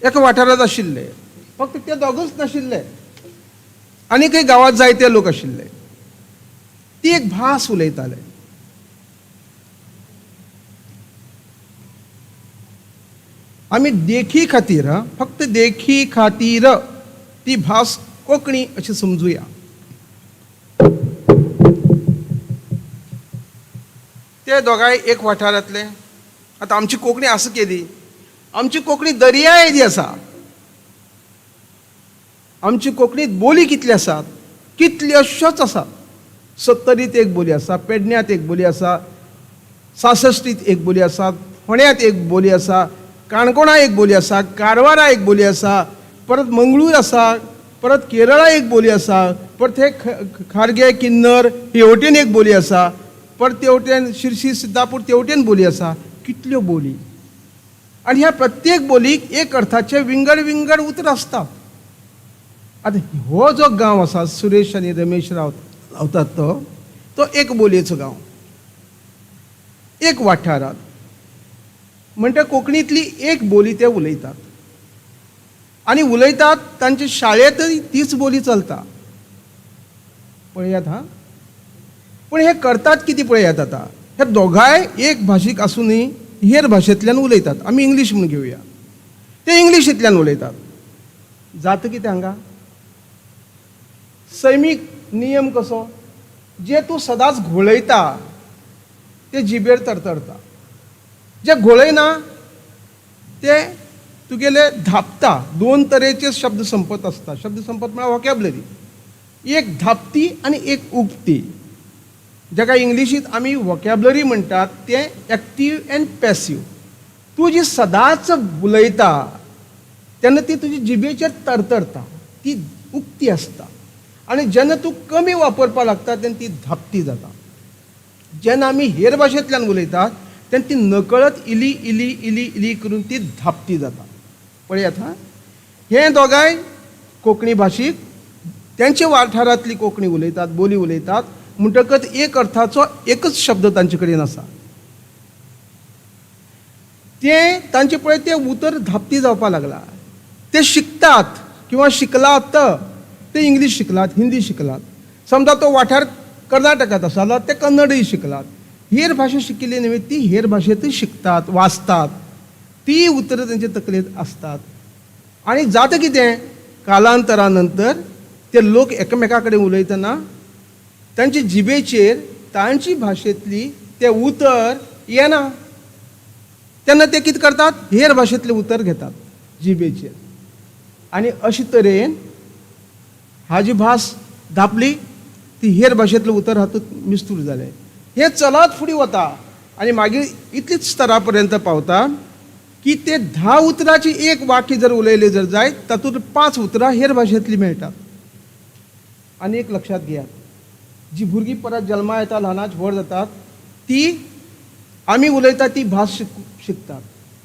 एका वाठारांत आशिल्ले, फक्त ते दोगूच नाशिल्ले, आनीकय गांवांत जायते लोक आशिल्ले. ती एक भास उलयताले. आमी देखी खातीर, फक्त देखी खातीर ती भास कोंकणी अशी समजुया. ते दोगांय एक वाठारांतले. आतां आमची कोंकणी आसा केदी, आमची कोंकणी दर्या येदी आसा, आमची कोंकणीत बोली कितली आसात, कितल्योश्योच आसात. 70त एक बोली आसा, पेडण्यांत एक बोली आसा, 66टीत एक बोली आसा, फोंड्यांत एक बोली आसा, काणकोणा एक बोली आसा, कारवारा एक बोली आसा, परत मंगळूर आसा, परत केरळा एक बोली आसा, परत हे खारगे किन्नर हेवटेन एक बोली आसा, परत तेवटेन शिरशी सिद्धापूर तेवटेन बोली आसा. कितल्यो बोली. आनी ह्या प्रत्येक बोलीक एक अर्थाचे विंगड विंगड उतर आसतात. आतां हो जो गांव आसा सुरेश आनी रमेश रावतात तो एक बोलयेचो गांव, एक वाठारांत. म्हणटा कोंकणींतली एक बोली ते उलयतात आनी उलयतात तांचे शाळेंतय तीच बोली चलता. पळयात हां, पूण हे करतात कितें पळयात. आतां हे दोगांय एक भाशीक आसुनूय हेर भाशेंतल्यान उलयतात. आमी इंग्लीश म्हूण घेवया, ते इंग्लिशींतल्यान उलयतात. जाता कितें हांगा सैमीक नियम कसो, जे तूं सदांच घोळयता ते जिबेर तरतरता, जे घोळयना ते तुगेले धापता. 2 तरेचे शब्द संपत आसता. शब्द संपत म्हळ्यार वोकॅबलरी, एक धापती आनी एक उगती, जाका इंग्लिशींत आमी वोकॅबलरी म्हणटात तें एक्टीव एंड पॅसीव. तूं जी सदांच उलयता तेन्ना ती तुजी जिबेचेर तरतरता, ती उक्ती आसता. आनी जेन्ना तूं कमी वापरपाक लागता तेन्ना ती धापती जाता. जेन्ना आमी हेर भाशेंतल्यान उलयतात तेन्ना ती नकळत इली इली इली इली करून ती धापती जाता. पळयात हां, हे दोगांय कोंकणी भाशीक त्यांच्या वाठारांतली कोंकणी उलयतात, बोली उलयतात, म्हणटकच एक अर्थाचो एकच शब्द तांचे कडेन आसा. ते तांचे पळय ते उतर धापती जावपाक लागला. ते शिकतात किंवा शिकलात, ते इंग्लीश शिकलात, हिंदी शिकलात. समजा तो वाठार कर्नाटकांत आसा जाल्यार ते कन्नडय शिकलात. हेर भाशा शिकिल्ली न्हय ती हेर भाशेंतूय शिकतात, वाचतात, ती उतरां तांचे तकलेंत आसतात. आनी जाता कितें, कालांतरा नंतर ते लोक एकामेका कडेन उलयतना तांचे जिबेचेर तांची भाशेंतली तें उतर येना, तेन्ना ते कितें करतात, हेर भाशेंतलें उतर घेतात जिबेचेर. आनी अशे तरेन हाजी भास धापली, ती हेर भाशेंतलें उतर हातूंत मिस्तूर जालें. हें चलत फुडें वता आनी मागीर इतलीच स्तरा पर्यंत पावता की ते 10 उतरांची एक वाक्य जर उलयलें जर जायत तातूंत 5 उतरां हेर भाशेंतलीं मेळटात. आनी एक लक्षांत घेयात, जी भुरगीं परत जल्मा येता, ल्हानाच व्हड जातात, ती आमी उलयता ती भास शिकतात,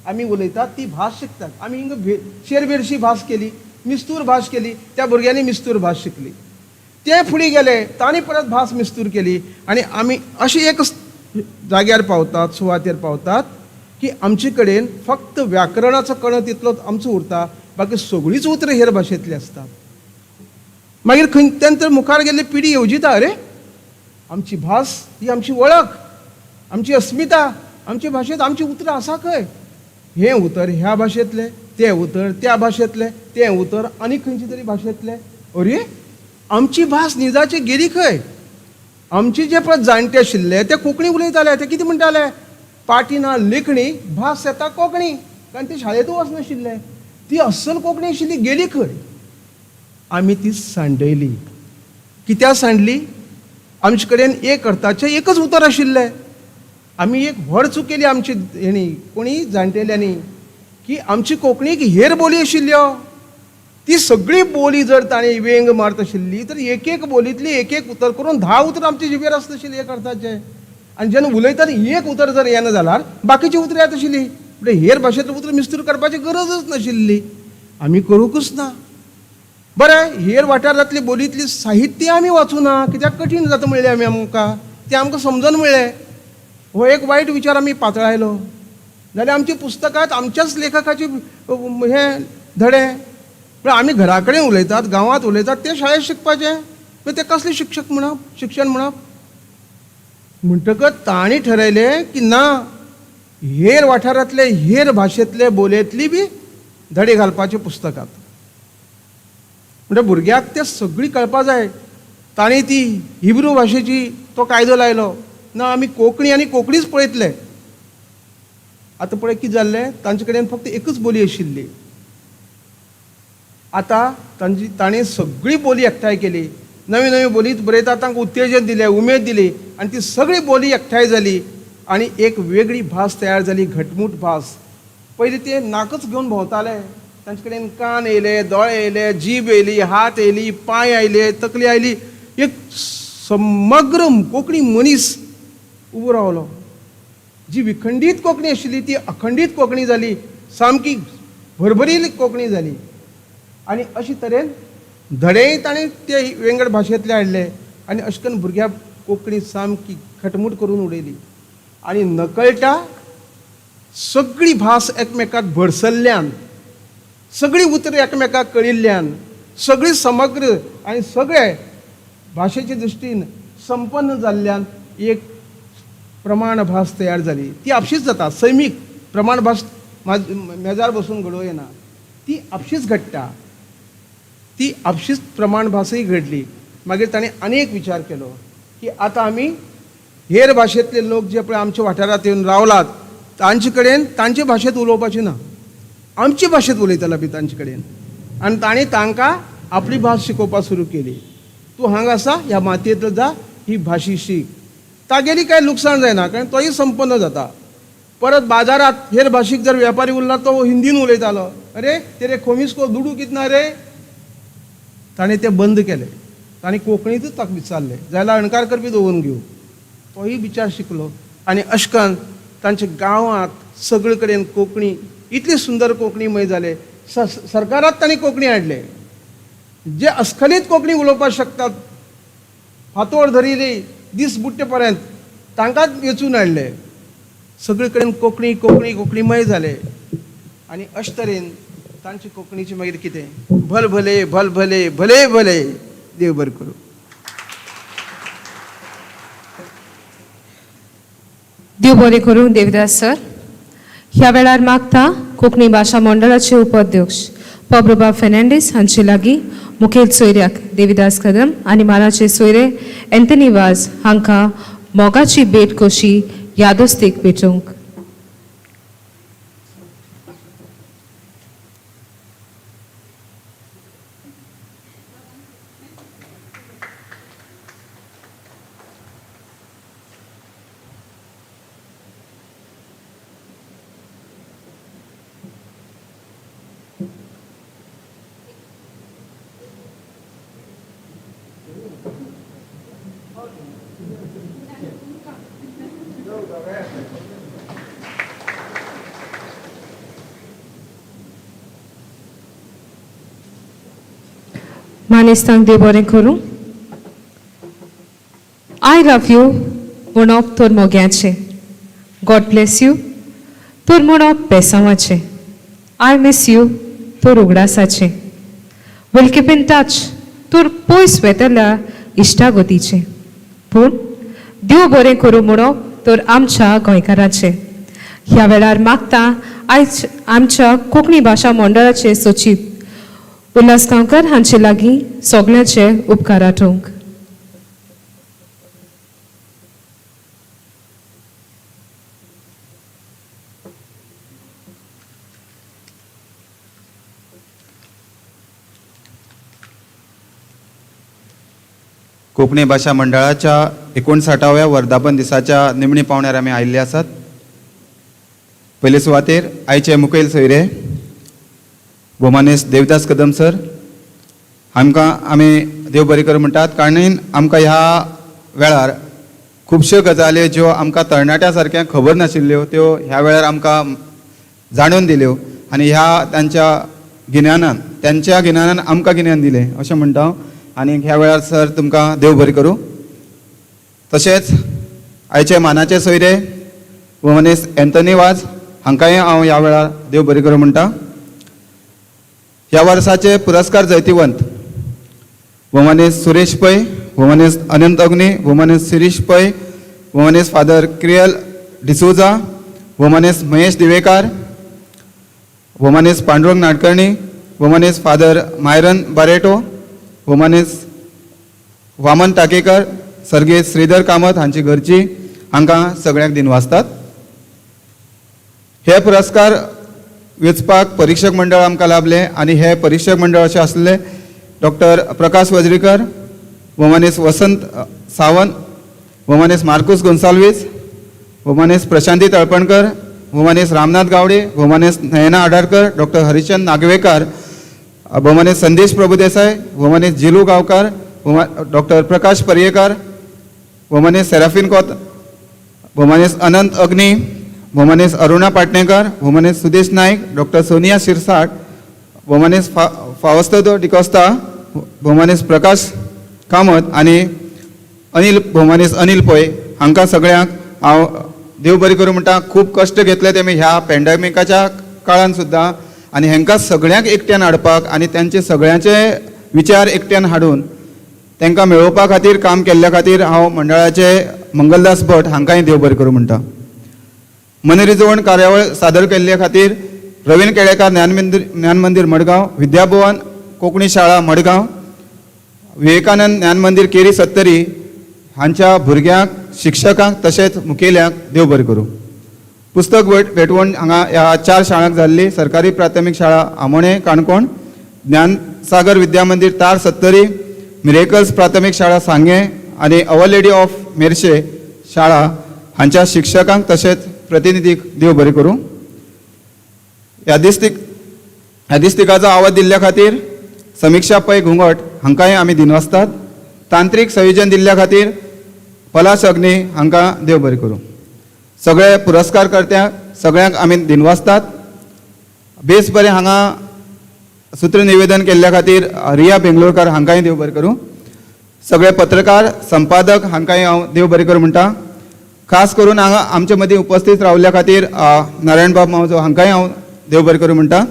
आमी उलयतात ती भास शिकतात. आमी हिंगा शेरबेरशी भास केली, मिस्तूर भास केली, त्या भुरग्यांनी मिस्तूर भास शिकली, ते फुडें गेले तांणी परत भास मिस्तूर केली. आनी आमी अशें एक जाग्यार पावतात, सुवातेर पावतात की आमचे कडेन फक्त व्याकरणाचो कण तितलोच आमचो उरता, बाकी सगळींच उतरां हेर भाशेंतलीं आसतात. मागीर खंय तेंतर मुखार गेल्ली पिढी येवजिता, अरे आमची भास ही आमची वळख, आमची अस्मिता, आमचे भाशेंत आमचीं उतरां आसा खंय? हें उतर ह्या भाशेंतलें, तें उतर त्या भाशेंतलें, तें उतर आनी खंयचे तरी भाशेंतलें. अरे आमची भास निजाची गेली खंय? आमचे जे पळय जाणटे आशिल्ले ते कोंकणी उलयताले. ते कितें म्हणटाले? पाटी ना लेखणी, भास येता कोंकणी. कारण ते शाळेंतूय वचनाशिल्ले. ती अस्सल कोंकणी आशिल्ली, गेली खंय? आमी ती सांडयली. कित्याक सांडली? आमचे कडेन एक अर्थाचें एकच उतर आशिल्लें. आमी एक व्हड चूक केली आमची हेणी कोणी जाणटेल्यांनी की आमची कोंकणीक हेर बोली आशिल्ल्यो. ती सगळी बोली जर ताणें वेंग मारत आशिल्ली तर एक एक बोलींतली एक एक उतर करून 10 उतरां आमच्या जिबेर आसनाशिल्लीं एक अर्थाचें. आनी जेन्ना उलयतना एक उतर जर येना जाल्यार बाकीचीं उतरां येत आशिल्लीं. म्हणजे हेर भाशेंतलीं उतरां मिस्तूर करपाची गरजच नाशिल्ली. आमी करूंकच ना. बरें, हेर वाठारांतली बोलींतली साहित्य आमी वाचूं ना कित्याक कठीण जाता म्हणलें आमी आमकां, तें आमकां समजन म्हणलें. हो एक वायट विचार आमी पातळायलो. जाल्यार आमची पुस्तकांत आमच्याच लेखकाची हें धडे. म्हळ्यार आमी घरा कडेन उलयतात, गांवांत उलयतात तें शाळेंत शिकपाचें. मागीर तें कसलें शिक्षक म्हणप, शिक्षण म्हणप? म्हणटकच तांणी ठरयलें की ना, हेर वाठारांतले हेर भाशेंतले बोलयेंतली बी धडे घालपाचे पुस्तकांत. म्हणटा भुरग्याक तें सगळी कळपा जाय. तांणी ती हिब्रू भाशेची तो कायदो लायलो ना, आमी कोंकणी आनी कोंकणीच पळयतले. आतां पळय कितें जाल्लें, तांचे कडेन फक्त एकच बोली आशिल्ली. आतां तांची तांणी सगळी बोली एकठांय केली, नवी नवी बोली बरयतात, तांकां उत्तेजन दिलें, उमेद दिली आनी ती सगळी बोली एकठांय जाली आनी एक वेगळी भास तयार जाली, घटमूट भास. पयलीं ते नाकच घेवन भोंवताले, तांचे कडेन कान येयले, दोळे येयले, जीब येयली, हात येयली, पांय आयले, तकली आयली. एक समग्र कोंकणी मनीस उबो रावलो. जी विखंडीत कोंकणी आशिल्ली ती अखंडीत कोंकणी जाली, सामकी भरभरिल्ली कोंकणी जाली. आनी अशे तरेन धडेय ताणें ते वेंगड भाशेंतले हाडले आनी अशें करून भुरग्याक कोंकणी सामकी खटमूट करून उडयली. आनी नकळटा सगळी भास एकमेकाक भरसल्ल्यान, सगळीं उतरां एकमेकाक कळिल्ल्यान, सगळी समग्र आनी सगळे भाशेचे दृश्टीन संपन्न जाल्ल्यान एक प्रमाण भास तयार जाली. ती आपशीच जाता, सैमीक प्रमाण भास मेजार बसून घडोवं येना, ती आपशीच घडटा. ती आपशीच प्रमाण भासय घडली. मागीर ताणें आनी एक विचार केलो की आतां आमी हेर भाशेंतले लोक जे पळय आमच्या वाठारांत येवन रावलात तांचे कडेन तांचे भाशेंत उलोवपाचें ना, आमचे भाशेंत उलयतले आमी तांचे कडेन. आनी तांणी तांकां आपली भास शिकोवपाक सुरू केली. तूं हांगा आसा, ह्या मातयेंतलो जा, ही भाशी शीक. तागेली कांय लुकसाण जायना कारण तोय संपन्न जाता. परत बाजारांत हेर भाशीक जर वेपारी उरला तो हिंदीन उलयतालो, अरे तेरे खोमीस को दुडू कितना रे. ताणें तें बंद केलें. ताणें कोंकणींतूच ताका विचारलें, जाल्यार अणकार करपी दवरून घेवं. तोय विचार शिकलो. आनी अशें करून तांच्या गांवांत सगळे कडेन कोंकणी इतली सुंदर कोंकणीमय जालें. सरकारांत तांणी कोंकणी हाडले. जे अस्खलीत कोंकणी उलोवपाक शकतात, फांतोड धरिल्ली दीस बुडटे पर्यंत तांकांच वेंचून हाडले. सगळे कडेन कोंकणी कोंकणी कोंकणीमय जाले. आनी अशे तरेन तांचे कोंकणीचें मागीर कितें भल भले भल भले भले भले. देव बरें करूं. देव बरें करूं देवदास सर. ह्या वेळार मागता कोंकणी भाशा मंडळाचे उपाध्यक्ष पब्रुबा फेर्नांडीस हांचे लागीं मुखेल सोयऱ्याक देविदास कदम आनी मानाचे सोयरे एंथनी वाज हांकां मोगाची भेट कशी यादस्तीक भेटोवंक. मानेस्तांक देव बरें करूं. I love you म्हणप तर मोग्याचें, गॉड ब्लेस you तर म्हणप बेसांवाचें, I miss you तर उगडासाचें, will keep in touch तर पयस वेतल्या इश्टागतीचें. पूण देव बरें करूं म्हणप तर आमच्या गोंयकाराचें. ह्या वेळार मागता आयज आमच्या कोंकणी भाशा मंडळाचे सचीव उल्हास गांवकर हांचे लागीं सगळ्यांचे उपकार आठोवंक. कोंकणी भाशा मंडळाच्या 59व्या वर्धापन दिसाच्या निमणी पावण्यार आमी आयिल्ले आसात. पयले सुवातेर आयचे मुखेल सोयरे भोमानेस देवदास कदम सर आमकां आमी देव बरें करूं म्हणटात, कारण आमकां ह्या वेळार खुबश्यो गजाली ज्यो आमकां तरणाट्या सारक्या खबर नाशिल्ल्यो त्यो ह्या वेळार आमकां जाणून दिल्यो आनी ह्या तांच्या गिन्यानान आमकां गिन्यान दिलें अशें म्हणटा हांव. आनी ह्या वेळार सर तुमकां देव बरें करूं. तशेंच आयचे मानाचे सोयरे भोवनेस एंथनी वाज हांकांय हांव ह्या वेळार देव बरें करूं म्हणटा. ह्या वर्साचे पुरस्कार जैतिवंत भोवनेस सुरेश पै, भोवनेस अनंत अग्नी, भोवनेस शिरीष पै, भोवनेस फादर क्रियल डिसोजा, भोवनेस महेश दिवेकार, भोवनेस पांडुरंग नाडकर्णी, भोवनेस फादर मायरन बारेटो, भोवमानेस वामन टाकेकर, सर्गेस्त श्रीधर कामत हांची घरची हांकां सगळ्यांक दिनवासतात. हे पुरस्कार वेंचपाक परिक्षक मंडळ आमकां लाभलें आनी हे परिक्षक मंडळ अशें आसले डॉक्टर प्रकाश वजरीकर, भोवमानेस वसंत सावंत, भोवमानेस मार्कूस गोन्साल्वीस, भोवमानेस प्रशांती तळपणकर, भोवमानेस रामनाथ गावडे, भोवमानेस नयना आडारकर, डॉक्टर हरिचंद नागवेकार, भोवमानेस संदेश प्रभुदेसाय, भोवमानेस जिलू गांवकार, डॉक्टर प्रकाश पर्येकार, भोवमानेस सेराफीन कोत, भोवमानेस अनंत अग्नी, भोवमानेस अरुणा पाटणेकर, भोवमानेस सुदेश नायक, डॉक्टर सोनिया शिरसाट, भोवमानेस फावस्तदो डिकोस्ता, भोवमानेस प्रकाश कामत आनी अनिल भोवमानेस अनिल पै हांकां सगळ्यांक हांव देव बरें करूं म्हणटा. खूब कश्ट घेतले तेमी ह्या पॅन्डेमिकाच्या काळान सुद्दां आनी हांकां सगळ्यांक एकट्यान हाडपाक आनी तांचे सगळ्यांचे विचार एकट्यान हाडून तांकां मेळोवपा खातीर काम केल्ल्या खातीर हांव मंडळाचे मंगलदास भट हांकांय देव बरें करूं म्हणटा. मनरिजवण कार्यावळ सादर केल्ल्या खातीर रवीन केळेकार ज्ञानमंदीर मडगांव, विद्याभुवन कोंकणी शाळा मडगांव, विवेकानंद ज्ञानमंदीर केरी सत्तरी हांच्या भुरग्यांक, शिक्षकांक तशेंच मुखेल्यांक देव बरें करूं. पुस्तक भेटवण हांगा ह्या 4 शाळांक जाल्ली. सरकारी प्राथमीक शाळा आमोणें काणकोण, ज्ञानसागर विद्या मंदीर तार सत्तरी, मिरेकल्स प्राथमीक शाळा सांगें आनी our lady of Merces शाळा हांच्या शिक्षकांक तशेंच प्रतिनिधीक देव बरें करूं. यादिस्तिकाचो आवाज दिल्ल्या खातीर समिक्षा पै घुंगट हांकांय आमी दिनवासतात. तांत्रीक संयोजन दिल्ल्या खातीर पलाश अग्नी हांकां देव बरें करूं. सगळे पुरस्कार कर्त्यांक सगळ्यांक आमी दिनवासतात. बेस बरें हांगा सूत्रनिवेदन केल्ल्या खातीर रिया बेंगलोरकर हांकांय देव बरें करूं. सगळे पत्रकार संपादक हांकांय हांव देव बरें करूं म्हणटा. खास करून हांगा आमचे मदीं उपस्थित रावल्ल्या खातीर नारायणबाब मावजो हांकांय हांव देव बरें करूं म्हणटा.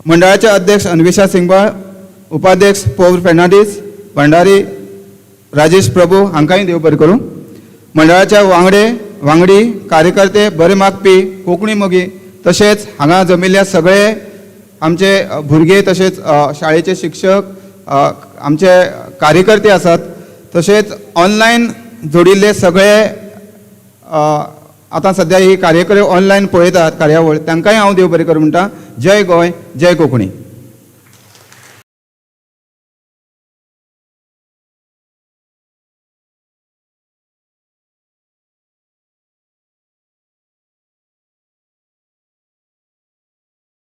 मंडळाचे अध्यक्ष अन्वेषा सिंगबाळ, उपाध्यक्ष पौर फेर्नांडीस, भंडारी राजेश प्रभू हांकांय देव बरें करूं. मंडळाच्या वांगडी कार्यकर्ते, बरे मागपी, कोंकणी मोगी तशेंच हांगा जमिल्ल्या सगळे आमचे भुरगे तशेंच शाळेचे शिक्षक, आमचे कार्यकर्ते आसात, तशेंच ऑनलायन जोडिल्ले सगळे आतां सद्या ही कार्यक्रम ऑनलायन पळयतात कार्यावळ, तांकांय हांव देव बरें करूं म्हणटा. जय गोंय, जय कोंकणी.